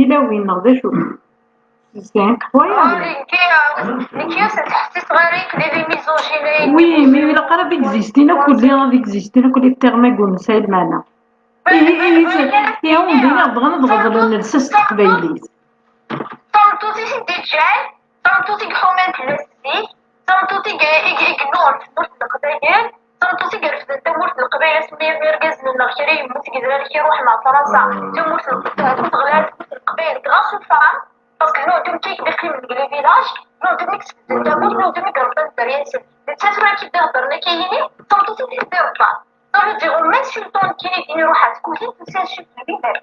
tilawin neɣ d acu. C'est incroyable. Nekki ur ttḥessiseɣ ara akken d les misogynes. Oui, mais ilaq ara ad existin akk les, ad existin akk les termes-agi ur nesɛi lmeɛna. Ihi, ihi, ihi, bɣan ad ɣeḍlen lsas s teqbaylit. Tameṭṭut i t-id-iǧǧan, tameṭṭut i iḥuman fell-as zik, tameṭṭut i i yennuɣen tmurt n Leqbayel, tameṭṭut i irefden tamurt n Leqbayel asmi irgazen-nneɣ kra yemmut i yedrar i iruḥen ɣer Fransa, tamurt n Leqbayel teɣla, tamurt n Leqbayel grâce aux femmes, parce que nutenti i d-iqqimen deg les villages, nutenti i yesbedden tamurt, nutenti i irebban dderya-nsen. Netta tura akka i d-iheddren akka yini, tameṭṭut i t-id-irebban. Ça veut dire, en m'insultant nekkini din iruḥ ɣer tkuzint, il s'insulte lui-même.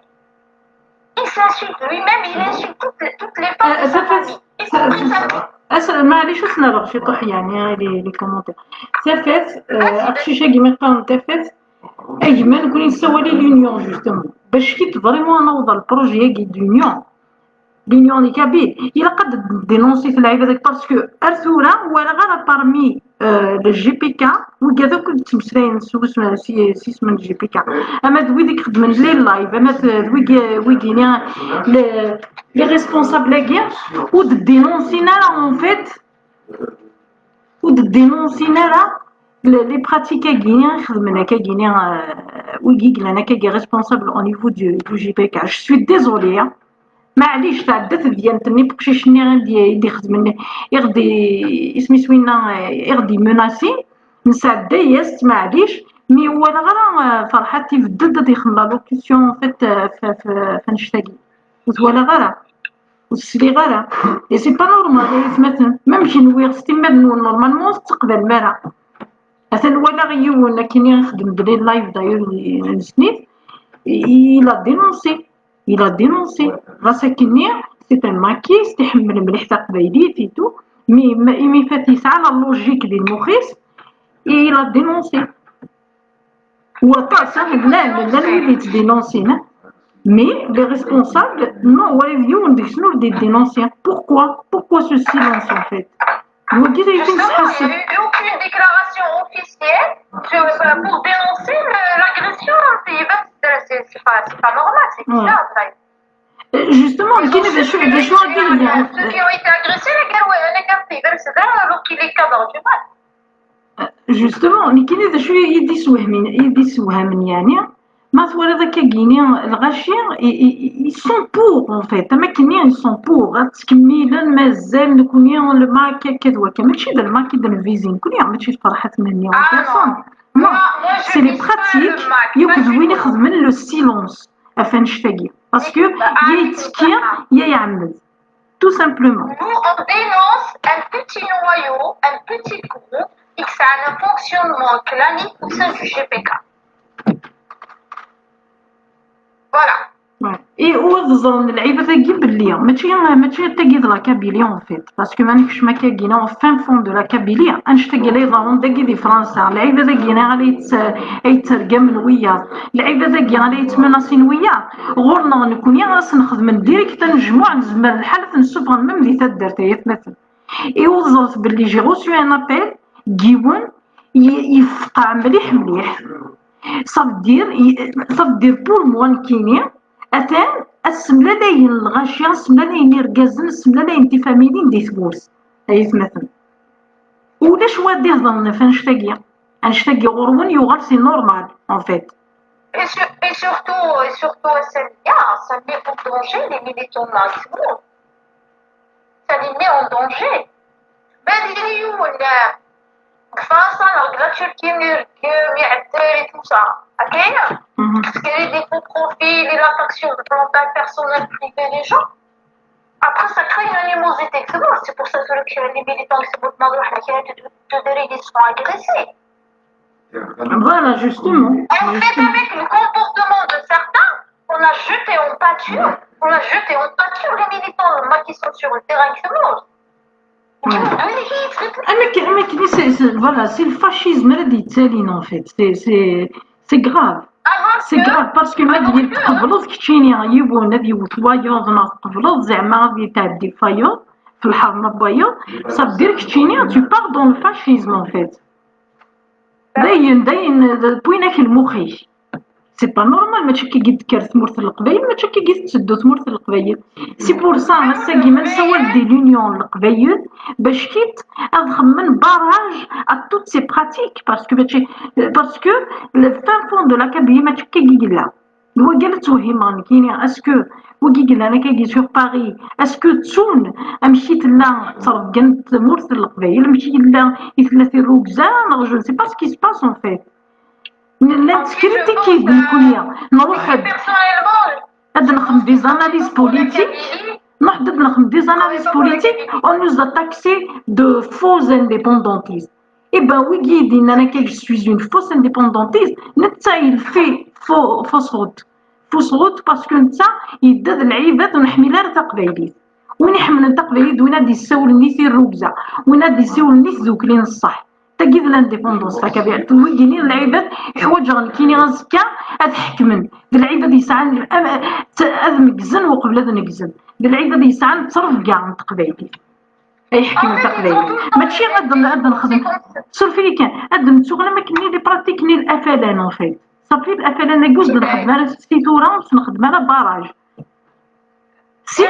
Il s'insulte lui-même, il insulte toutes, toutes les femmes de sa famille. Y compris sa mère. Maɛlic ad ten-rreɣ ciṭuḥ, yeɛni, les commentaires. Tafat, aqcic-agi mi qqaren tafat, a gma, nekkni nessawal i l'union, justement. Bac kit vraiment ad naweḍ ɣer le projet-agi d'union. L'Union des Kabyles, ilaq ad d-dénoncer lɛibad-agi, parce que ar tura walaɣ ara parmi le G P K wigad akk i yettmeslayen s isem n G P K, ama d wid i ixeddmen les lives, ama d wigi, wigini, les responsables-agi, ur d-dénoncer ara en fait, ur d-dénoncer ara les pratiques-agi i xedmen akkagini, wigi yellan akkagi responsables au niveau du G P K. Je suis désolée. Maɛlic, tɛedda tedyant-nni n uqcic-nni i d-ixedmen, i ɣ-d, isem-is winna, i ɣ-d-imenasin, nesɛedda-yas-tt, maɛlic, mi walaɣ ara Ferḥat ibeddel-d ad ixdem l'allocution, en fait, f annect-agi. Ur t-walaɣ ara, ur t-sliɣ ara. Et c'est pas normal, ay atmaten. Même kenwi, s timmad-nwen, normalement, ur tettqbalem ara. Atan walaɣ yiwen akken i ixdem-d les lives d'ailleurs, nesnit, il a dénoncé. Il a dénoncé. Ɣas akkenni, c'est un maquiste, iḥemmel mliḥ taqbaylit et tout, mais imi fat yesɛa la logique di lmux-is, il a dénoncé. Waṭas, llan, llan wid yettdénoncin, mais les responsables, non, wala d yiwen deg-sen ur d-yedénonci. Pourquoi? Pourquoi ce silence en fait? Justement, il n'y a eu aucune déclaration officielle pour dénoncer l'agression. C'est pas normal, c'est bizarre. Justement, nekkini d acu, d acu i d-yenna? Ceux qui ont été agressés, la guerre, la guerre, c'est alors qu'il est cadre du mal. Justement, nekkini d acu i d-iswehmin, i d-iswehmin, yeɛni, ma twalaḍ akkagini, lɣaci, ils sont pour, en fait, am akkenni, ils sont pour, ad ttkemmilen, mazal, nekkni, le maquis, akka d wakka, mačči d le maquis i d-nvizi, nekkni, mačči d Ferḥat Mhenni, en personne. Non, c'est les pratiques, yakk d win ixedmen le silence ɣef annect-agi. Parce que ya yettekki, ya iɛemmed. Tout simplement. Nous, on dénonce un petit noyau, un petit groupe, qui a un fonctionnement clanique au sein du G P K. Voilà. Et ur ẓren lɛibad-agi belli mačči, mačči tagi d la Kabylie en fait, parce que ma nekcem akkagina au fin fond de la Kabylie, annect-agi la iḍerrun dagi di Fransa, lɛibad-agi la yettergamen wiyaḍ, lɛibad-agi la yettmenasin wiyaḍ, ɣur-neɣ nekkni ad sen-nexdem direct anejmuɛ, nezmer lḥal ad ten-ssufɣen même di taddart, ay atmaten. Et ur ẓret belli j'ai reçu un appel n yiwen yefqeɛ mliḥ mliḥ. Ça veut dire, ça veut dire pour moi nekkini, atan ad semlalayen lɣaci, ad semlalayen irgazen, ad semlalayen tifamilin di tmurt, ay atmaten. Ulac wa d-iẓen ɣef annect-agi. Annect-agi ɣur-wen yuɣal c'est normal, en fait. Et, sur, et surtout, et surtout, ça met, ça met en danger les militants nationaux. Ça les met en danger. ما نديريو ولا فرنسا ولا la Turquie ولا الجيم يعدل et tout ça. هكايا. Parce qu'il y a des faux profils, il attaque sur le plan personnel privé les gens. Après, ça crée une animosité. C'est bon, c'est pour ça que les militants, c'est pour que ils sont agressés. Voilà, justement. En fait, avec le comportement de certains, on a jeté en pâture, on a jeté en pâture les militants là, qui sont sur le terrain qui sont morts. Voilà, c'est le fascisme, c'est grave. C'est grave parce que ma tqebleḍ keččini yiwen ad yewwet wayeḍ neɣ tqebleḍ zeɛma ad yetɛeddi f wayeḍ, f lḥerma n wayeḍ, ça veut dire keččini tu pars dans le fascisme en fait. Dayen, dayen, wwin-ak lmux-ik. C'est pas normal, mačči akka i d-tekker tmurt n Leqbayel, mačči akka i tetteddu tmurt n Leqbayel. C'est pour ça, ass-agi, ma nessawal-d i l'union n Leqbayel, bac kit ad xemmen barrage à toutes ces pratiques, parce que, parce que le fin fond de la Kabylie, mačči akka i yella. D wagi la ttwehhimeɣ nekkini, est-ce que wigi yellan akkagi sur Paris, est-ce que ttun amek i tella ttreggent tmurt n Leqbayel, amek i yella i tella tirrugza, neɣ je ne sais pas ce qui se passe en fait. Nella nettkritikid nekkni, nruḥ-d ad nexdem des analyses politiques, nruḥ-d ad nexdem des analyses politiques, on nous a taxé de faux indépendantistes. Eh ben, wigi i d-yennan akka, je suis une fausse indépendantiste, netta il fait fausse route. Fausse route parce que netta yedda d lɛibad ur neḥmil ara taqbaylit. Win iḥemmlen taqbaylit d win ad d-yessawlen i tirrugza, win ad d-yessiwlen i tdukli n ṣṣeḥ. Tagi d l'indépendance, takabirt. Wigi-nni d lɛibad ḥwaǧeɣ nekkini azekka ad ḥekmen. D lɛibad yesɛan ad meggzen uqbel ad neggzen. D lɛibad yesɛan ttrebga n teqbaylit. Ay ḥekmen taqbaylit. Mačči ad ad nexdem. Suref-iyi kan, ad nettuɣal am akken les pratiques n F L N en fait. Safi, F L N agi ur s-nxeddem ara si tura, ur s-nxeddem ara barrage. Si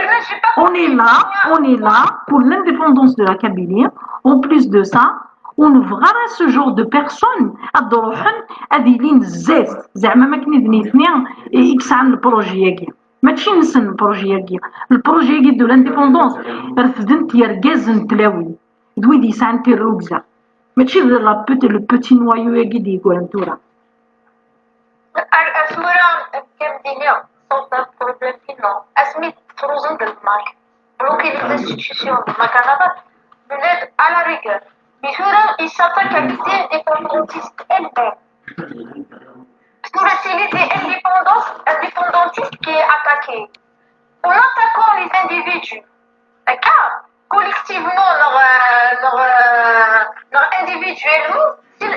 on est là, on est là pour l'indépendance de la Kabylie. En plus de ça, ur nebɣi ara ce genre de personnes ad d-ruḥen ad ilin zdat, zeɛma am akken d nitni i yesɛan le projet-agi. Mačči nsen le projet-agi. Le projet-agi de l'indépendance refden-t yergazen n tlawin d wid yesɛan tirrugza. Mačči d le petit noyau-agi d-yeggran tura. Asura, am d-iniɣ, ṣṣawt problème-inu asmi tefruẓen deg Lmak, bloquer les institutions de Macanada, à la rigueur. Mais tura il s'attaque à l'idée indépendantiste elle-même. Tura c'est l'idée indépendance, indépendantiste qui est attaquée. En attaquant les individus, d'accord, collectivement, leur, euh, leur, euh, leur individuellement, c'est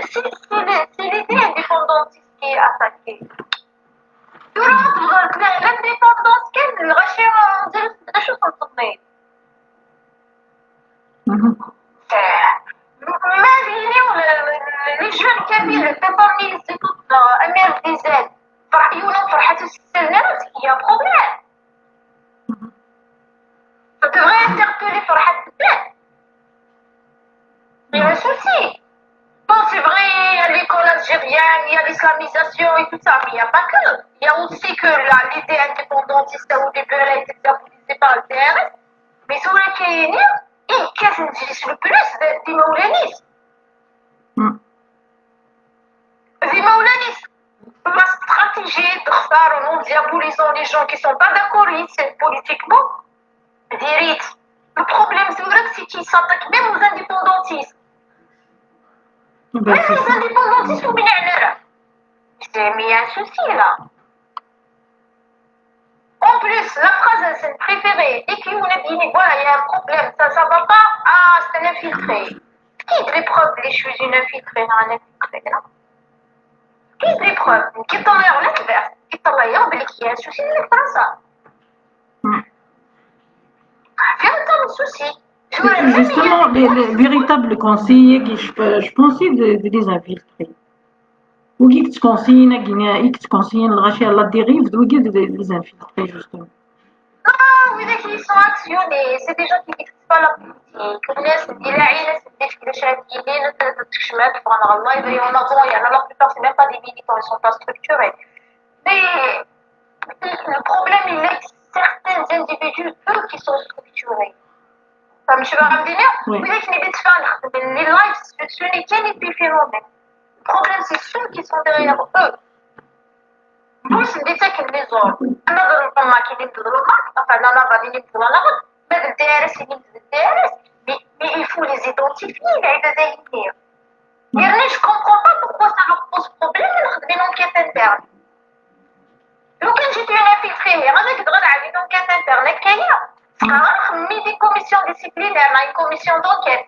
l'idée indépendantiste qui est attaquée. Durant l'indépendance, quelle région de la chose en tournée? ما يليو les jeunes كامل تنظرني يزيدوا أمير ديزاد فرح يولو فرحة السلات هي problème. Tu devrais interpeller فرحة السلات. Il y a un souci. Bon, c'est vrai, il y a l'école algérienne, il y a l'islamisation et tout ça, mais il n'y a pas que. Il y a aussi que l'idée indépendantiste ou libérale est diabolisée par le D R S. Mais sur le Kenya, il casse le plus des Maoulanis. Des Maoulanis. La stratégie de faire en diabolisant les gens qui ne sont pas d'accord ici politiquement, direct. Le problème, c'est vrai que c'est qu'ils s'attaquent même aux indépendantistes. Même aux indépendantistes, on est là. C'est mis un souci là. En plus, la phrase préférée, dès qu'on a dit, voilà, il y a un problème, ça ne va pas, ah, c'est un infiltré. Qui est les preuves que je suis une infiltrée, non, un infiltré, non? Qui est les preuves? Qui t'en est en adverse? Qui t'en est en adverse? Qui est un souci de ça? Justement, les, les véritables conseillers, je, je pensais de, de les infiltrer. Ou qui te conseille, qui te conseille, la dérive, ou qui de les infiltrer, justement. Ah oui, ils sont actionnés. C'est des gens qui pas la politique. Ur as-d-ilaɛin, as-d-ifk d acu ara d-yinin, ad tkecmem, ad teffɣem ɣer live, et on a bon, يعني, la plupart, c'est même pas des militants, ils sont pas structurés. Mais, le problème, il est que certains individus, eux, qui sont structurés. فهمتي شنو غندير؟ Oui. ولكن اللي تفعل نخدم les lives sur ce n'est qu'un effet phénomène. Le problème, c'est ceux qui sont derrière eux. Moi, je dis ça que les autres. انا ظلم ما كاين اللي ظلم ما، enfin, انا غادي نبدل انا غد. ما بدي عرس اللي بدي عرس. Mais, mais il faut les identifier, les identifier. Mais je comprends pas pourquoi ça leur pose problème de faire une enquête interne. لو كان جيت انا انفلتري، هي غادي تبغى نعمل une enquête interne هكايا. غنخمي des commissions disciplinaires, une commission d'enquête,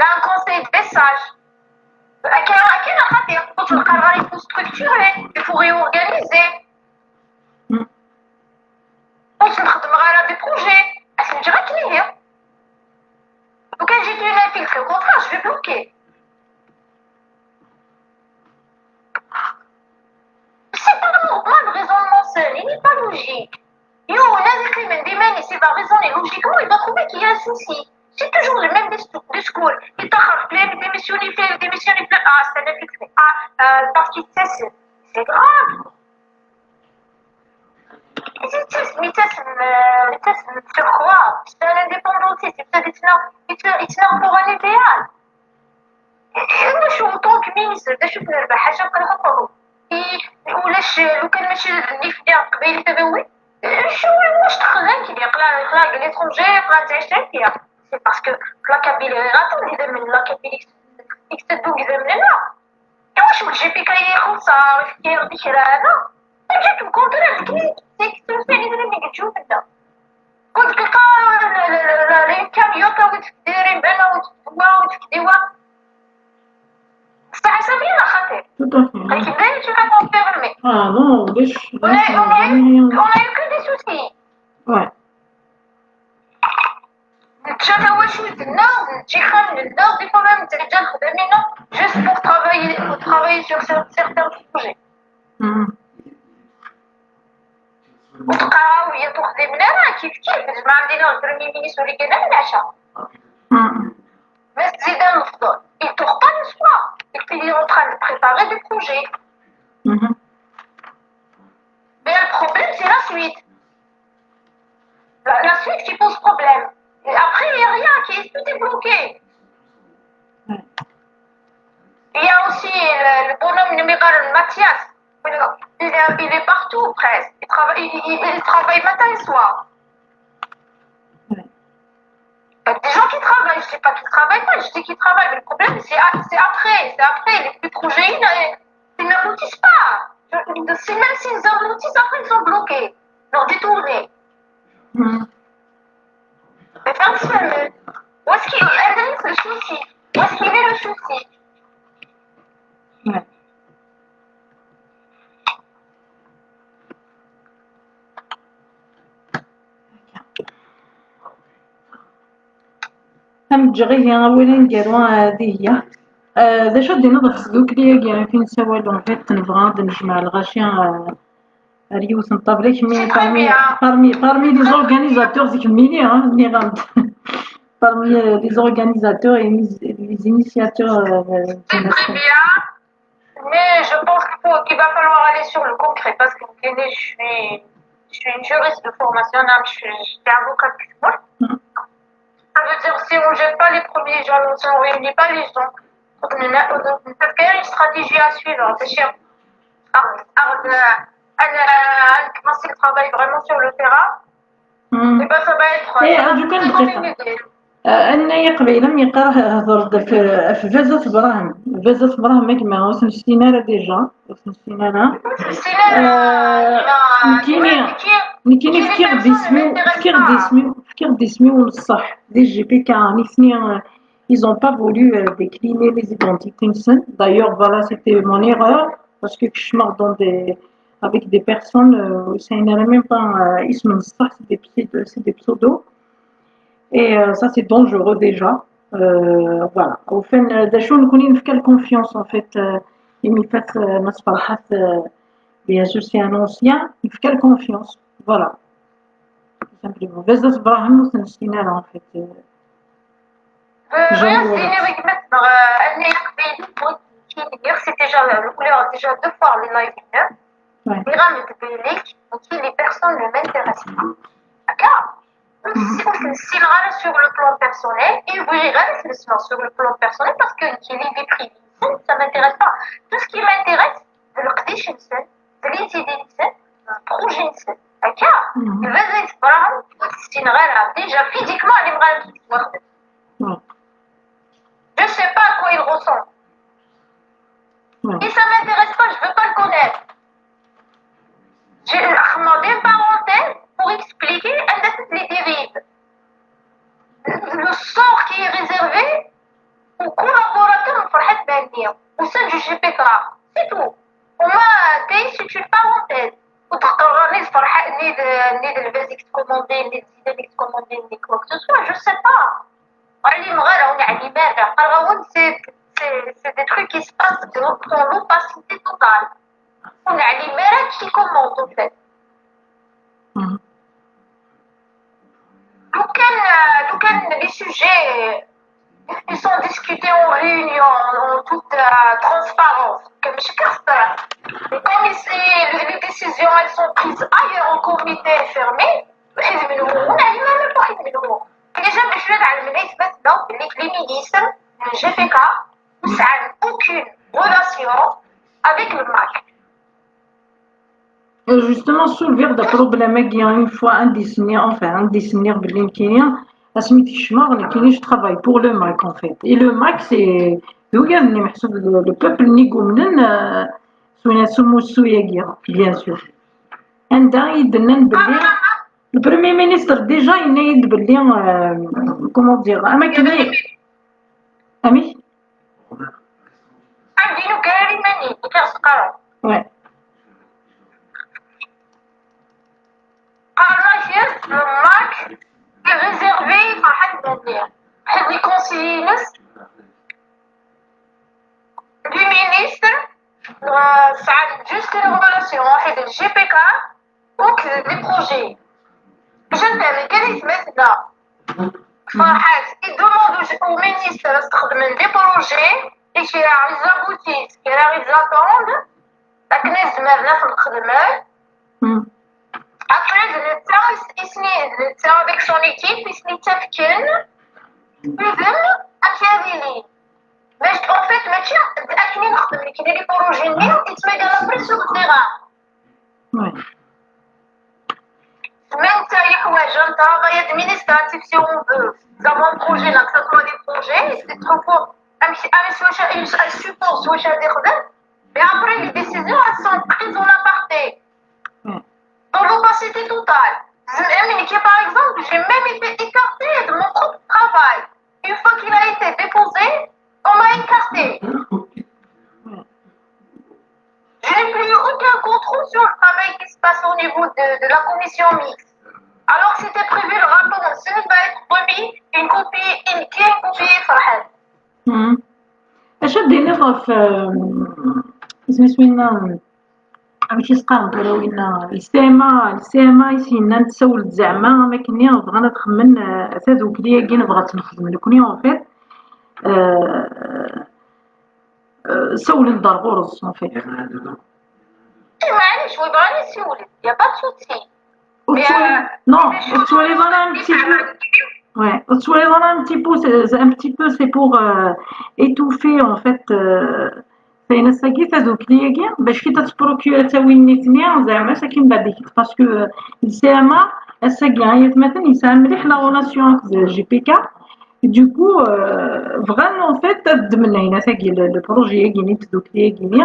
un conseil des sages. كاين كاين خاطر كنت القرار يكون structuré, il faut réorganiser. كنت نخدم غير des projets. اش نجي غير كليني. لو كان جيت انا انفلتري, au contraire, je vais bloquer. C'est pas normal, le raisonnement seul, il n'est pas logique. Yo, là, les crimes, des mecs, s'il va raisonner logiquement, il va trouver qu'il y a un souci. C'est toujours le même dis- discours. Il t'a rappelé, il démissionne, il fait, il démissionne, il fait. Ah, c'est un effet. Ah, euh, parce qu'il sait, c'est c'est grave. Mais c'est mais c'est sur quoi? C'est un indépendantiste, c'est un pour un idéal. واش en tant que ministre, باش نربح حاجه كنخطروا؟ ولكن لو كان ماشي النيف ديال قبيل تبوي، شو واش تخزن كي يقرا يقرا l'étranger يقرا تعيش فيها؟ C'est parce que la Kabylie غاتولي من la Kabylie يكتبوا كذا مننا. واش الجي بي كاين خمسه كاين ديك هذا؟ جات الكونتر عندك تكتب ثاني دابا ما كتشوف انت. كنت كتلقى الامكانيات وتديري بنا وتدوا وتكديوا. بصح سميرة خطير. Tout à fait. هاي كيبان شي حاجه كونفيرمي. Ah non, ليش؟ On a eu que des soucis. Ouais. نتشافى واش ولدنا، نتيخا من الناس، des fois même نتعجل خدامينا juste pour travailler, pour travailler sur cer- certains projets. وتقراو هي تخدم لنا راه كيف كيف، زعما عندنا البريمي مينيستر اللي كان من العشاء. ما تزيد الفضل. Il dort pas le soir. Il est en train de préparer des projets. Mais le problème, c'est la suite. La, la suite qui pose problème. Et après, il n'y a rien, qui est, tout est bloqué. Il y a aussi le, le bonhomme numéro Mathias. Il est, il est partout presque. Il travaille, il, il- il travaille matin et soir. Il y a des gens qui travaillent, je ne dis pas qu'ils ne travaillent pas, je dis qu'ils travaillent. Mais le problème, c'est a- c'est après, c'est après. Les petits projets, ils ils n'aboutissent pas. C'est même s'ils aboutissent, après, ils sont bloqués, donc détournés. Mais personne. Où est-ce qu'il est le souci? Où est-ce qu'il est le souci? Am ǧǧeɣ ihi awal aneggaru, ah, dihi. Ah, d acu ad d-tiniḍ ɣef tdukli-agi i nessawal, en fait, nebɣa ad nejmeɛ lɣaci, ah, ar yiwet n ṭṭabla, kemmi C'est très parmi, bien. Parmi, parmi les organisateurs, c'est kemmini, hein, nniɣ-am-d. Parmi, euh, les organisateurs et les, les initiateurs, euh, C'est très bien. Mais je pense qu'il faut, qu'il va falloir aller sur le concret parce que je suis, je suis une juriste de formation, hein, je suis, j'étais avocate du monde. Ça veut dire, si on ne jette pas les premiers jalons, si on ne réunit pas les gens, on a, on a une stratégie à suivre. C'est cher. Ah, ah, euh, elle, euh, elle commence le travail vraiment sur le terrain. Et ben, ça va être, eh, ça va être une bonne idée. Anna Iqbaylen yeqqar hder-d ɣef, ɣef Bazat Brahim. Bazat Brahim, a gma, ur t-nessin ara déjà. Ur t-nessin ara. Ur t-nessin ara. Euh, nekkini, nekkini fkiɣ-d isem-iw, fkiɣ-d isem-iw, fkiɣ-d isem-iw n ṣṣeḥ. D J P K, nitni, euh, ils ont pas voulu, euh, décliner les identités-nsen. D'ailleurs, voilà, c'était mon erreur, parce que kecmeɣ dans des, avec des personnes, euh, ur sɛin ara même pas, euh, isem n ṣṣeḥ, c'est des pseudo-, c'est des pseudos. Et, euh, ça, c'est dangereux déjà. Euh, voilà. Au fin, euh, d acu, nekkni nefka confiance, en fait, euh, imi fat, euh, Mass Ferhat, euh, bien sûr, c'est un ancien, nefka confiance. Voilà. Bzzaf Brahim ur t-nessin ara, en fait. Bɣiɣ ad d-iniɣ i gma-tneɣ, euh, anay aqbayli, moi, qui, c'est déjà le couleur, déjà deux fois les lives. Nniɣ-am-d belli nekki, les personnes ne m'intéressent pas. Akka, ur t-ssineɣ ara sur le plan personnel, et bɣiɣ ara t-ssneɣ sur le plan personnel, parce que nekki, les vies privées-nsen, ça m'intéresse pas. Tout ce qui m'intéresse, d leqdic-nsen, d les idées-nsen, d projet-nsen. Akka, lbaz ay tebra, ur t-ssineɣ ara. Déjà, physiquement, elle aimerait me voir. Je sais pas à quoi il ressemble. Et ça m'intéresse pas, je veux pas le connaître. J'ai une parenthèse pour expliquer un des dérives. Le sort qui est réservé aux collaborateurs de Farhat Mania, au sein du G P K. C'est tout. وما تاي c'est une parenthèse. وتقراني فرحة نيد نيد البازيك تكوموندي نيد زيدانيك تكوموندي نيد quoi que ce soit, je sais pas. علي مغارة ونعلي مارة قرغون c'est c'est des trucs qui se passent dans l'opacité totale. ونعلي مارة qui commande en fait. لو كان لو كان les sujets ils sont discutés en réunion en toute euh, transparence. كان ماشي كيخسر. Et comme ici, les décisions elles sont prises ailleurs en comité fermé, واحد منهم ونعلي مارة واحد منهم. كي جا باش نعلم الناس بس donc les ministres من G P K ما سعى aucune relation avec le MAK. Justement, soulever le problème, une fois un dessinateur, enfin, un dessinateur, asmi tkecmeɣ, nekkini je travaille pour le MAK en fait. Et le MAK, c'est le peuple n yigumnen, s umussu-agi, bien sûr. Anda i d-nnan belli le Premier ministre déjà yenna-yi-d belli, comment dire, amek. Amek? Anda i nugar iman-nni, i tt-qqaren. Ouais. Qqaren-as le MAK est réservé i Ferḥat Mhenni. Ḥedd n conseillers-ines, les ministres, sɛan juste une relation, waḥed d G P K, donc les projets. Bac ad nefhem kan aytma-tneɣ. Ferḥat i demande au ministre ad s-xedmen des projets, et kra ils aboutissent, kra ils attendent, akken ad zemren ad ten-xedmen. Après d netta i s-, i sen-, d netta avec son équipe i sen-ittafken udem amek ad ilin. Bac en fait mačči d akken i nexdem nekkni les projets-nni, yettmagar après sur le terrain. Ouais. Ma netta yeḥwaj un travail administratif si on veut, d'abord projet, là, que ce soit des projets, c'est trop fort. Amek, amek s wacu, amek, amek support s wacu ad ixdem, mais après les décisions elles sont prises en aparté. Dans l'opacité totale. Même qui, par exemple, j'ai même été écartée de mon propre travail. Une fois qu'il a été déposé, on m'a écartée. Je n'ai plus aucun contrôle sur le travail qui se passe au niveau de, de la commission mixte. Alors que c'était prévu le rapport, ce va être remis, une copie, une, qui est une copie, Farhad. Acu ad d-iniɣ ɣef isem-is winna, amek i s-qqaren tura winna, lsama, lsama i s-yennan tsawel-d zeɛma am akken bɣan ad xemmen tadukli-agi nebɣa ad tt-nexdem nekni en fait. Sawlen-d ar ɣur-s en fait. Maɛlic, wi bɣan ad siwlen, y a pas de souci. Non, ur tettwaliḍ ara un petit peu. Ouais, ur tettwaliḍ ara un petit peu, c'est un petit peu, c'est pour euh, étouffer en fait. Tayen ass-agi tadukli-agi bac kita tettprokura tawin nitni zeɛma akken bad ikit parce que lsama ass-agi ayatmaten yesɛa mliḥ la relation akked G P K. Du coup bɣan en fait ad ddmen ayen-agi le projet-agi-nni n tdukli-agi-nni.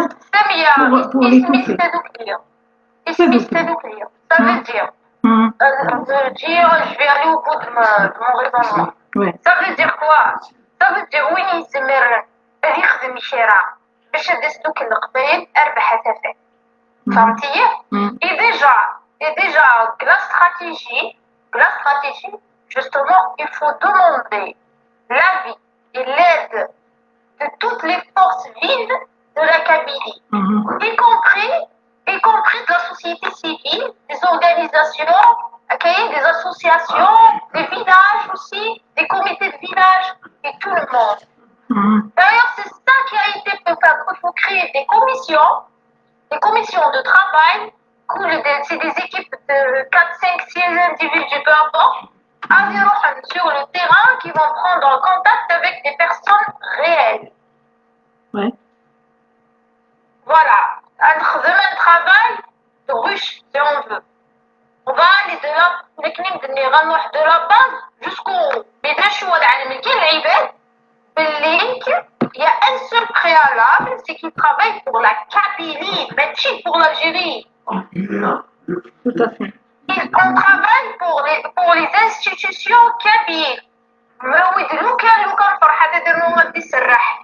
Pour les couper. Isem-is tadukli. Ça veut dire, euh, dire, je vais aller au bout de, ma, de mon raisonnement. Ça veut dire quoi? Ça veut dire win yezmer ad yexdem kra bac ad d-isdukkel Leqbayel, rbeḥ a tafat. Fhemtiyi? Et déjà, et déjà, la stratégie, la stratégie, justement, il faut demander l'avis et l'aide de toutes les forces vives de la Kabylie, y compris, y compris de la société civile, des organisations, et créer des associations, des villages aussi, des comités de village, et tout le monde. Mhm. D'ailleurs, c'est ça qui a été fait, pour créer des commissions, des commissions de travail, où c'est des équipes de quatre, cinq, six individus, peu importe, à venir sur le terrain, qui vont prendre contact avec des personnes réelles. Ouais. Voilà. Un, un travail de ruche, si on veut. On va aller de la, نكمل de la base jusqu'au bout. Mais déjà, je suis à la limite, les il y a un seul préalable, c'est qu'il travaille pour la Kabylie, mais pas pour l'Algérie. Tout à fait. On travaille pour les, pour les institutions kabyles. Mais oui, de Luca, Luca, فرحة de nous,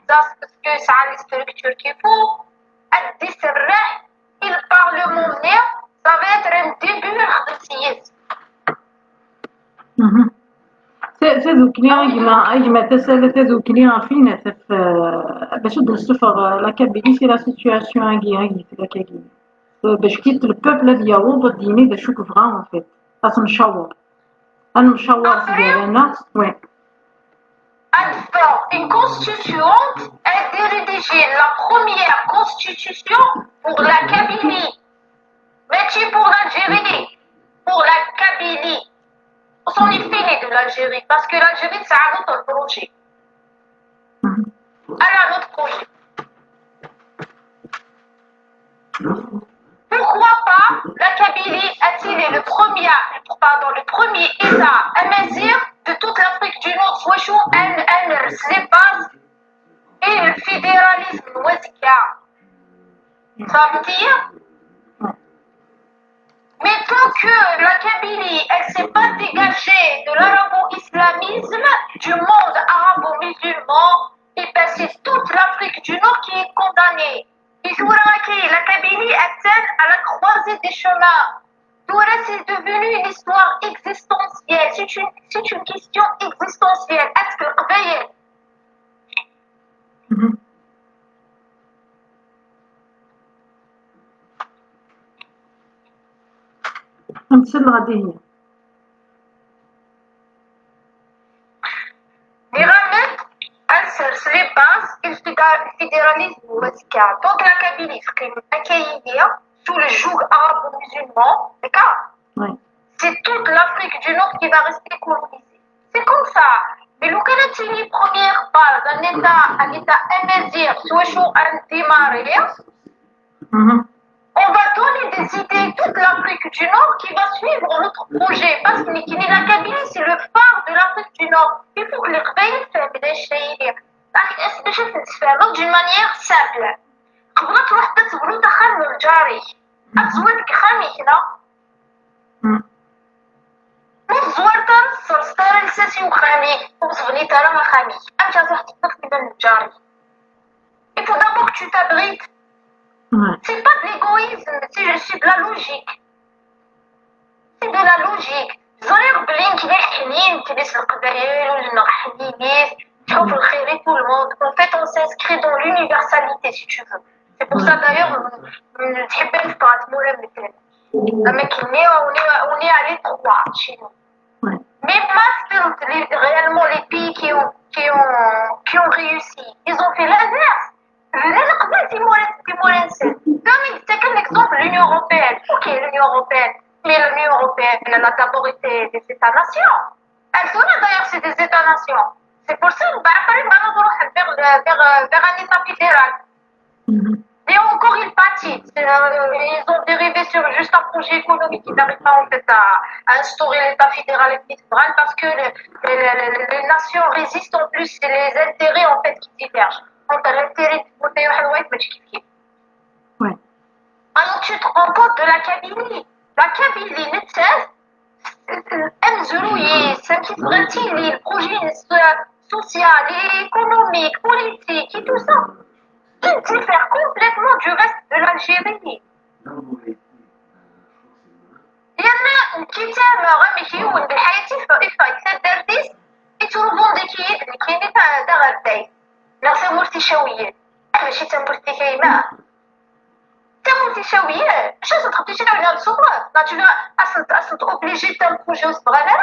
parce que ça a les structures qu'il faut. Et le Parlement, ça va être un début de Mhm. Tadukli, a gma, a gma Tasala, tadukli ɣef ayen taf, eh, bac ad d-nessufeɣ, eh, la Kabylie si la situation agi, agi tella kagi. Eh, bac kit le peuple ad yaweḍ ad d-yini d acu yebɣa, en fait. Ad t-ncaweṛ. Ad nemcaweṛ s gar-aneɣ. Oui. Une constituante a été rédigée, la première constitution pour la Kabylie. Mais pour l'Algérie, pour la Kabylie, on s'en est fini de l'Algérie, parce que l'Algérie, c'est un autre projet. Elle a un autre projet. Pourquoi pas la Kabylie a-t-il le premier, pardon, le premier État amazigh de toute l'Afrique du Nord, soit chaud, un, un, les bases et le fédéralisme, ouais, c'est clair. Ça veut dire, mais tant que la Kabylie, elle s'est pas dégagée de l'arabo-islamisme, du monde arabo-musulman, et ben c'est toute l'Afrique du Nord qui est condamnée. Et c'est vrai que la Kabylie, elle tient à la croisée des chemins. Tout le reste est devenu une histoire existentielle. C'est une, c'est une question existentielle. Est-ce que le Qbayel Mhm. Ad nsel ɣer dihin. Nniɣ-am-d ad nsers les bases i lfida-, lfidéralisme n wazekka. Donc la Kabylie teqqim akka-yini sous le joug arabo-musulman, d'accord ? Oui. C'est toute l'Afrique du Nord qui va rester colonisée. C'est comme ça. Mais le Canada, c'est une première base, un État, un État amazigh, soit chaud, un démarré. Mhm. On va donner des idées à toute l'Afrique du Nord qui va suivre notre projet. Parce que la Kabylie, c'est le phare de l'Afrique du Nord. Il faut que les Qbayel fassent des choses. D'une manière simple. قبل تروح تتبنوا دخل من الجاري. أتزوج خامي هنا. مم. Ur tẓewwireḍ ara, ur tesserseḍ ara lsas i uxxam-ik, ur tebniḍ ara axxam-ik. Amek ara truḥ tebniḍ tilla n lǧar-ik? Il faut d'abord que tu t'abrites. Ouais. C'est pas de l'égoïsme, c'est, c'est de la logique. C'est de la logique. Ẓriɣ belli nekk d aḥnin, nekk d Leqbayel, ul-nneɣ ḥninet, tḥuf lxir i tout le monde. En fait, on s'inscrit dans l'universalité, si tu veux. C'est pour ça, d'ailleurs, نحب نبقى تمورا مثل. Ama kenni, on est, on est à l'étroit chez nous. Ouais. Même pas les, réellement les pays qui ont, qui ont, qui ont réussi, ils ont fait l'inverse. Bnan qbel timura-, timura-nsen. Comme il y a l'exemple de l'Union européenne. Ok, l'Union européenne. Mais l'Union européenne, elle a d'abord été des États-nations. Elle tourne d'ailleurs, c'est des États-nations. C'est pour ça que bah, après, on va vers, vers, vers un État fédéral. Mhm. Et encore, ils pâtissent. Euh, ils ont dérivé sur juste un projet économique. Ils n'arrivent pas en fait à, à instaurer l'État fédéral et fédéral parce que les, les, les, les nations résistent en plus. C'est les intérêts en fait qui divergent. Entre l'intérêt du côté Ouais. Alors tu te rends compte de la Kabylie. La Kabylie, amezruy-is, amek i tebɣa ad tili, le projet social, économique, politique et tout ça, il diffère complètement du reste de l'Algérie. Yerna nekk yettaɛma amek yiwen di ḥayati yeffeɣ-d taddart-is, yettruḍun deg-i-d nekkini d aɣerday. Neɣ tamurt icawiyen. Mačči d tamurt tikayma. Tamurt icawiyen. Acu ad txedmeḍ icawiyen ad tṣubreḍ? Bah, tu vas, à cette, à cette obligé de t'imposer ce bras-là.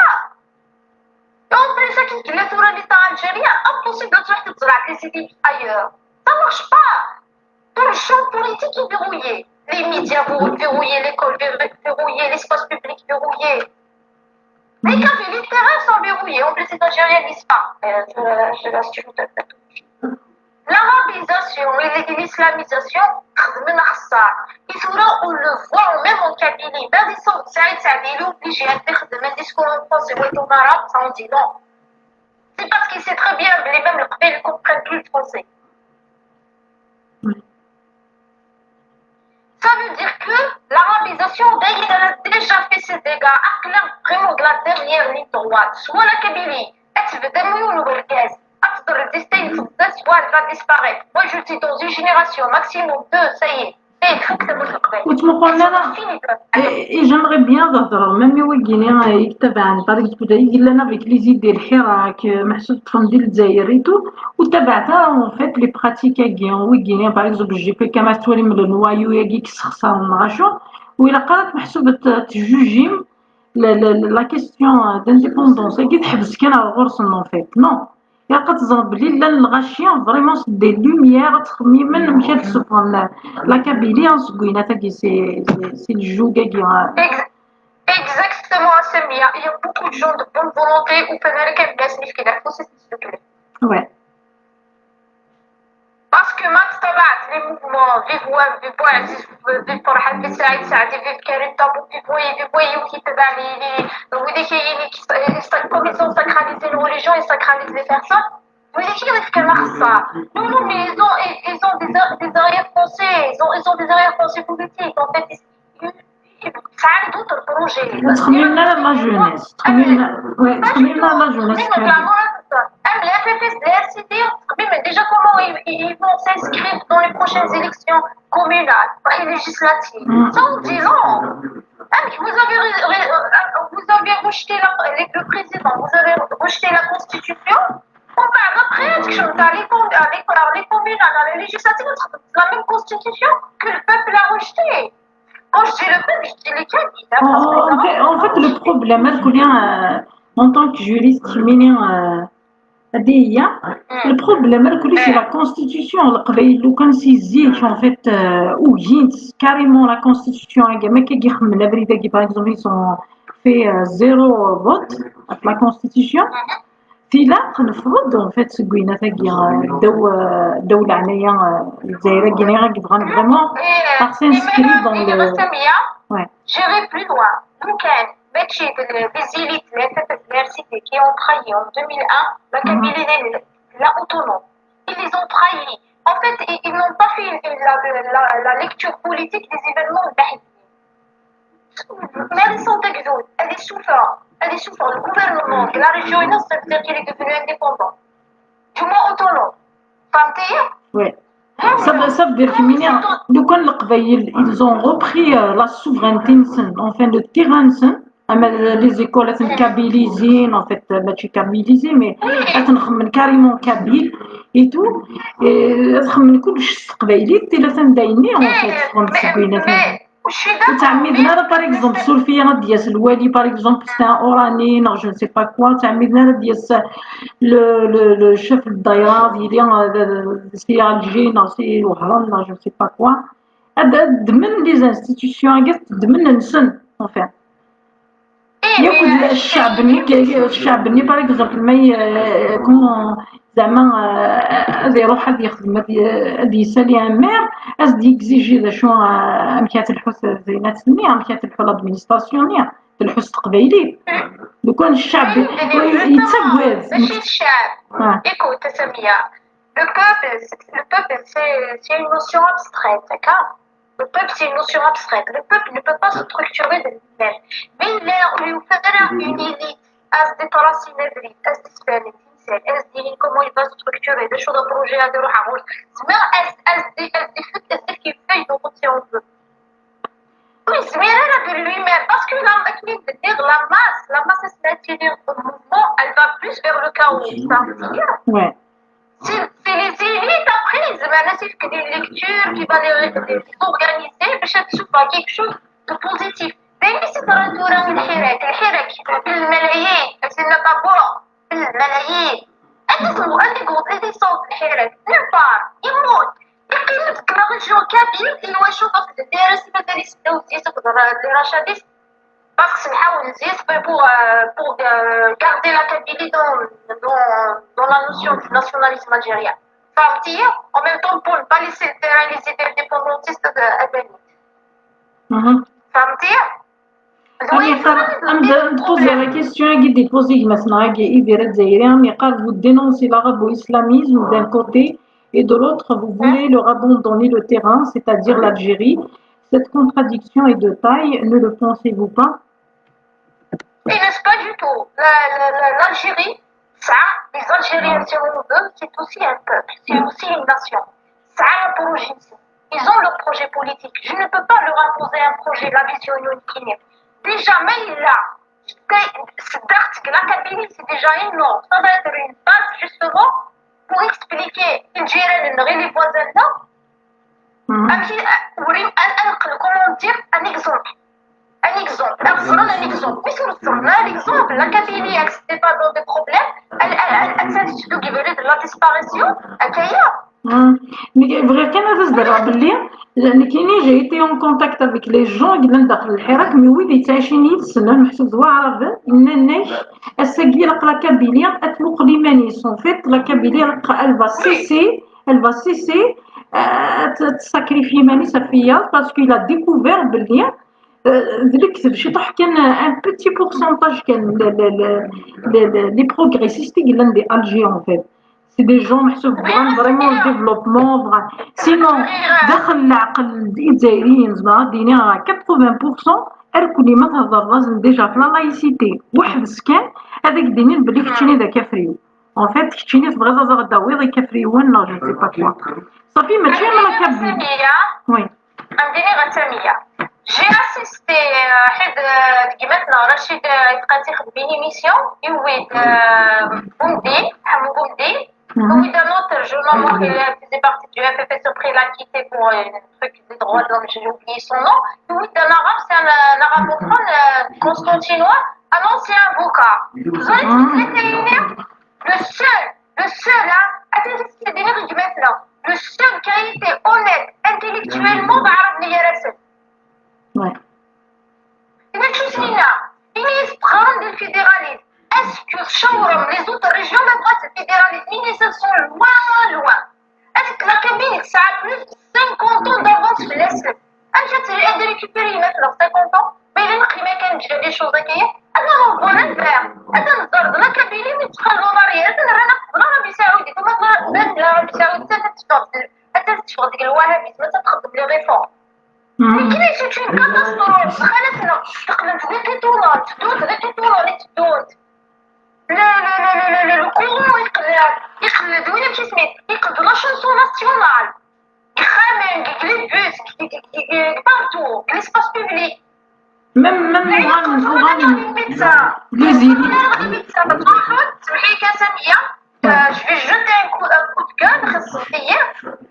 Et en plus, ça qui est la tour l'État algérien, impossible de sortir de la cité ailleurs. Ça marche pas. Tout le champ politique est verrouillé. Les médias verrou- verrouillés, l'école verrou- verrouillée, l'espace public verrouillé. Les cafés littéraires sont verrouillés. En plus, les Algériens disent pas. Euh, je, je la suis tout à fait. L'arabisation et l'islamisation, خدمنا خسارة. Et cela, on le voit même en Kabylie. Même ils sont, Saïd Saïd, il est obligé de faire un discours en français ou en arabe, ça on dit non. C'est parce qu'il sait très bien, les mêmes les Kabyles ne comprennent plus le français. Ça veut dire que l'arabisation, d'ailleurs, elle a déjà fait ses dégâts. Vraiment, de la dernière ligne droite. Soit la Kabylie, elle se veut des millions de Kabyles. After the state, soit elle va disparaître. Moi, je suis dans une génération maximum deux, ça y est. C'est fou que ça bouge le Kabylie. وتمقولنا Fini. Et j'aimerais bien d'hedreɣ même i wigini yetabaɛen, par exemple, yellan avec les idées الحراك, محسوب ṭṭfen di Lezzayer et tout, وتبعتها en fait les pratiques-agi, wigini, par exemple, J P K, ma tettwalim le noyau-agi yessexṣaren neɣ acu, وإلا قرات محسوب تجوجيم la, la, la question d'indépendance-agi, teḥbes kan ɣer ɣur-sen en fait, non. Ilaq ad teẓrem belli llan lɣaci, vraiment, c'est des lumières, ttxemmimen amek ad d-ssufɣen la Kabylie seg winat-agi, c'est, c'est, c'est le joug-agi. Ex- Exactement, Samia. Il y a beaucoup de gens de bonne volonté ou peut-être quelqu'un qui fait la fausse. Ouais. Parce que ما تبعت les mouvements, vive Wahb, vive Bouaziz, vive Farhane, vive Saïd Saïd, vive Karim Tabou, vive Wahid, vive Wahid, qui te va les, les, vous les qui, qui, comme ils ont sacralisé nos religions, ils sacralisent les personnes. Vous les qui, c'est que ça. Non, non, mais ils ont, ils, ils ont des, des arrière-pensées, ils ont, ils ont des arrière-pensées politiques. En fait, ils, ils, ça a d'autres projets. تخممنا la jeunesse, تخممنا, ouais, تخممنا la jeunesse. Même la F F S, la F C D, même déjà comment ils, ils, ils vont s'inscrire dans les prochaines élections communales et législatives. Ça, on dit non. Ah, mais vous avez, ré- ré- euh, vous avez rejeté la- les- le président, vous avez rejeté la constitution. Bon, bah, après, est-ce que dans les, com- dans les, dans les communales, dans les législatives, c'est la même constitution que le peuple a rejetée. Quand je dis le peuple, je dis les Kabyles, hein, En, parce que en fait, en fait, le problème, euh, en tant que juriste, je mets, euh, هذه هي. Le problème, c'est la constitution. القبايل لو كان سي زيك، en fait, euh, وجين carrément la constitution, هكا ما كيخمم لا بريداكي, par exemple, ils ont fait, euh, zéro vote avec la constitution. تيلا نفرض en fait سكوينات هكا دو دو العناية الجزائرية كيني غير كيبغى vraiment Et, par s'inscrire dans et le même Samia, Ouais. J'irai plus loin. Donc, euh, ماشي les élites, les F F S, les F C D qui ont trahi en deux mille un, la Kabylie, elle est là autonome. Ils les ont trahis. En fait, ils, ils n'ont pas fait une- la, la, la lecture politique des événements. Mais ils sont exaucés. Elle est souffrant. Elle est souffrant. Le gouvernement de la région, ça veut dire qu'il est devenu indépendant. Du moins autonome. فهمتي؟ Ouais. Ça veut, ça veut dire que ميني لو كان القبايل, ils ont repris, euh, la souveraineté نسن, enfin, le terrain نسن, اما les écoles اتن كابيليزين, en fait, ماشي كابيليزين, mais اتنخمم carrément kabyle et tout, et اتخمم كلش تقبايلي, تي لا تندايني, en fait, تخمم تسكوينات. Mais je suis d'accord. وتعمدنا هذا, par exemple, سولفيا غادي ياس الوالي, par exemple, c'est un Orani, non, je ne sais pas quoi, تعمدنا غادي ياس le, le, le chef الدايرة ديالي, c'est Alger, non, c'est Wahran, non, je ne sais pas quoi. هذا ضمن les institutions, هذا ضمن نسن, enfin. ياك الشعب ني, الشعب ني, par exemple, ما ي- كون زعما, آه، هذا يروح هذا يخدم, هذا ي- هذا يسالي un maire, هذا يكزيجي ذا شو, آه، امكيات الحوث زينات النية, امكيات الحوث l'administration نية, الحوث تقبايلي. لو كان الشعب يتسوى. ماشي الشعب. آه. Écoute, Samia, le peuple, le peuple, c'est c'est une notion abstraite, d'accord? Le peuple, c'est une notion abstraite. Le peuple ne peut pas se structurer de lui-même. Mais là, on lui fait une élite, as des racines, as des semaines, as des, comment il va se structurer, des choses à projet, à des roharoul. Mais as, as des, as des faits, as des faits, donc, si on veut. Oui, c'est bien là de lui-même, parce que la, la masse, la masse, c'est-à-dire le mouvement, elle va plus vers le chaos. Ça, c'est bien. Ouais. C'est c'est les élites après, زعما, c'est que des lectures qui va les, les organiser, باش تشوف quelque chose de positif. Des Amek i s-yeḍra tura i Lḥirak? Lḥirak, بالملايين, c'est n'importe quoi, بالملايين. Anda t-, anda i yewweḍ, anda i yessaweḍ Lḥirak? Nulle part, yemmut. Yeqqim deg la région kabyle, i wacu? Parce que Lezzayer-is mazal-itt tedda zzit akked les rachadistes. Parce que semḥawen zzit, pour, euh, pour, euh, garder la Kabylie dans, dans, dans la notion du nationalisme algérien. فهمتي؟ En même temps, pour ne pas laisser le terrain les idées indépendantistes, euh, à gagner. Mhm. فهمتي؟ Ami, je pose la question à Guy, déposer maintenant à Guy, Ibira Zaire, mais quand vous dénoncez l'arabo-islamisme d'un côté et de l'autre, vous voulez leur abandonner le terrain, c'est-à-dire l'Algérie. Cette contradiction est de taille, ne le pensez-vous pas? Et n'est-ce pas du tout? La, la, la, l'Algérie, ça, les Algériens, si on veut, c'est aussi un peuple, c'est aussi une nation. Ça, un projet, ils ont leur projet politique. Je ne peux pas leur imposer un projet, la vision unique. Déjà, mais là, c'est, c'est, la Kabylie, c'est déjà énorme. Ça va être une base, justement, pour expliquer الجيران, les voisins, non? Mhm. Amek i, ur-, ad, ad neqqel, comment dire, un exemple. Un exemple. Ad neẓren un exemple. Wis ur ẓerren ara l'exemple, la Kabylie, elle, c'était pas dans des problèmes, elle, elle, elle, elle s'est de la disparition, akka ya. Mhm. Mais bɣiɣ kan ad as-d-rreɣ belli nekkini, j'ai été en contact avec les gens yellan daxel Lḥirak, mais wid yettɛicin yid-sen, ad neḥseb d waɛraben, nnan-ak ass-agi ilaq la Kabylie ad tmuqel iman-is. En fait, la Kabylie ilaq, elle va cesser, elle va cesser, euh, ad tessakrifyi iman-is ɣef wiyaḍ, parce qu'il a découvert belli, euh, d lekdeb ciṭuḥ kan, un petit pourcentage kan, le, le, le, le, le, les progressistes i yellan di Alger, en fait. C'est des gens meḥsub bɣan vraiment le développement, bɣan. Sinon, daxel leɛqel n Izzayriyen, zemreɣ ad d-iniɣ quatre-vingts pour cent ar-ken-in ma thedreḍ-asen déjà ɣef la laïcité, weḥd-s kan, ad ak-d-inin belli keččini d akafriw. En fait, keččini tebɣiḍ ad aɣ-d-tawiḍ ikafriwen, neɣ je ne sais pas quoi. Ṣafi, mačči am la Kabylie. Oui. Ad m-d-iniɣ a Samiya. J'ai assisté, euh, ḥid, euh, deg gma-tneɣ Racid, euh, yebɣa ad t-ixdem une émission, yewwi-d, euh, Boumdine, Hamou Boumdine, yewwi-d un autre jeune homme qui faisait partie du F F S, après il a quitté pour, euh, un truc des droits de l'homme, j'ai oublié son nom, yewwi-d un arabe, c'est un, un arabophone, euh, constantinois, un ancien avocat. Vous avez le seul, le seul, hein, attendez, c'est des gma-tneɣ, le seul qui a été honnête intellectuellement, d Arab Niyarasen. Ouais. Ina txuṣṣ-ina, ini-as bɣan le fédéralisme. Est-ce que tcawrem les autres régions ma bɣant le fédéralisme? Ini-as elles sont loin, loin. Est-ce que la Kabylie tesɛa plus de cinquante ans d'avance fell-asen? Amek ad tili ad récupérer gma-tneɣ cinquante ans? Ma yella neqqim akka neǧǧa les choses akka, ad nṛubu la mer. Ad nẓer d la Kabylie mi ttxalḍu en arrière, ad nrana d l'Arabie Saoudite, ma d l'Arabie Saoudite ad teffeɣ, ad teffeɣ deg lwahabisme, ad txeddem les réformes. Nekkini c'est une catastrophe. Xalat-nneɣ qqlent d iqiṭunen, teddunt d iqiṭunen i teddunt. Le, le, le, le, le, le, le courant iqled, iqled, win amek isem-is, iqled la chanson nationale. Ixxamen, deg les bus, deg, deg, deg, deg partout, deg l'espace public. Même, même Lɛid uɣalen, qleb uɣalen les médecins. Les idées. Les médecins, ma tṛuḥem, semḥi-k a Samiya. Euh, je vais jeter un coup, un coup de gueule, xeṣṣet-iyi.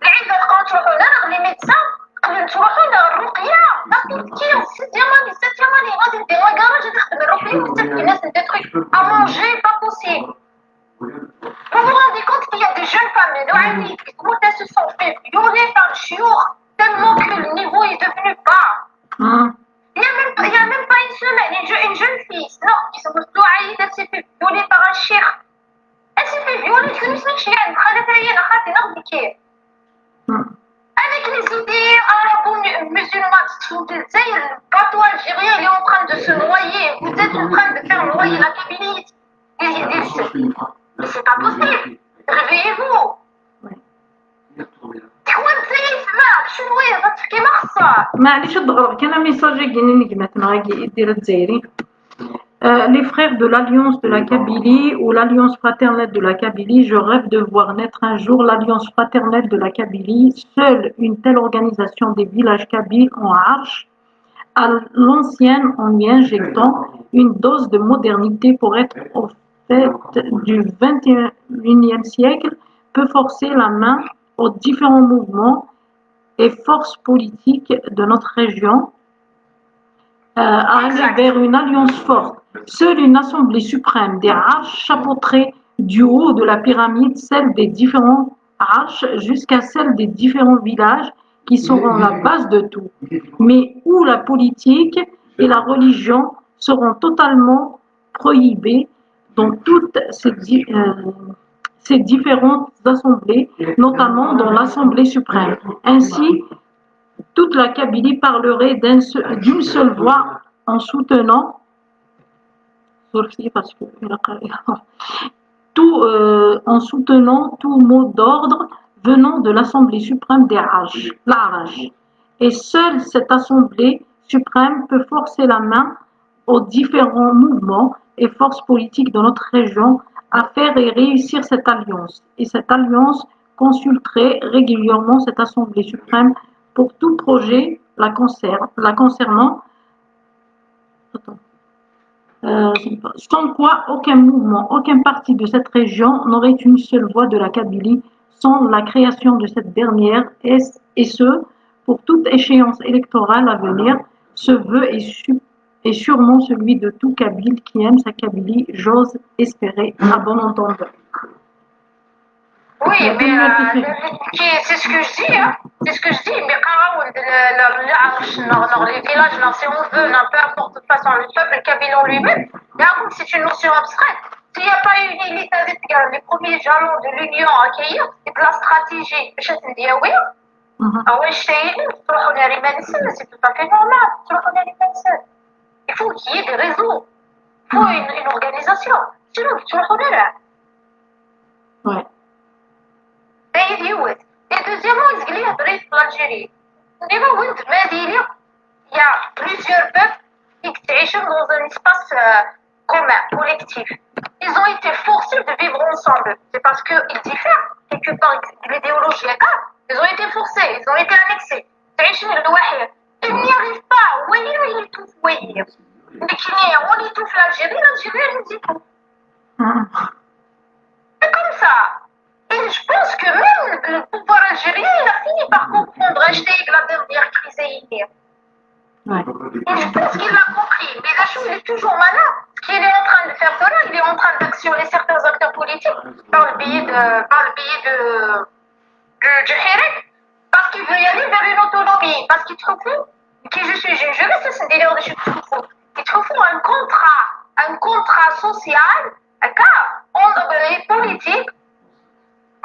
Lɛid ad qqlen ttruḥun ara les médecins, qqlen ttruḥun ar rruqya, n'importe qui, en sixième année, septième année, غادي ندير la garage, ad xedmen rruqya, وتفكيناس des trucs à manger, pas possible. Vous vous rendez compte qu'il y a des jeunes femmes, les Noailles, qui commencent à se sont fait violer par le chiour, tellement que le niveau est devenu bas. Hein. Il n'y a même pas, il y a même pas une semaine, une, je- une jeune fille, non, qui se Noailles, elle s'est fait violer par un cheikh. Elle s'est fait violer, je ne sais pas, خالتها هي خالتي نغدي كيف. Hein. Avec les idées arabo-musulmanes, sous le Zaïre, le patois algérien, il est en train de se noyer. Vous êtes en train de faire noyer la Kabylie. Il- il- Mais c'est pas possible. Réveillez-vous. تكون زي ما شنو هي تفكي ما خصها. معليش، نضغط كان message يجيني نجمة نراجي يدير الجزائري. Euh, les frères de l'Alliance de la Kabylie ou l'Alliance fraternelle de la Kabylie, je rêve de voir naître un jour l'Alliance fraternelle de la Kabylie, seule une telle organisation des villages kabyles en arche, à l'ancienne, en y injectant une dose de modernité pour être au fait du vingt et unième siècle, peut forcer la main aux différents mouvements et forces politiques de notre région. euh, à aller vers une alliance forte. Seule une assemblée suprême des Arsh chapeauterait du haut de la pyramide celle des différents Arsh jusqu'à celle des différents villages qui seront la base de tout, mais où la politique et la religion seront totalement prohibées dans toutes ces, di- euh, ces différentes assemblées, notamment dans l'Assemblée suprême. Ainsi, toute la Kabylie parlerait d'un se- d'une seule voix en soutenant, parce que tout, euh, en soutenant tout mot d'ordre venant de l'Assemblée suprême des Arsh, l'Arsh. Et seule cette Assemblée suprême peut forcer la main aux différents mouvements et forces politiques de notre région à faire et réussir cette alliance. Et cette alliance consulterait régulièrement cette Assemblée suprême pour tout projet la, concer- la concernant. Attends. Euh, sans quoi aucun mouvement, aucun parti de cette région n'aurait une seule voix de la Kabylie sans la création de cette dernière, et, et ce, pour toute échéance électorale à venir, ce vœu est, su- est sûrement celui de tout Kabyle qui aime sa Kabylie, j'ose espérer à bon entendeur. Oui, mais euh, c'est ce que je dis, hein. C'est ce que je dis, mais quand on les villages, non, non, les villages, non, si on veut, non, peu importe, de toute façon, le peuple kabyle en lui-même, c'est une notion abstraite. S'il n'y a pas une élite avec euh, les premiers jalons de l'union à accueillir et de la stratégie, je te dis, ah oui, ah ouais, je sais, c'est tout à fait normal, c'est tout à fait normal. Il faut qu'il y ait des réseaux, il faut une, une organisation. Sinon, tu vas là. Ouais. Et deuxièmement, il y a l'Algérie. Il y a plusieurs peuples qui vivent dans un espace euh, commun, collectif. Ils ont été forcés de vivre ensemble. C'est parce qu'ils diffèrent quelque part de l'idéologie. Ils ont été forcés, ils ont été annexés. تعيش من الواحد. Il n'y arrive pas. وين وين يتوف وين. لكن on étouffe l'Algérie, l'Algérie elle nous étouffe. C'est comme ça. Et je pense que même le pouvoir algérien, il a fini par comprendre, acheter la dernière crise. Ouais. Et je pense qu'il l'a compris. Mais là, il est toujours malin. Ce qu'il est en train de faire, là, il est en train d'actionner certains acteurs politiques par le biais de, par le biais de, de, du Hirak, parce qu'il veut y aller vers une autonomie, parce qu'il trouve que je suis, je, je vais se dire des choses, il trouve un contrat, un contrat social, d'accord, entre les politiques,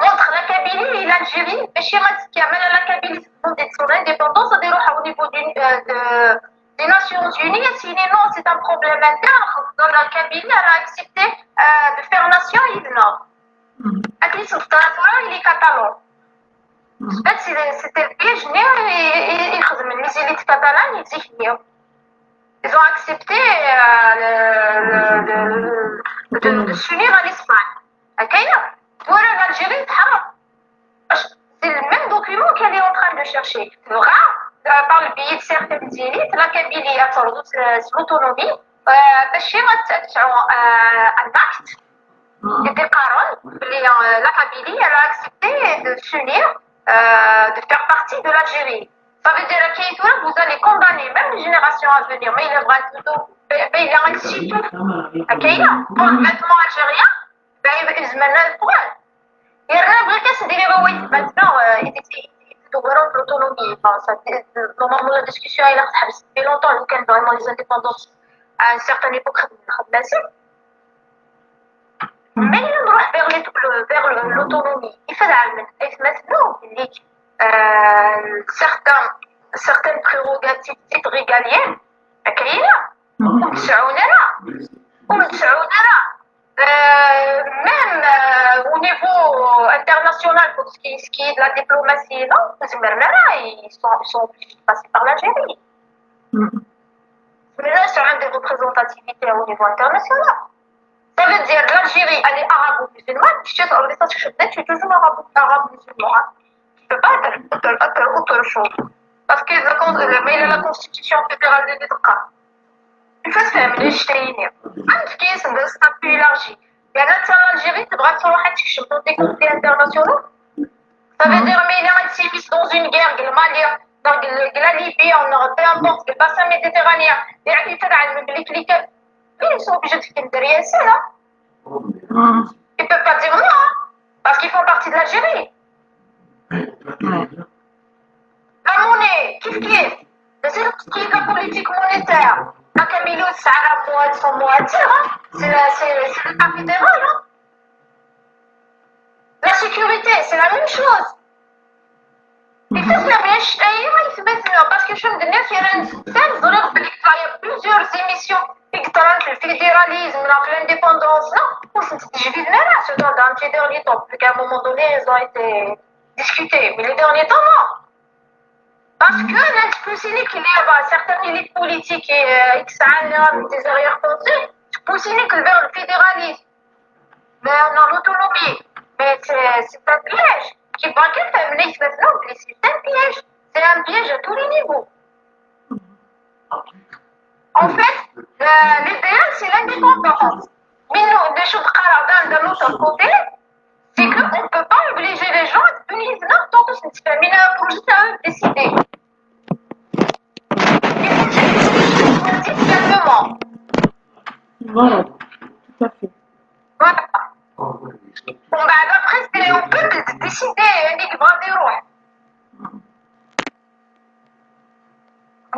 entre la Kabylie et l'Algérie, mais chez Matzkia, mais la Kabylie, c'est son indépendance, on est au niveau d'une, euh, de, des Nations Unies, sinon c'est un problème interne, donc la Kabylie, elle a accepté euh, de faire nation, il non. Avec les sauveteurs, il est catalan. C'était le piège, mais les élites catalanes, ils ont accepté euh, de, de, de, de s'unir à l'Espagne. Voilà l'Algérie, c'est le même document qu'elle est en train de chercher. Par le biais de certaines élites, la Kabylie a l'autonomie, euh, un acte, et des paroles, la Kabylie, elle a accepté de s'unir, euh, de faire partie de l'Algérie. Ça veut dire que vous allez condamner même les générations à venir, mais il est vrai que il a un site, complètement algérien, ben, il se met le poil. Il y a rien de que c'est des maintenant, euh, il était l'autonomie. Normalement, la discussion, il a depuis longtemps, le week-end, vraiment, les indépendances, à une certaine époque, mais il va vers l'autonomie. Il fait la même. Maintenant, il dit euh, certains, certaines prérogatives dites régaliennes, كاينه ومتسعونه لا ومتسعونه لا même euh, au niveau international, pour ce qui, ce qui est de la diplomatie, non, ils sont, ils sont obligés de passer par l'Algérie. Mais là, sur une des représentativités au niveau international. Ça veut dire l'Algérie, elle est arabo-musulmane, je suis toujours arabo-musulmane. Je ne peux pas être autre, autre, autre chose. Parce que la, la, la constitution fédérale de l'État, il faut se faire amener chez un statut élargi. Il y a l'Algérie, c'est vrai que des conflits internationaux. Ça veut dire, mais il y a dans une guerre, le Mali, de la Libye, on aura peu importe, le bassin méditerranéen. Et ils sont obligés de finir derrière ça, non? Ils ne peuvent pas dire non, hein, parce qu'ils font partie de l'Algérie. La monnaie, كيف كيف. C'est ce qui est la politique monétaire. La Camilo, ça a la moelle, son moelle, hein. C'est la- c'est- c'est l'État fédéral, hein. La sécurité, c'est la même chose. Parce que je me dis, il y a plusieurs émissions qui traitent le fédéralisme, donc l'indépendance, non, on se dit, je vais venir là, c'est dans un petit dernier temps, parce qu'à un moment donné, ils ont été discutés. Mais les derniers temps, non. Parce que l'indiscipline qu'il y a, bah, certaines élites politiques et euh, X A N, des arrière-pensées, c'est poussé vers le fédéralisme. Mais on a l'autonomie. Mais c'est c'est un piège. Qui va que faire une maintenant, c'est un piège. C'est un piège à tous les niveaux. En fait, euh, l'idéal, c'est l'indépendance. Mais nous, les choses d'un d'un autre côté, c'est qu'on ne peut pas obliger les gens à venir maintenant tant que c'est un mineur pour juste à eux de décider. Et c'est juste ce qu'ils choisissent simplement. Voilà, tout à fait. Voilà. Bon, bah, après, c'est au peuple de décider, hein, il va dire, ouais.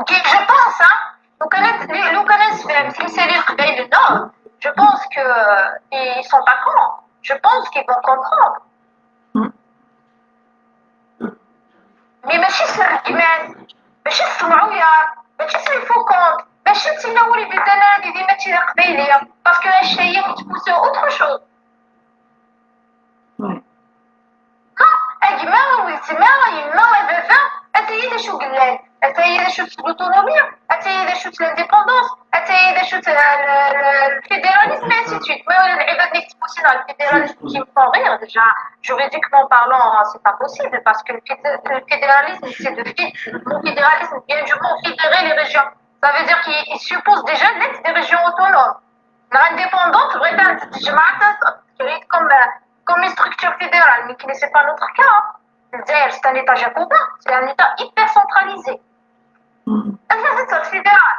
Je pense, hein, لو كانت لو كانت في سيري القبايل, non, je pense que euh, ils sont pas cons. Je pense qu'ils vont comprendre. Mais ماشي سر الكمان, ماشي سمعوا يا, ماشي سر الفوكونت, ماشي تسناو لي بيتنا دي دي ماشي قبايليه, parce que الشيء تبوسو autre chose. Ouais. A gma, a weltma, a yemma, a baba, ataya d acu yellan, ataya d acu-tt l'autonomie, ataya d acu-tt l'indépendance, ataya d acu-tt le fédéralisme, et ainsi de suite. Mais le العباد اللي تبوسين على le fédéralisme, qui me font rire déjà, juridiquement parlant, c'est pas possible, parce que le fédé- le fédéralisme, c'est de fé- le fédéralisme vient du mot fédérer les régions. Ça veut dire qu'il il suppose déjà l'être des régions autonomes. L'indépendance, vraiment, je m'attends comme, euh, comme une structure fédérale, mais qui n'est pas notre cas. C'est un État jacobin, c'est un État hyper centralisé. Mhm. C'est un État fédéral.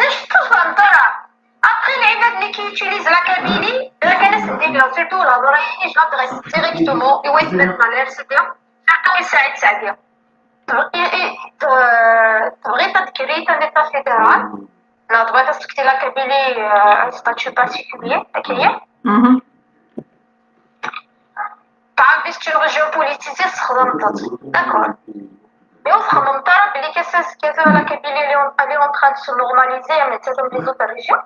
اش تفهم ترى؟ Après, les mecs qui utilisent la Kabylie, la Kabylie, surtout la Lorraine, je l'adresse directement, et oui, c'est maintenant l'R C D, surtout les Saïd Sadia. تبغي تكري un État fédéral. لا, تبغي تسكتي la Kabylie, euh, un statut particulier, هكايا. Mhm. تعرفي c'est une région politisée, تخدمت. D'accord. Mais on خممت راه بلي كاساس كذا la Kabylie, elle est en- elle est en train de se normaliser, mais c'est comme les autres régions.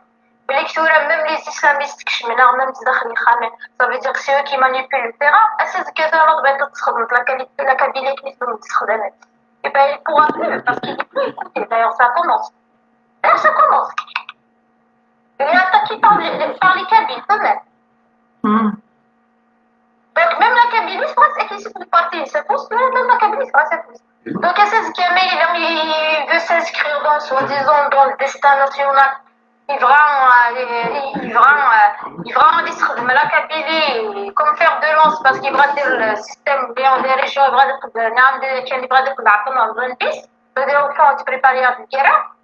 بلي كثورة même les islamistes كشمنا, même داخل خامن. Ça veut dire que c'est eux qui manipulent le terrain. اساس كذا راه بغات تخدم la Kabylie, la Kabylie كيف تخدمت. Et ben, il pourra plus, parce qu'il n'est plus écouté. D'ailleurs, ça commence. D'ailleurs, ça commence. Il est attaqué par les, par les Kabyles, quand même. Mhm. Donc, même la Kabylie, je pense, et qui se partie, c'est pour cela, même la Kabylie, c'est pas ça. Donc, c'est ce qu'il y a, mais il, il veut s'inscrire dans, soi-disant, dans le destin national. Il va, euh, il, il va, euh, il va يستخدم la Kabylie comme fer de lance, parce qu'il va dire le système des, des régions, il va dire, نعم, des, كان يبغى يدير العقل dans le vingt-dix, c'est-à-dire au fond, tu prépares la guerre.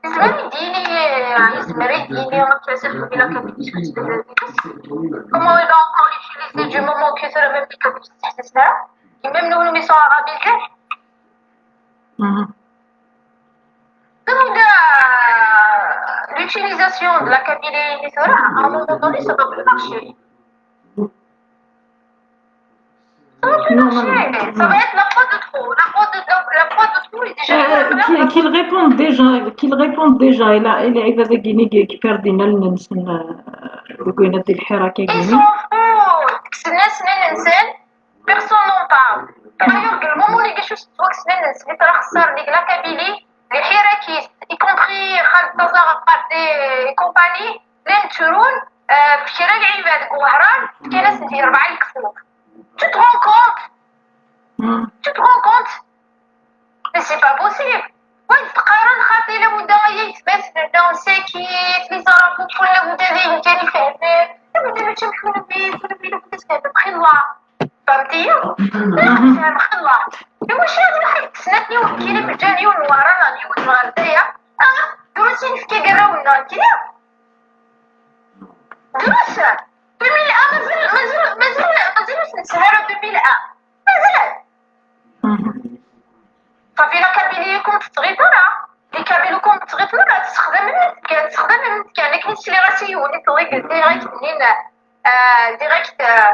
يزمر يديني, يزمر يديني, ما كيعرفش يقول لك كيفاش تبدل الفيروس. Comment il va encore l'utiliser du moment que c'est le même que c'est ça? Et même nous, nous sommes arabisés. Mhm. Donc, euh, l'utilisation de la Kabylie, à un moment donné, ça va plus marcher. Ça va plus Non, non, marcher. non. Ça va être la fois de trop. La fois de, la, la fois de trop est déjà Euh, qu'il qu'il réponde déjà, qu'il réponde déjà. Il a, il a, il a gagné, qui perd une allemande, c'est une, euh, le gouvernement de l'Hira qui a Ils gagné. s'en foutent. C'est une, c'est une, c'est une, personne n'en parle. D'ailleurs, le moment où les gens se voient que c'est une, c'est une, la Kabylie, les Hirakis, y compris Khaled Tazarat et compagnie, les Turun, euh, في كرا العباد, وهران, كاين ناس ديال أربعة يكفوك. Tu te rends compte? Mhm. Tu te rends compte? Mais c'est pas possible. وين تقارن خاطي لو دا يتبات لو ساكيت لي زرابو كل لو دا ذي كان يفهم لو دا ما تمشون بيه كل بيه لو دا سكان بخير الله. Fhemtiyi? Nefhem xellaṭ. Iwacu ad nruḥ ad d-snat yiwen kili mejjan yiwen n Wehran, yiwen n Ɣerdaya? Ah, drus i nefka i warraw-nneɣ kili. Drus. Deux mille un, mazal, mazal, mazal, mazal ur s-nesɛi ara deux mille un. Mazal. Safi, la Kabylie ur kem-tettɣiḍ ara. Les Kabyles ur kem-ttɣiḍen ara, ttexdamen-t kan, ttexdamen-t kan. Akken i sliɣ-as i yiwen i teḍigel direct-nni, euh, direct, euh,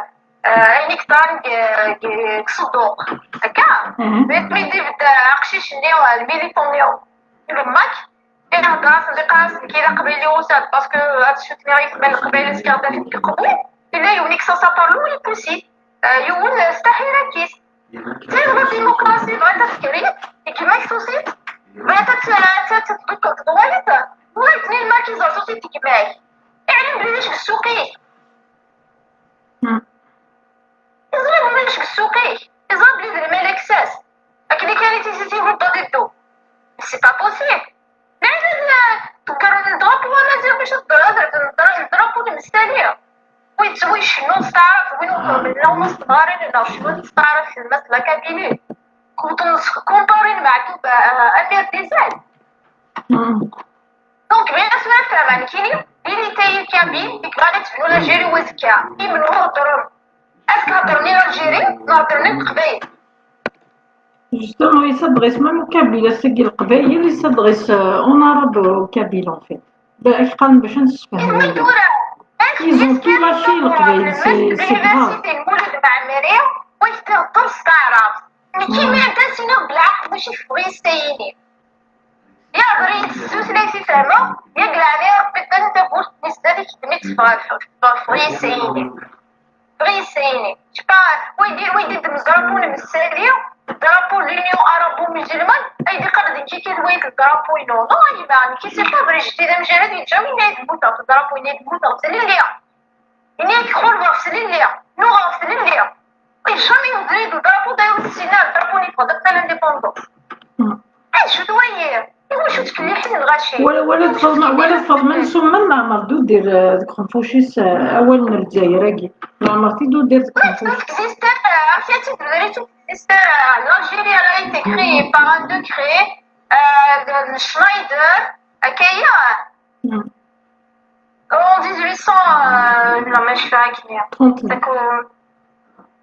euh, ayen i yeḍran deg, deg, deg Ṣedduq. Akka? Mhm. Mi, mi d-ibedd, euh, aqcic-nni, euh, le militant-nni, le Mac, ihedder-asen, iqqar-asen, nekk d aqbayli usan, parce que ad ssutneɣ i tma n Leqbayel ad s-kɣeɣ deg uqbu, yella yiwen i yekkes asaṭar-nni, ur ipussi. Euh, yiwen, euh, s taḥirak-is. Tebɣa la démocratie, bɣa ad tekker, i gma-k tusiḍ, bɣa ad tt-, ad tt-, ad tt-tdukkeḍ tḍewwal-it, ula d tnin markiza tusiḍ i gma-k. Iɛlem belli d acu deg ssuq-ik. Hmm. Iẓra belli d acu deg ssuq-ik. Iẓra belli d lmal aksas. Akken i kan i tissit ihuddeḍ iddu. C'est pas possible. Lɛibad, eh, ḍeggren drapeau amaziɣ bac ad d-, ad d-, drapeau n Messali. Win yettwacennun s taɛrabt, win ur nella ur nessemɣar ara neɣ cnun s taɛrabt, yelma-s n la Kabylie. Kumparin Meɛtub, eh, amir des Alpes. Donc, bien sûr, fehmeɣ nekkini, l'unité kabyle, i yebɣan ad tebnu l'Algérie n wazekka. Imenwa heddren. Est-ce que heddren i l'Algérie, neɣ heddren i Leqbayel? Justement, il s'adresse même aux Kabyles, ass-agi Leqbayel, il s'adresse, euh, en arabe aux Kabyles, en fait. Ba-, ak qqaren bac ad nessefhem. Ils ont tout lâché, Leqbayel, c'est, c'est grave. L'université n Mulud Mɛemmri, wa k-ihedder s taɛrabt. Nekk imir d as-iniɣ belɛaqel d acu i tebɣa yessayini. Yehder-iyi-d s tutlayt i fehmeɣ, yak leɛnaya Rebbi, ddem tawwurt-nni zdat-k, ddem-itt ɣef, ɣef, ɣef yisayini. Ɣef yisayini. Je sais pas, wa yeddi, wa yeddi d drapeau n Messali, drapeau n l'Union Arabo-Musulmane, ay d-iqqar d nekk i kan wayt drapeau-inu. Non, a yemma, nekk c'est pas vrai, j'étais d amjahed, yeǧǧa winna i d-mmuteɣ, drapeau-inna i d-mmuteɣ, d tlelli. Ini-ak xulḍeɣ s tlelli, nuɣeɣ s tlelli. Jamais on dirait le drapeau d'ailleurs, c'est là, le drapeau n l'indépendance. Hmm. Acu d wayi? Iwacu ttkelliḥen lɣaci? Wala, wala tfeḍmen, wala tfeḍmen summen leɛmer d udir, eh, deg uxenfuc-is, eh, awal n Lezzayer-agi. Leɛmer t-id udir deg uxenfuc. Ça existe, euh, amek ad tt-id-, ça existe, euh, l'Algérie, elle a été créée par un décret, euh, de, de Schneider, akka ya. Hmm. En dix-huit cents, euh, non, mais je fais un qui trente-neuf.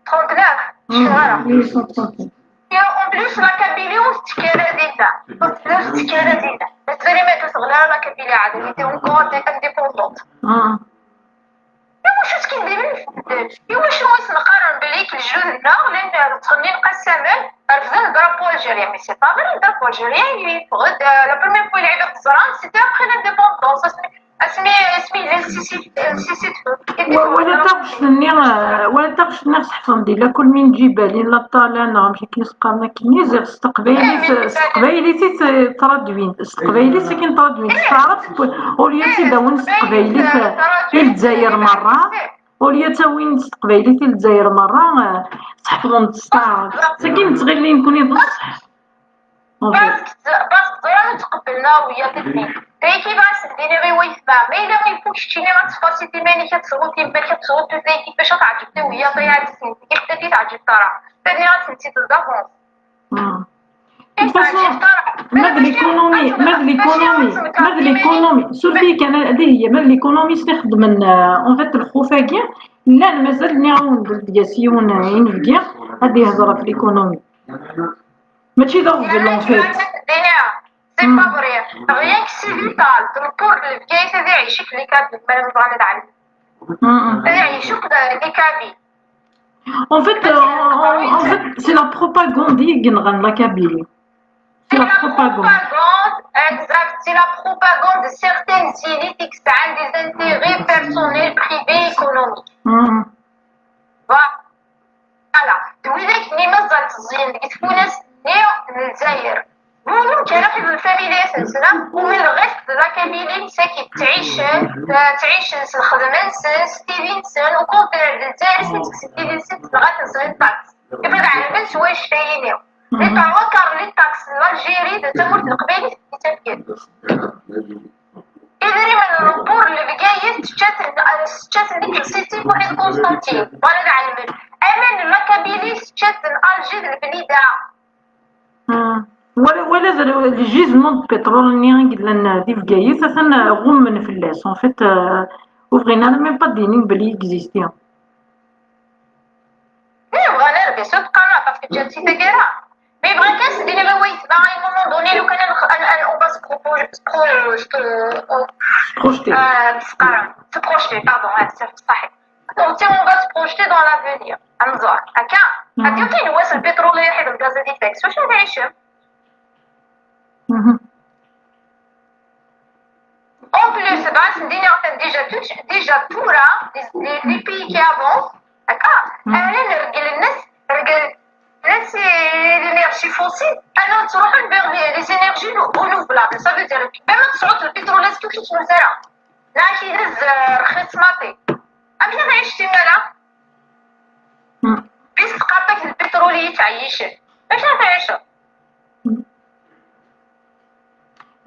Trente-neuf, je fais, voilà. Mille huit cent trente-neuf. Et en plus, la Kabylie, ur tettekki ara dinna. Ur tettekki ara dinna. Mazal ma ur teɣli ara la Kabylie, elle était encore indépendante. Ah. Iwacu ttkellimen fell-as? Iwacu i sen-qqaren belli lejdud-nneɣ llan ttɣennin qassamen, refden drapeau algérien? Mais c'est pas vrai, drapeau algérien, yeffeɣ-d, euh, la première fois i lɛibad ẓran, c'était après l'indépendance. Asmi, asmi, asmi yella lsisi, lsisi. Wa-, wala taɣect-nni, euh, wala taɣect-nni sḥefḍen di lakul min ǧibali, la ṭṭala, neɣ amek akken i s-qqaren akkenni, ziɣ s teqbaylit, s teqbaylit i t-, tradwin, s teqbaylit akken tradwin, s taɛrabt, au lieu ad tt-id-awin s teqbaylit, eh, i Lezzayer merra, au lieu ad tt-awin s teqbaylit i Lezzayer merra, eh, sḥefḍen-tt s taɛrabt. Sakin ttɣilin nekkni d ṣṣeḥ. En fait. Parce que, parce que ẓran ur tqebbel neɣ wiyaḍ-nni. Dagi bɣiɣ ad s-d-iniɣ i waytma, ma yella ifuk keččini ad tefasiḍ iman-ik, ad tesɛuḍ iman-ik, ad tesɛuḍ tutlayt-ik, bac ad teɛǧeb i wiyaḍ ay ɛzizen, tigi ḥedd i teɛǧib ara. Tani ad tent-id-tḍabeḍ. Hmm. De toute façon, ma d l'économie, ma d l'économie, ma d l'économie, surtout kan, ad ihi, ma d l'économie s ixeddmen, euh, en fait, lxuf-agi, llan mazal nniɣ-awen-d deg-s yiwen, euh, inebgi, ad ihder ɣef l'économie. Mačči d aɣbel, en fait. C'est pas vrai. Rien que c'est vital. Le port de Bgayet ad iɛic akk les Kabyles, ma bɣan ad ɛelmen. Ad iɛic akk les Kabyles. En fait, euh, en, en fait, c'est la propagande i yenɣan la Kabylie. C'est la propagande. Exact. C'est la propagande de certaines élites qui ont des intérêts personnels, privés, économiques. Voilà. D widak-nni mazal tteẓẓiyen deg tfunast-nni n Lezzayer. Ur mumkin ara ḥibben familiyat-nsen, akk, u le reste de la Kabylie, msakit, ttɛicen, ttɛicen s lxedma-nsen, s tidi-nsen, au contraire, d Lezzayer i sen-ittekksen tidi-nsen, tenɣa-ten s les taxes. Ibɣa ad ɛelmen s wannect-agi-nni. Les trois quarts n les taxes n l'Algérie d tamurt n Leqbayel i ten-id-ittaken. Idrimen n lbur n Bgayet tečča-ten, tečča-ten deg lsiti n Constantine. Bɣan ad ɛelmen. Aman n la Kabylie tečča-ten Alger d Blida. Ah. Wala, wala d le gisement de pétrole-nni i yellan di Bgayet, atan ɣummen fell-as. En fait, euh, ur bɣin ara même pas d-inin belli existi. Eh, bɣan ara, bien sûr, teqqar, parce que ǧǧan-t si taggara. Mais bɣan kan s-d-iniɣ i wayetma, à un moment donné, lukan ad nx-, ad, ad, on va se propo-, se pro-, se, euh, Projeté. euh, s-qqaren, se projeter, pardon, ouais, c'est ça. Donc, tu sais, on va se projeter dans l'avenir. Ad nẓer. Akka, Mhm. Ad d-yaqin wass lpitrul iruḥ d gaz ad ifak. S wacu ad tɛicem? Mhm. En plus, bɣan ad d-iniɣ kan déjà tout, déjà tura, les, les, les pays qui avancent, akka, Mhm. Alan reglen-as, reglen-as i l'énergie fossile, alan ttruḥun vers les, les énergies renouvelables. Ça veut dire, même ad tesɛuḍ lpitrul, est-ce que tu te sers? Neɣ ad k-idez, euh, rxis maḍi. Amek ad tɛic simmal-a? Hmm. Puisque teqqar-ak d lpitrul i yettɛeyyicen. Amek ad tɛiceḍ?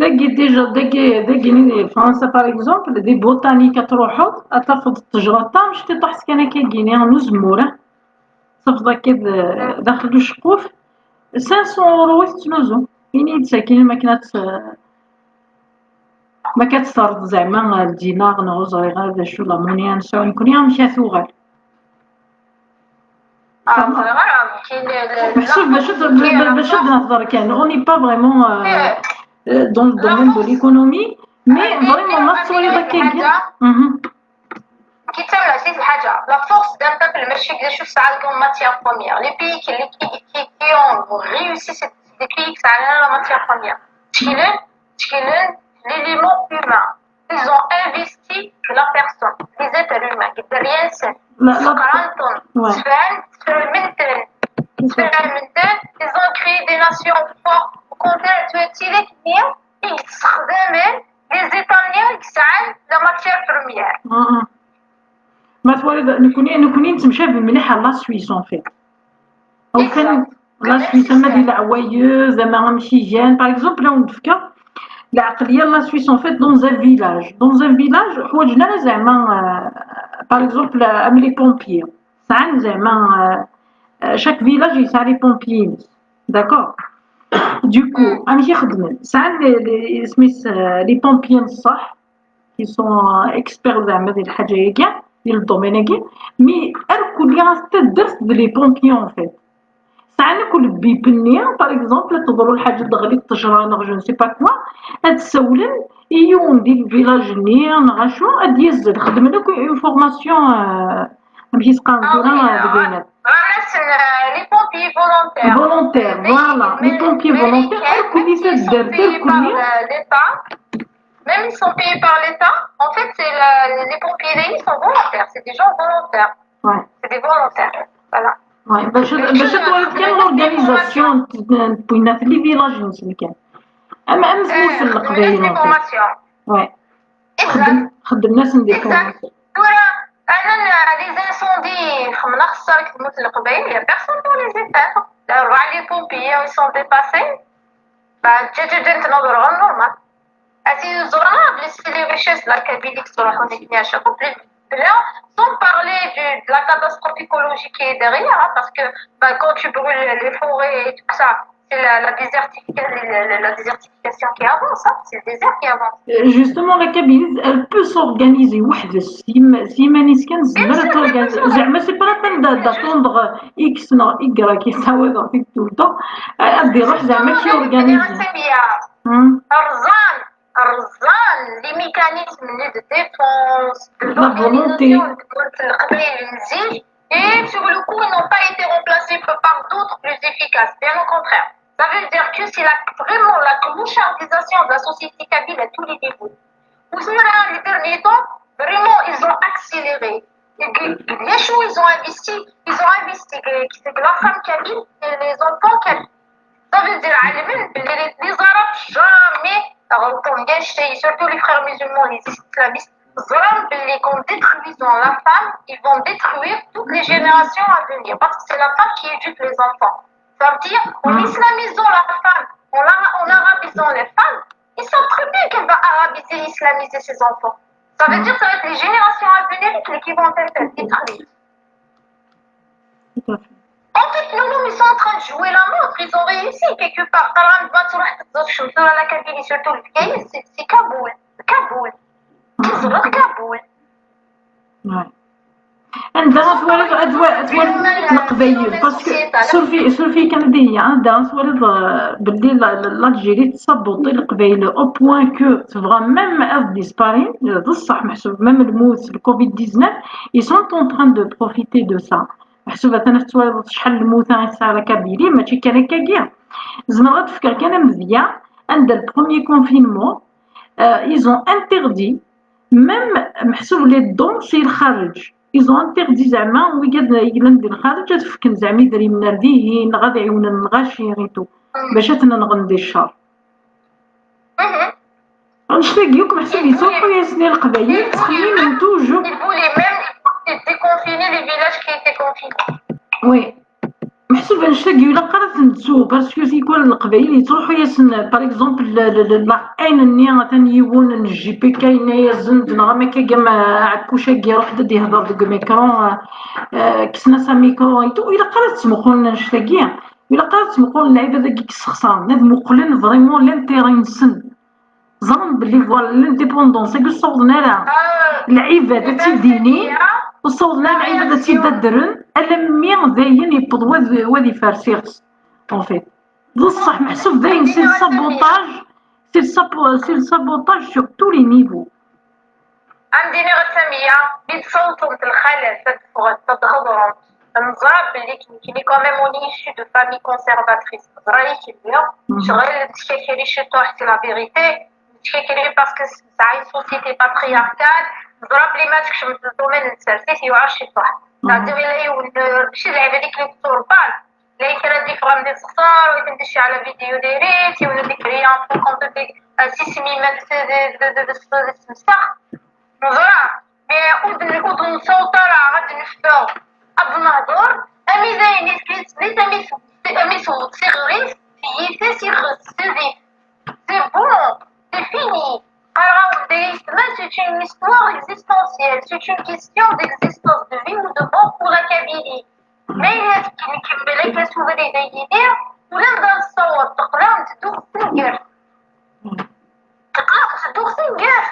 Dagi déjà, dagi, dagi di Fransa, par exemple, di Botanique ad truḥeḍ, ad tafeḍ ṭṭejra d tamecṭiṭuḥt kan akka gini, n uzemmur, eh? Tafeḍ akka d, daxel uceqquf, cinq cents euros i tettnuzu. Ini-d sakin, ma akken ad tt-, ma akka ad tesserreḍ zeɛma ldinar, neɣ ur ẓriɣ ara d acu, la monnaie ad nesɛu nekni, amek ad tuɣal. Ah, ẓriɣ ara, amek i le, le, Meḥsub bac ad, bac ad nehḍer kan, on n'est pas vraiment, euh, euh, dans le domaine de l'économie, mais vraiment ma tettwaliḍ akka kan. Mhm. Qui tient la c'est الحاجة. La force d'un peuple, ماشي كذا شوف ساعة comme matière première. Les pays qui, qui, qui, qui ont réussi, c'est des pays qui sont la matière première. تشكيلين، تشكيلين l'élément humain. Ils ont investi la personne, les êtres humains. Qui rien c'est. La, la, Quarante tonnes. Ouais. Ils ont créé des nations fortes. Au contraire, tu es tiré, ils s'examinent les Italiens qui sont la matière première. Mhm. Ma twaliḍ, nekni, nekni nettemcabi mliḥ ar la Suisse, en fait. Au fond, la Suisse, ama di leɛwayed, ama amek i gan. Par exemple, ad wen-d-fkeɣ lɛeqliya n la Suisse, en fait, dans un village. Dans un village, ḥwaǧen ara zeɛma, euh, par exemple, am les pompiers. Sɛan zeɛma, euh, euh, chaque village yesɛa les pompiers-ines. D'accord? Du coup, amek i xeddmen? Sɛan les, les, isem-is, euh, les pompiers n ṣṣeḥ, qui sont, euh, experts zeɛma di lḥaǧa-agi, di le domaine-agi, mais irkelli ar taddart d les pompiers, en fait. Sɛan akk le bip-nni, par exemple, ad teḍru lḥaǧa, teɣli ṭṭejra neɣ je ne sais pas quoi, ad sawlen i yiwen di le village-nni neɣ acu, ad d-yazzel. Xedmen akk une formation, euh, amek i s-qqaren tura deg wayen-a? Ɣer-asen, euh, les pompiers volontaires. Volontaires, voilà, les pompiers volontaires, irkelli taddart, irkelli. Même ils sont payés par l'État. En fait, c'est la, les pompiers, ils sont volontaires. C'est des gens volontaires. Ouais. C'est des volontaires. Voilà. Ouais, bac ad, bac ad twaliḍ kan l'organisation n, n, n les villages-nsen kan. Am, am tmurt n Leqbayel, en fait. Ouais. Xeddmen-asen des formations. Tura, anan, les incendies, xemna xessar deg tmurt n Leqbayel, il y a personne pour les éteindre. Là, les pompiers, ils sont dépassés. Bah, ǧǧan-tent normal. Ati ẓran belli c'est les richesses de la Kabylie qui sont la chronique. Bla, sans parler du, de la catastrophe écologique qui est derrière, hein, parce que, bah, quand tu brûles les forêts et tout ça, c'est la, la désertification, la, la, la désertification qui avance, hein, c'est le désert qui avance. Euh, justement, la Kabylie, elle peut s'organiser وحدها, s yim-, s yiman-is kan, tezmer ad t'organiser. Zeɛma, c'est pas la peine d'a-, d'attendre X neɣ Y, qui ça va dans tout le temps. Ad iruḥ zeɛma ad t-organiser. Rẓan, rẓan les mécanismes de défense, de l'organisation de Leqbayel n zik, et sur le coup, ils n'ont pas été remplacés par d'autres plus efficaces, bien au contraire. Ça veut dire que c'est la, vraiment la clochardisation de la société kabyle à tous les niveaux. Au fur et à mesure, les derniers temps, vraiment, ils ont accéléré. Et puis, les choses, ils ont investi, ils ont investi, que, que la femme kabyle et les enfants kabyles. Ça veut dire, les, les, les Arabes, jamais, surtout les frères musulmans, les islamistes, ẓran belli qu'en détruisant la femme, ils vont détruire toutes les générations à venir. Parce que c'est la femme qui éduque les enfants. Ça veut dire, en islamisant la femme, en, la, en arabisant les femmes, ils savent très bien qu'elle va arabiser, islamiser ses enfants. Ça veut dire que ça va être les générations à venir qui, qui vont être détruites. Tout à fait. En fait, non, non, ils sont en train de jouer la montre. Ils ont réussi quelque part. Par exemple, tu vois, tu vois, la Kabylie, surtout le Bgayet, c'est c'est Kaboul. Kaboul. Ils ont Kaboul. Ouais. Anda twaliḍ ad twaliḍ leqbayel, parce que surfi surfi kan dihya, anda twaliḍ, euh, belli l'Algérie tessaboṭi leqbayel au point que tebɣa même ad disparaît. D ṣṣeḥ, meḥsub même lmut, le covid dix-neuf, ils sont en train de profiter de ça. Meḥsub atan ad twaliḍ acḥal lmut i tesɛa la Kabylie, mačči kan akkagi. Zemreɣ ad d-fkeɣ kan amedya, anda le premier confinement, euh, ils ont interdit même, meḥsub les dons si lxareǧ, ils ont interdit zeɛma wigad yellan di lxareǧ ad fken zeɛma idrimen ar dihin, neɣ ad ɛiwnen lɣaci et tout, bac ad ten-nɣen di ccer. Annect-agi akk meḥsub yettruḥu-yasen i leqbayel, ttxemmimen toujours. Ils voulaient même déconfiner les villages qui étaient confinés. Oui. Meḥsub annect-agi ilaq ara ten-nettu, parce que tikwal leqbayel yettruḥu-yasen, par exemple, la haine-nni, atan yiwen n J P K yenna-yasen-d, neɣ am akka gam Ɛekkuc-agi, iruḥ-d ad yehder deg umikru, euh, euh, kksen-as amikru et tout. Ilaq ara tettmuqulen annect-agi. Ilaq ara ttmuqulen lɛibad-agi i yessexṣaren, ad muqlen vraiment l'intérêt-nsen. Ẓran belli, voilà, l'indépendance-agi ur ssawḍen ara lɛibad ad tt-id-inin, ur ssawḍen ara lɛibad ad tt-id-addren, alammi dayen yewweḍ wad, wad ifersi, en fait. D ṣṣeḥ, meḥsub dayen c'est le sabotage, c'est le sabo-, c'est le sabotage sur tous les niveaux. Am d-iniɣ a Samiya, mi d-sawḍent lxalat ad ffɣent ad d-hedrent, neẓra belli nekkni quand même on est issu de famille conservatrice. Neẓra-yi-k lliɣ, ccɣel nettkakri ciṭuḥ, c'est la vérité. Nettkakri parce que nesɛa une société patriarcale. Neẓra belli ma tkecmeḍ le domaine n tsertit yewɛer ciṭuḥ. Nɛeddi ila yiwen, euh, mačči d lɛibad i k-yetturebban. Llan kra d-yeffɣen di sexsar, ur ten-d-icceɛ la vidéo diri-tt, yiwen ad d-ikreyya un compte di, euh, si smimat d, d, d, d, d, d semsax. Neẓra, mais ur d-, ur d-nessaweḍ ara ad d-neffeɣ ad nehder, ami d ayen i tfislit, ami s-, ami tewweḍ tiɣri-s, tiyita-s, ixes-d. C'est bon, c'est fini. Qqareɣ-awen-d ayetma, c'est une histoire existentielle, c'est une question d'existence, de vie ou de mort pour la Kabylie. Ma yella akken ikemmel akka s ubrid-agi-nni, ula d nessaweḍ, teqleɣ nteddu ɣef tenger. Teqleɣ nteddu ɣef tenger.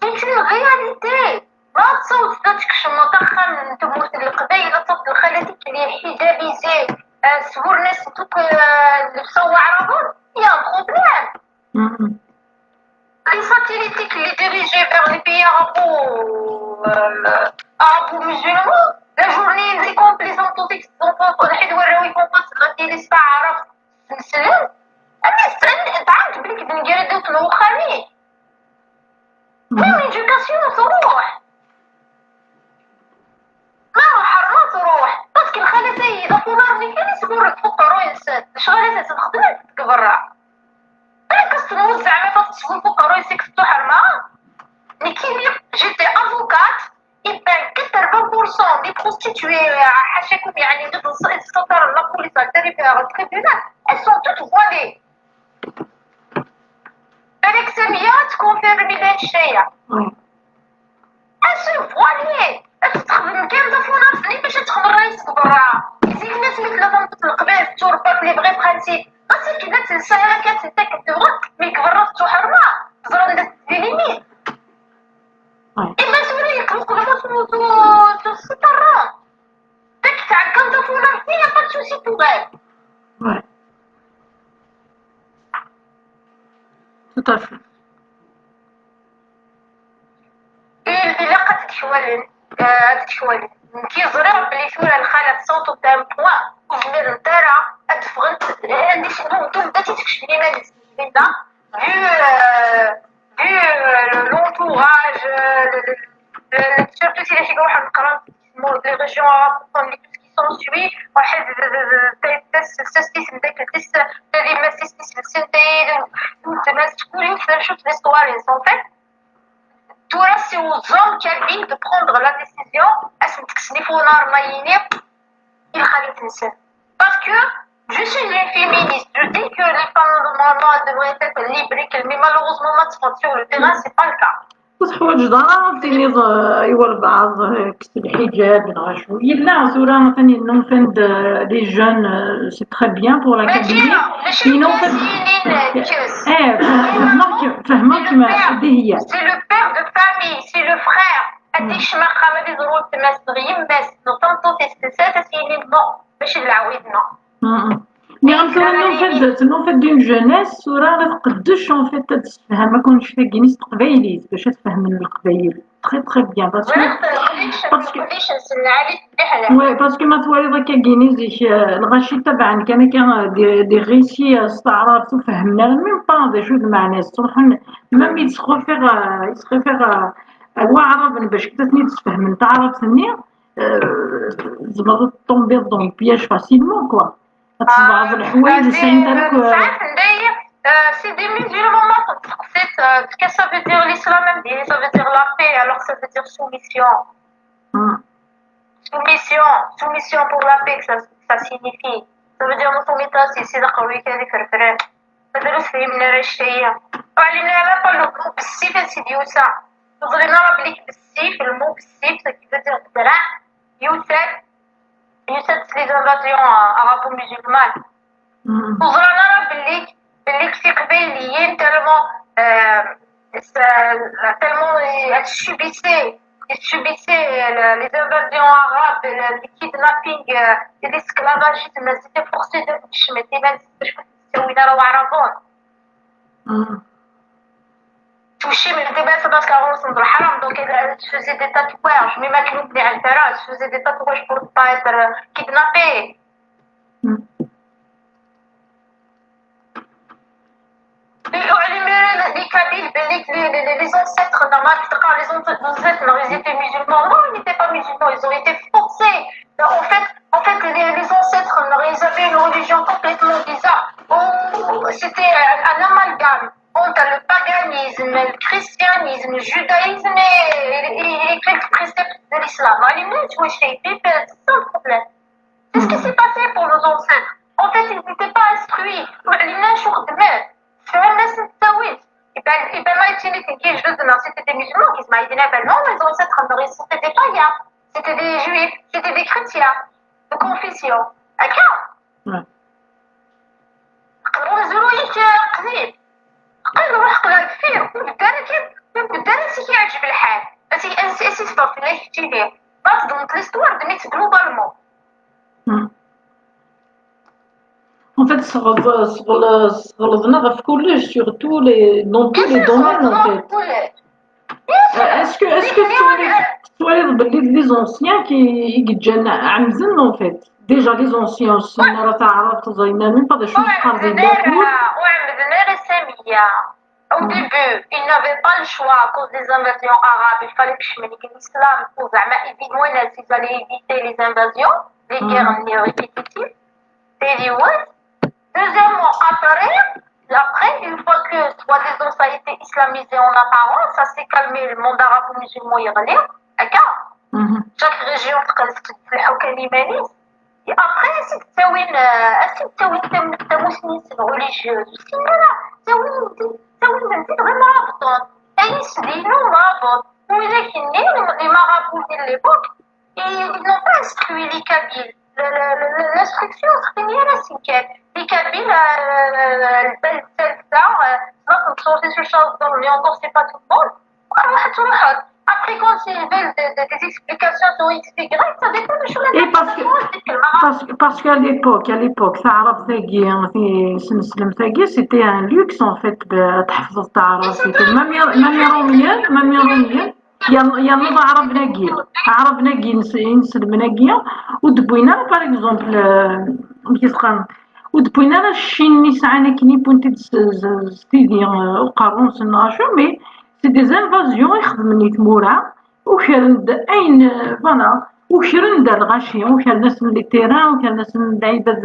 C'est une réalité. Ma tessawḍeḍ ad tkecmeḍ axxam n tmurt n Leqbayel, ad tafeḍ lxalat akken hijabisé, euh, sburn-asent akk, euh, llebsa n waɛraben, il y a un problème. Les satellites qui les dirigent vers les pays arabo, euh, arabo-musulmans, la journée, ils écoutent les enfants, les enfants, ils vont passer la télé, c'est pas arabe, c'est musulman. Ami, c'est, t'as un public de guerre de ton Ukraine. Même l'éducation, c'est roux. Ma ḥerma truḥ, parce que lxalat-agi d afunar-nni kan i sburret f uqerruy-nsen, lecɣal-a xedmen deg berra. Amek as-temmut zeɛma ma tesburret f uqerruy-is i tettuḥerma? Nekkini, j'étais avocate, et ben quatre-vingts pour cent des prostituées, ḥacakum, yeɛni, d-, d-, d-, la police, le tribunal, elles sont toutes voilées. Balak Samiya ad tkunfirmi annect-aya. Ad se voiler, ad texdem kan tafunart-nni bac ad texdem ṛṛay seg berra. Zik-nni asmi tella tameṭṭut n Leqbayel tetturebba les vrais principes. Ɣas akken ad telsa ara kan tentak tebɣa, mi deg berra tettuḥerma, teẓra anda tettili. Ima tura yeqleq lmut n usuṭerra. Deg tɛeggeḍ tafunart-nni, y a pas de souci pour elle. Ouais. Tout à fait. Il-, ilaq ad t-id-kwalen, euh, ad t-id-kwalen. Nekk ẓriɣ belli tura lxalat sawṭent à un point ur zmirent ara ad d-ffɣent, anda tumda ad tt-id-kecmen iman-nsen. Vu, euh, vu, euh, le, l'entourage, euh, le, le, le, le, surtout si les gens ont les régions arabes, comme tout ce qui s'ensuit, واحد ستيس مداك التيس، تدي ما ستيس سنتين، تما تكون في شوف l'histoire, en fait. Tura c'est aux hommes kabyle de prendre la décision, est-ce que c'est faut normal il خليت نسال. Parce que je suis une féministe, je dis que les femmes normalement elles devraient être libres, mais malheureusement ما تفوت sur le terrain, c'est pas le cas. Ur teḥwaǧeḍ ara ad tiniḍ, euh, i walbeɛḍ, euh, kkes lḥiǧab neɣ acu. Yella tura atan yennumfen-d, euh, des jeunes, euh, c'est très bien pour la Kabylie. Yennumfen-d. Eh, fehmeɣ-kem, fehmeɣ-kem, c'est le père de famille, c'est le frère. Ad ikcem axxam, ad iẓer weltma-s neɣ yemma-s neɣ tameṭṭut-is, telsa-t, ad s-yini: "Non, mačči d lɛewd-nneɣ." Nniɣ-am tura, tennum-d, tennum-d une jeunesse tura ara tqeddec, en fait, ad tessefhem akk annect-agi s teqbaylit, bac ad fehmen leqbayel. Très, très bien, parce que, parce que, ouais, parce que ma twaliḍ akkagini zik, euh, lɣaci ttabaɛen kan akka, euh, des, des récits, euh, s taɛrabt, ur fehmen ara même pas d acu d lmeɛna-s. Truḥen, même ils se réfèrent, euh, ils se réfèrent, euh, à waɛraben bac ad ten-id-sfehmen taɛrabt-nni, euh, tzemreḍ ad tombiḍ dans le piège facilement, quoi. Ad tesbeɛdeḍ leḥwayeǧ ur sɛint ara akk, euh, c'est des musulmans, ma tettseqsiḍ, euh, qu'est-ce que ça veut dire l'islam, am-d-yini ça veut dire la paix, alors ça veut dire soumission. Soumission, soumission pour la paix, que ça, ça signifie. Ça veut dire nous sommes ici, c'est la Corée qui est. Mazal ur tefhimem ara annect-agi. Ur ɛlimen ara même pas le mot bessif ad s-id-yusa. Ur ẓrin ara belli bessif, le mot bessif, ça qui veut dire ddreɛ, yusa-d, yusa-d s les invasions, euh, arabo-musulmanes. Ur ẓran ara belli, belli tiqbayliyin tellement, euh, s-, tellement, euh, elles subissaient, elles subissaient, euh, le, les invasions arabes, le, le kidnapping, euh, et l'esclavagisme, elles étaient forcées de kecment iman-nsent bac ur ttawin ara waɛraben. Tweccimt iman-nsent parce que ɣur-sent lḥaram, donc elles se faisaient des tatouages, même akken ur bniɛent ara, elles se faisaient des tatouages pour ne pas être, euh, kidnappées. Ur ɛlimen ara les Kabyles, les, les, les, les ancêtres, non, les ancêtres, ils étaient musulmans. Non, ils n'étaient pas musulmans, ils ont été forcés. En fait, en fait, les, les ancêtres, ils avaient une religion complètement bizarre. Oh, c'était un, un amalgame entre le paganisme, le christianisme, le judaïsme et, et, et quelques préceptes de l'islam. Ur ɛlimen ara s wacu, c'est sans problème. C'est ce qui s'est passé pour nos ancêtres. En fait, ils n'étaient pas instruits. Ur ɛlimen ara acu xeddmen. Sfehmem-asen ttawil. Iban, iban ma yettini-d nekk, jdaden-nneɣ c'était des musulmans, gezmeɣ-d iban, non, les ancêtres-nneɣ, c'était des païens, c'était des juifs, c'était des chrétiens de confession. Akka. Qqel ɣer umezruy-ik, eh, qdim. Qqel ruḥ qqel ar deffir. Ur beddi ara kan, ur beddi ara, ad s-yeɛǧeb lḥal. Ad s-, ad s-, ad s-yesfer fell-ak keččini. Ma txedmeḍ l'histoire, ddem-itt globalement. En fait, sɣel-, sɣel-, sɣelḍen ɣef kullec, surtout les, dans tous les domaines, en fait. Euh, est-ce que, est-ce que tettwaliḍ, tettwaliḍ belli d les anciens qui, i yeǧǧan ɛemden, en fait? Déjà, les anciens, ur ssinen ara taɛrabt, ur ẓrin ara même pas d acu teqqar di la cour. Ur ɛemmden ara Samiya. Au début, ils n'avaient pas le choix à cause des invasions arabes. Il fallait que je m'éduque l'islam pour زعما éviter, ils allaient éviter les invasions, les guerres répétitives. C'est les, ouais. Deuxièmement, après, après, une fois que, soi-disant, ça a été islamisé en apparence, ça s'est calmé, le monde arabo-musulman est revenu. D'accord. Chaque région تقدر تتلحق كلمة. Et après, c'est une, euh, c'est une, c'est une religieuse. C'est une, c'est une, c'est une vraiment importante. Et c'est des noms, là, bon. Où il est qui est né, les marabouts de l'époque, et ils n'ont pas instruit les Kabyles. Le, le, le, le, l'instruction, c'est une, c'est une, les Kabyles, euh, le bel, tel, ça, euh, là, comme ça, c'est sur chose dans le, encore, c'est pas tout le monde. Après, quand ils veulent des, des, des explications sur X, Y, ça dépend de ce que Et parce que, parce que, parce qu'à l'époque, à l'époque, taɛrabt-agi, tineslemt-agi, c'était un luxe, en fait, de, de حفظ التعرف. Même, même les Romiens, même les Romiens, yerna, yerna d aɛraben-agi, aɛraben-agi, ins-, inselmen-agi, ur d-wwin ara, par exemple, euh, amek i s-qqaren, ur d-wwin ara cci-nni sɛan akken i wwin-t-id s, s, s tidi, euh, uqerru-nsen neɣ acu, mais c'est des invasions i xedmen i tmura, ukren-d ayen, euh, voilà, ukren-d ar lɣaci, ukren-asen les terrains, ukren-asen lɛibad,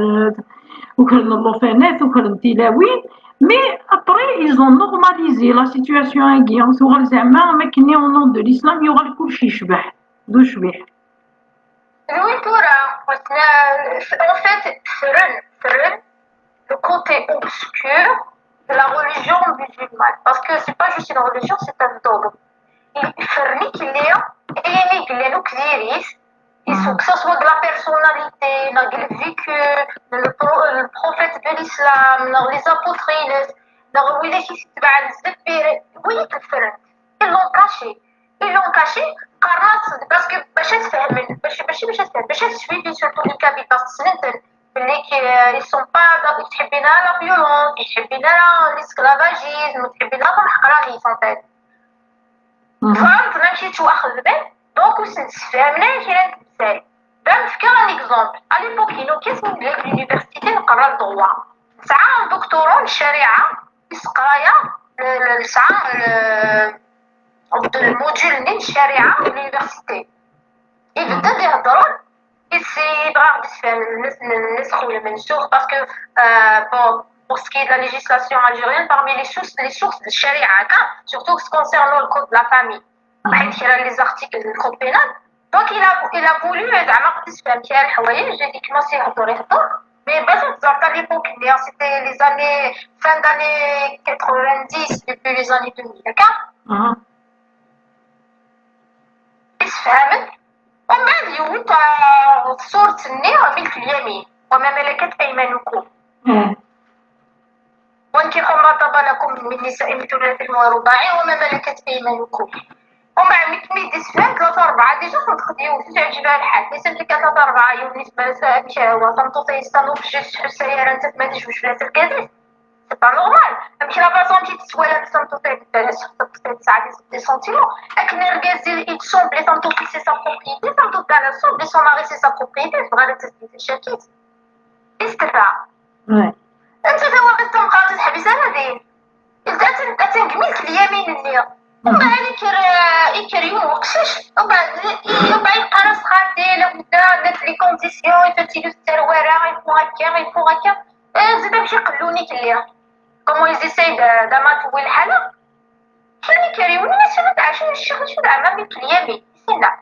ukren llufenat, ukren tilawin, mais après, ils ont normalisé la situation-agi, tuɣal zeɛma, am akken au nom de l'islam, yuɣal kullec yecbeḥ, d ucbiḥ. D win tura, en fait, ffren, ffren le côté obscur de la religion musulmane. Parce que c'est pas juste une religion, c'est un dogme. Iferren-ik-nni ayen i yellan akk diri-t, que ce soit de la personnalité, neɣ deg le vécu, le pro-, le prophète de l'islam, neɣ les apôtres-ines, neɣ widak i t-itebɛen sdeffir, win i t-iferren. Ils l'ont caché. Ils l'ont caché, qqaren-as-d, parce que bac ad t-fehmen, bac, bac, bac ad t-fehmen, bac ad suivi surtout les Kabyles, parce que ssnen-ten, belli k-, ils sont pas, ur ttḥebbin ara la violence, ur ttḥebbin ara l'esclavagisme, ur ttḥebbin ara tameḥqranit, en fait. Ẓran-ten amek i ttwaxedmen, donc ur sen-d-ssefhamen ara kra n temsal. Da nefka un exemple. À l'époque-inu kan, mi nella deg l'université nqerra le droit. Nesɛa un doctorant n ccariɛa, yesseqra-yaɣ, le, le, nesɛa le, le module-nni n ccariɛa di l'université. Ibedda-d ihedder-d, yebɣa ad d-isefhem Nnes Xulem Mensour, parce que, euh, bon, pour ce qui est de la législation algérienne, parmi les sources, les sources de ccariɛa, surtout ce concernant le code de la famille, حيت كاين les articles du code pénal. Donc il a, il a voulu زعما يسفهم كاع الحوايج اللي كما سي يهضر يهضر. Mais باش تزرت à l'époque, c'était les années, fin d'année quatre-vingt-dix, début les années deux mille, هكا. يسفهمت. ومن بعد يوت، آه، صورة النية ملك اليمين، وما ملكت أيمانكم. وانكحوا ما طاب لكم من النساء مثنى والرباع وما ملكت أيمانكم. ومع ميت ميديس فهمت ثلاثة أربعة ديجا كنت خديو في عجبها الحال، مي سميتها ثلاثة أربعة يوم نسبة لسا مشى هو صمتو تيستانو في جيش حسايا راه انت ما تجوج بلا تركازيس. C'est pas normal. ماشي لا فازون كي تسوى لا صمتو تيستانو تسعة دي سونتيمون. لكن الركاز يتصوم بلي صمتو في سي سا بروبريتي، صمتو تاع الصوم بلي سون ماري سي سا بروبريتي، غادي تسدي الشاكيت. استفا. انت فين واقف تنقاط تحبس انا دين. انت انت انت ملك اليمين النية. ومن بعد يكر، يكر يوم وقشش، ومن بعد، ومن بعد يبقى راس خاطي، لا بد، لا في لي كونديسيون، يفوت يدوز التروارة، يفو هكا، يفو هكا. آه، زيد مشي قلوني كليا. كومون يزي سيد، آه، داما توي الحالة. كان يكر يوم، ما شنو تعشو الشيخ، شنو دعما ملك اليمين. سينا.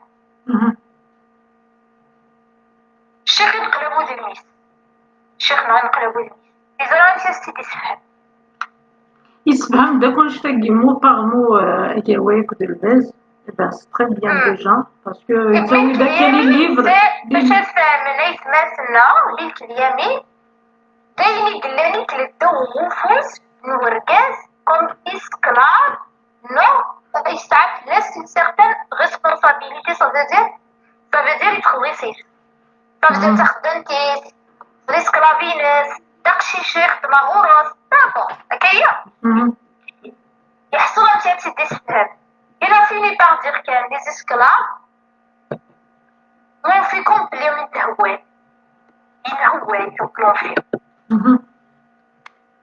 الشيخ ينقلبو ديال الميس. الشيخ نهار نقلبو ديال الميس. إذا راه أنت ستي تسفهم. يسفهم داك واش تاكي مو باغ مو، آه، أكاواي كود الباز. إيه بان، سي تري بيان ديجا. باسكو يتساوي داك لي ليفر. باش تفهم، أنا يسمى سنا، بيك اليمين. داين يدلاني كل الدو وفوس، نوركاز، كوم إسكلار، نو، يستعد لس une certaine responsabilité, ça veut dire, ça veut dire يتخلصي. Ça veut dire تخدمتي، les esclavines, داكشي شي خدمة غروس، داكو، هكايا. يحصل أمشي تسدي سفهاد. Il a fini par dire كان les esclaves، مون في كومبلي من تهوان. ينهوان، يوكلون فيه.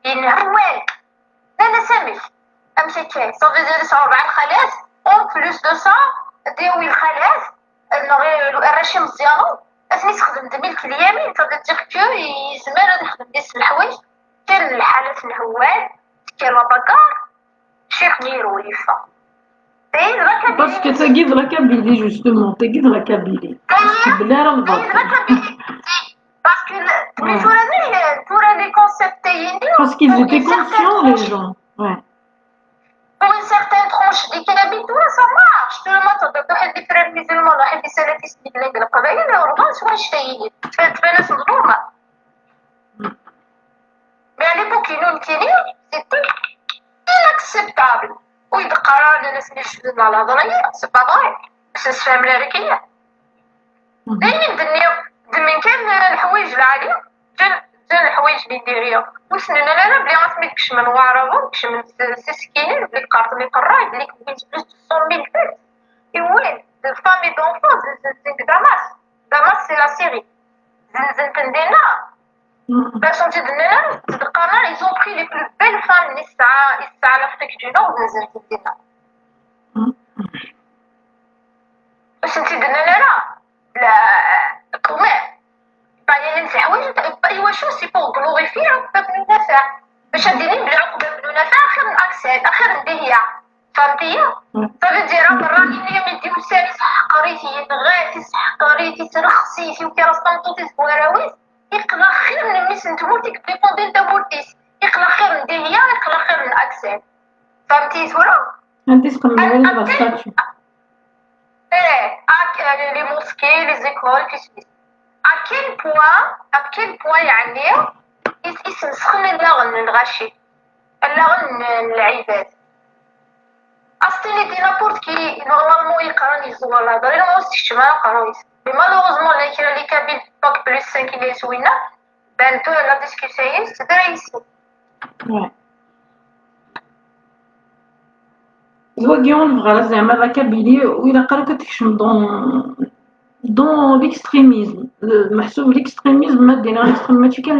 ينهوان. لا، لا، سامي. أمشي كاين. صافي ديري صعوبة على الخلاف. أون بليس دو سا، ديوي الخلاف. إنه غير الرشيم مزيانو. أسمي تخدم دميل كليامي، صافي دير كو يزمر هذا يخدم ديس الحوايج. كاين الحالات الهوان، كاين لاباكار، شيخ ميرو يفا. كاين لا كابيلي. باسكو تاكيد لا كابيلي، جوستومون، تاكيد لا كابيلي. كاين بلا راه كاين لا كابيلي. باسكو ال-، مي تورا لي، تورا لي كونسيبت تاعي. باسكو ils étaient conscients, les gens. Ouais. Pour une certaine tranche des Kabyles, tout ça marche. Tout le monde, واحد les frères musulmans، واحد les salafistes من القبائل، وربان سوا شتايين. تبان، تبان ناس مظلومة. Mais à l'époque, ينون كيني، c'était inacceptable. ويدقر أنا ناس اللي شفنا على هضرية، c'est pas vrai. بس نسفهم العركية. دايما دنيا، دمن كان الحوايج العالية، جا، جا الحوايج اللي ديريا. وسننا لنا بلي غاسمي كشمن وعربة، كشمن س-، سي سكينين، بلي قارت لي قراي، بلي كنت بلوس دو سون ميل فيت. إي وين؟ الفامي دونفونس، زنزن داماس. داماس سي لا سيري. زنزن تندينا. باش انت دنيا، تدقانا، ils ont pris les plus belles femmes، نسعى، نسعى l'Afrique du Nord، زنزن تندينا. باش انت دنيا، لا، لا، كومير. باين انت حوايج، ايوا شو سي بو غلوريفي باب منافع. باش اديني بلي عقبة بن نافع خير من اكسل، خير من دهية. فهمتي؟ صافي ديرها مرة اللي يديو سالي صح قريتي، غاتي صح قريتي، ترخصيتي، وكي راس طمطوطي زواراويت، يقلا خير من ميس نتمورتي، ديبوندي نتا مورتيس، يقلا خير من دهية، يقلا خير من اكسل. فهمتي زوينة؟ Anda i s-xedmen wayeḍ la statue? Eh, à, euh, les, les mosquées, les écoles, puis suite. À quel point, à quel point, يعني, يس-، يسمسخن allaɣen n lɣaci, allaɣen n, n lɛibad. As-tini-d n'importe qui, normalement, yeqqaren yezwar lehḍer, ila ma ur s-tkeččem ara aqerruy-is. Mais malheureusement, la kra les Kabyles, bac plus cinq, il est winna, ben, toute la discussion, c'est de ici. Ouais. D wagi ur nebɣi ara zeɛma la Kabylie, u ilaq ara ad tekcem dans, dans l'extrémisme. Euh, meḥsub l'extrémisme, ma d-iniɣ l'extrême, mačči kan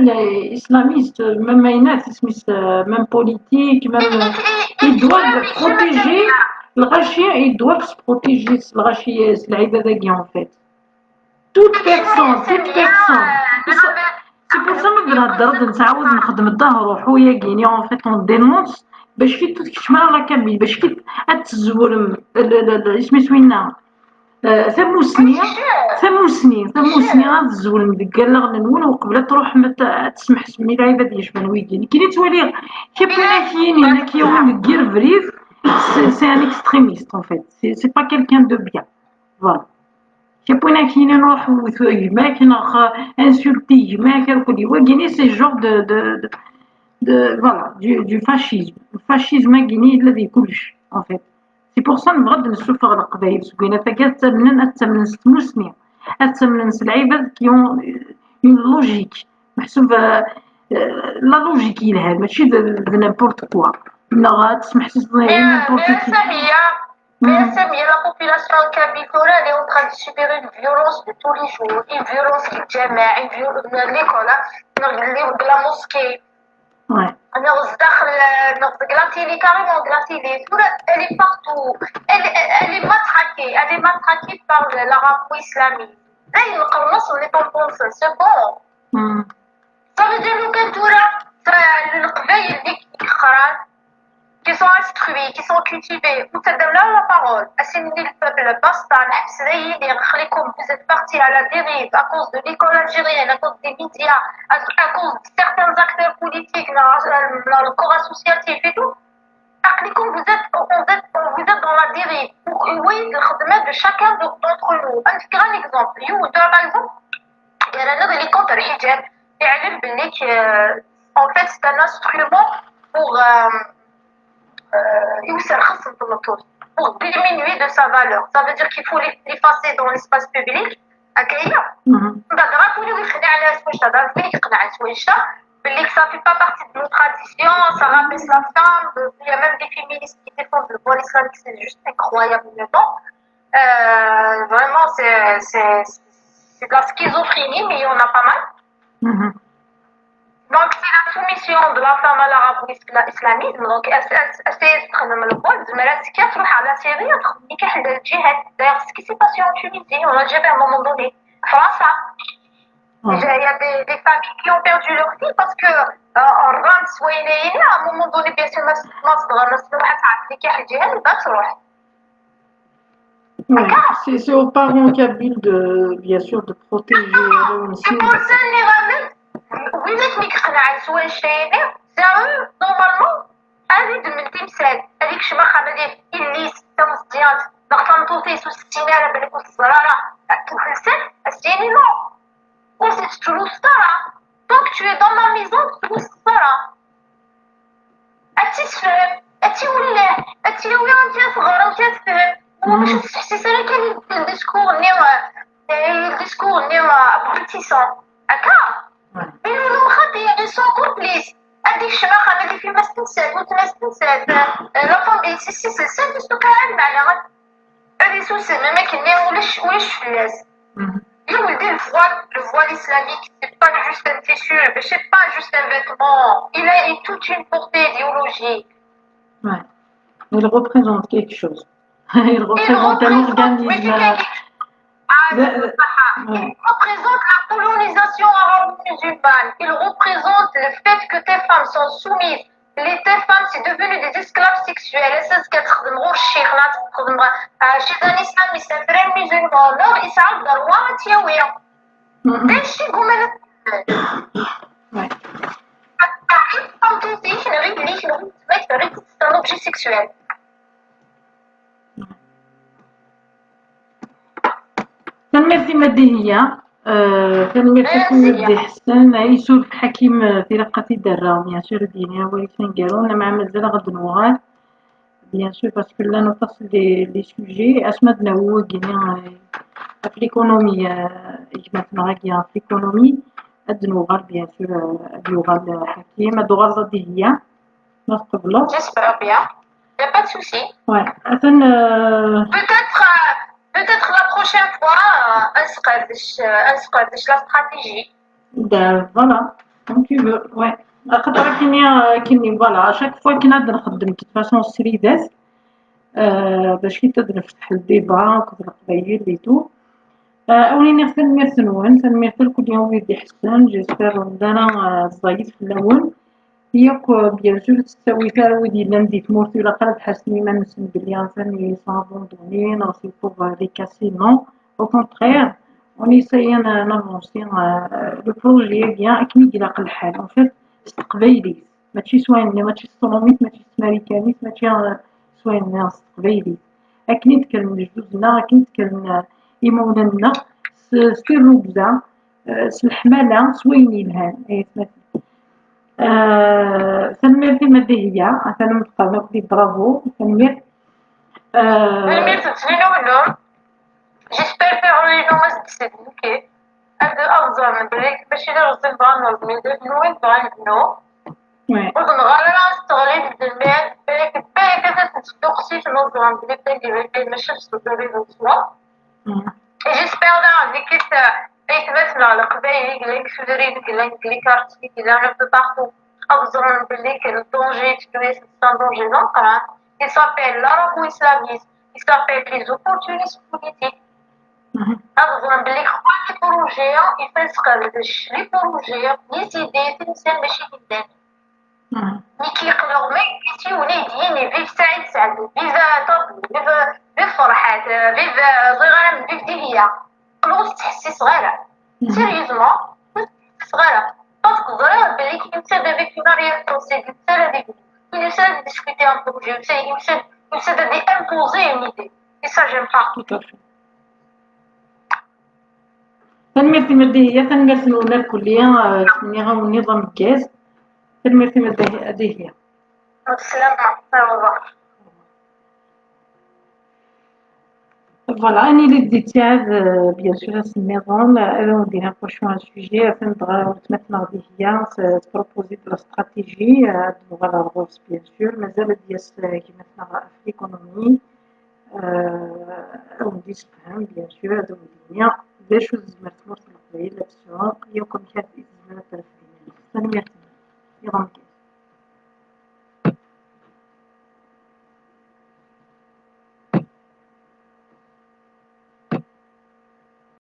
islamiste, même ayennat, isem-is, euh, même politique, même, euh, ils doivent protéger lɣaci, ils doivent se protéger s lɣaci, s lɛibad-agi, en fait. Toute personne, toute personne. C'est ça, c'est pour ça ma bnadder ad nettɛawad nexdem ddehruḥ u yagini, en fait, on dénonce, bac ki ur tkeččem ara la Kabylie, bac ki ad tzewrem, l-, l-, l-, isem-is winna, euh, tamusni, tamusni, tamusni ad tzewrem deg allaɣen-nwen, uqbel ad truḥem ad, ad tesmeḥsem i lɛibad yecban wigi. Nekkini ttwaliɣ Capulac-yin, inek yiwen deg yir brid, c'est, c'est un extrémiste, en fait. C'est, c'est pas quelqu'un de bien. Voilà. Capulac-yin, iruḥ iwet gma-k, neɣ insulti gma-k, arkuli. Wagini, c'est le genre de, de, de, de, voilà, du, du fascisme. Le fascisme-agini, yella di kullec, en fait. C'est pour ça, nebɣa ad nessufeɣ Leqbayel seg winna tagi, ad ttamnen, ad ttamnen s tmusni, ad ttamnen s lɛibad qui ont, euh, une logique. Meḥsub, euh, euh, la logique yelhan, mačči d, d n'importe quoi. Neɣ ad tesmeḥsiseḍ i n'importe qui. Samia, mais Samia, la population kabyle, elle est en train de subir une violence de tous les jours, une violence qui jamais, une violence de l'école, hein, de la mosquée. Ouais. Alors, euh, donc, de la télé, carrément, de la télé, tout, elle est partout. Elle, elle, elle est matraquée, elle est matraquée par le, l'arabo-islamique. Là, il me commence, on est en bon sens, c'est bon. Ça veut dire que tout là, ça, le, le, qui sont instruits, qui sont cultivés, ou c'est de là la parole. C'est une île peuple, basta, نحبس لي يدي، نخليكم vous êtes partis à la dérive à cause de l'école algérienne, à cause des médias, à, à cause de certains acteurs politiques, dans, dans le corps associatif et tout. نخليكم vous êtes, vous êtes, vous êtes dans la dérive. Oui, الخدمة de chacun de, d'entre nous. Un grand exemple. يو، par exemple, il y a un exemple, الحجاب. يعلم باللي que, en fait, c'est un instrument pour, euh, euh, يوسع خصم في النطور, pour diminuer de sa valeur. Ça veut dire qu'il faut l'eff-, l'effacer dans l'espace public. هكا هي. من بعد راه تولي يخدع على سويشة، راه فين يقنع سويشة باللي ça fait pas partie de nos traditions, ça rabaisse la femme. Il y a même des féministes qui défendent le voile islamique, c'est juste incroyable, mais bon. Euh, vraiment, c'est, c'est, c'est de la schizophrénie, mais il y en a pas mal. Donc, c'est la soumission de la femme à l'arabo-islamisme. Donc, elle, elle, elle s'est تخدم البول, زعما راه تكي تروح على سوريا, تخدم نكاح للجهاد. D'ailleurs, c'est ce qui s'est passé en Tunisie, en Algérie, à un moment donné. فرنسا. Déjà, il y a des, des familles qui ont perdu leur fille parce que, euh, الران سوينين, à un moment donné, bien sûr, ما صدر, ما صدر, ما صدر, نكاح الجهاد, وبعد تروح. Ouais, c'est, c'est aux parents kabyles de, bien sûr, de protéger. C'est pour ça, les ramènes, oui, mais qui كنعيشوا الشيء, c'est à eux, normalement, هذه من التمثال, هذيك شما خمدي إليس تمزيان, نقطن توفي سو ستين على بالك والزرارة, تمثال, أسيني non. وزيد تلوث الدار. Donc, tu es dans la maison, تلوث الدار. أتسفر، أتولاه، أتيوي، أنت صغار، أنت تفهم. ومش تحسي سنة كان الديسكور ني، الديسكور ني أبغيتيسون. هكا؟ Mais non, non, خاطي، ils sont complices. هذيك الشماخة اللي في ما ستنسات، وتما ستنسات. La femme, c'est, c'est, c'est, c'est, c'est, c'est, هذه سوسن، ما كاين ولاش، ولاش فلاس. يا ولدي، le voile, le voile islamique, c'est pas juste un tissu, c'est pas juste un vêtement. Il a une, toute une portée idéologique. Ouais. Il représente quelque chose. Il représente un organisme. Ah, il représente la colonisation arabo-musulmane. Il représente le fait que tes femmes sont soumises. Les femmes, c'est devenu des esclaves sexuels. C'est ce qu'elle تخدم غير الشيخ, لا تخدم غير, آه، chez un islamiste, un frère musulman. Non, يسعى الضروة تياوية. داكشي قوم أنا. C'est un objet sexuel. Tanemmirt i Madihiya. Eh, tanemmirt i Madi Ḥsen. Yusuf Ḥakim, eh, tilaq ad t-id-rreɣ, bien sûr, ad d-yini awal-is aneggaru, lameɛna mazal ad d-nuɣal. Bien sûr, parce que llan aṭas n les, les sujets. Asmi ad d-nawi wagini, eh, ɣef l'économie, eh, gma-tneɣ-agi ɣef l'économie, ad d-nuɣal, bien sûr, eh, ad d-yuɣal, eh, Ḥakim, ad d-tuɣaleḍ a Dihiya, ma tqebleḍ. J'espère bien. Y a pas de souci. Ouais. Atan, eh, peut-être, euh, peut-être la prochaine fois, euh, ad nesqerdec, euh, ad nesqerdec la stratégie. Da, voilà, comme tu veux, ouais. Axaṭer akken i, akken i, voilà, à chaque fois akken ad nxeddem, de toute façon, sridat, euh, bac ad nefteḥ le débat akked Leqbayel et tout. Euh, ad wen-iniɣ tanemmirt-nwen, tanemmirt i wid iḥessen, j'espère ur nelli ara, euh, ẓẓayit fell-awen. Yakk, euh, bien sûr, ur tettawit ara wid yellan di tmurt, ur ilaq ara ad ḥassen iman-nsen belli atan ils sont abandonnés, neɣ c'est pour, euh, les casser, non. Au contraire, on essaye n-, n-avancer, euh, le projet-agi akken i ilaq lḥal. En fait, s teqbaylit, mačči s wayen-nni, mačči s tṛumit, mačči s tmarikanit, mačči, euh, s wayen-nni, s teqbaylit. Akken i d-kkren lejdud-nneɣ, akken i d-kkren, euh, imawlan-nneɣ, s, s tirrugza, euh, s leḥmala, s wayen yelhan, ay atmaten. Euh, tanemmirt i Madihiya, atan meqqren akk di bravo, tanemmirt. Euh, tanemmirt d Lilulum. J'espère que Lilulum ad s-d-sellen, ok. Ad, ad ẓren belli mačči d iɣeẓẓen bɣan ur d-, d nwen bɣan bnu. Ouais. Ur d-neɣɣar ara ad teɣli di lmal, balak, balak ad as-nesduqsi, ur ẓren belli d tagi, mačči d ṣṣudur i d ṣṣwab. Mm. Et j'espère daɣen nekk, euh, aytmaten-nneɣ Leqbayel i yellan deg tudrin, i yellan deg les quartiers, i yellan un peu partout, ad ẓren belli que le danger, c'est un danger d ameqqran. Il s'appelle l'arabo-islamisme, il s'appelle les opportunistes politiques. Mhm. Ad ẓren belli quoi les projets, il faut nesqerdec les projets, les idées, timsal mačči d iddanen. Mhm. Nekk yeqleɣ ma yewwi-tt yiwen ad d-yini vive Saɛid Seɛdi, vive Ṭabu, vive, vive Ferḥat, vive, ẓriɣ ara, vive Dihiya. Ur ttḥessiseɣ ara. Mhm. Sérieusement, ur ttḥessiseɣ ara. Parce que ẓriɣ belli il essaie avec une arrière-pensée, il essaie avec, il essaie de discuter un projet, il essaie, il essaie, il essaie de imposer une idée. Et ça, j'aime pas. Tout à fait. Tanemmirt i Madihiya, tanemmirt-nwen irkelli, eh, ttmenniɣ-awen iḍ ameggaz. Tanemmirt i Madihiya. Sslama, au revoir. Voilà, ad nili d-ittiɛad, euh, bien sûr, ass nniḍen, ad awen-d-iniɣ wacu un sujet, atan dɣa weltma-tneɣ Dihiya, s-, tpropose-d la stratégie, euh, ad nuɣal ar ɣur-s, bien sûr, mazal ad d-yas, euh, gma-tneɣ ɣef l'économie, euh, ad awen-d-issefhem, bien sûr, ad awen-d-yini d acu tezmer tmurt n Leqbayel ad tesɛu, yakk amek ara tezmer ad terfed iman-is. Tanemmirt-nwen. Iḍ ameggaz.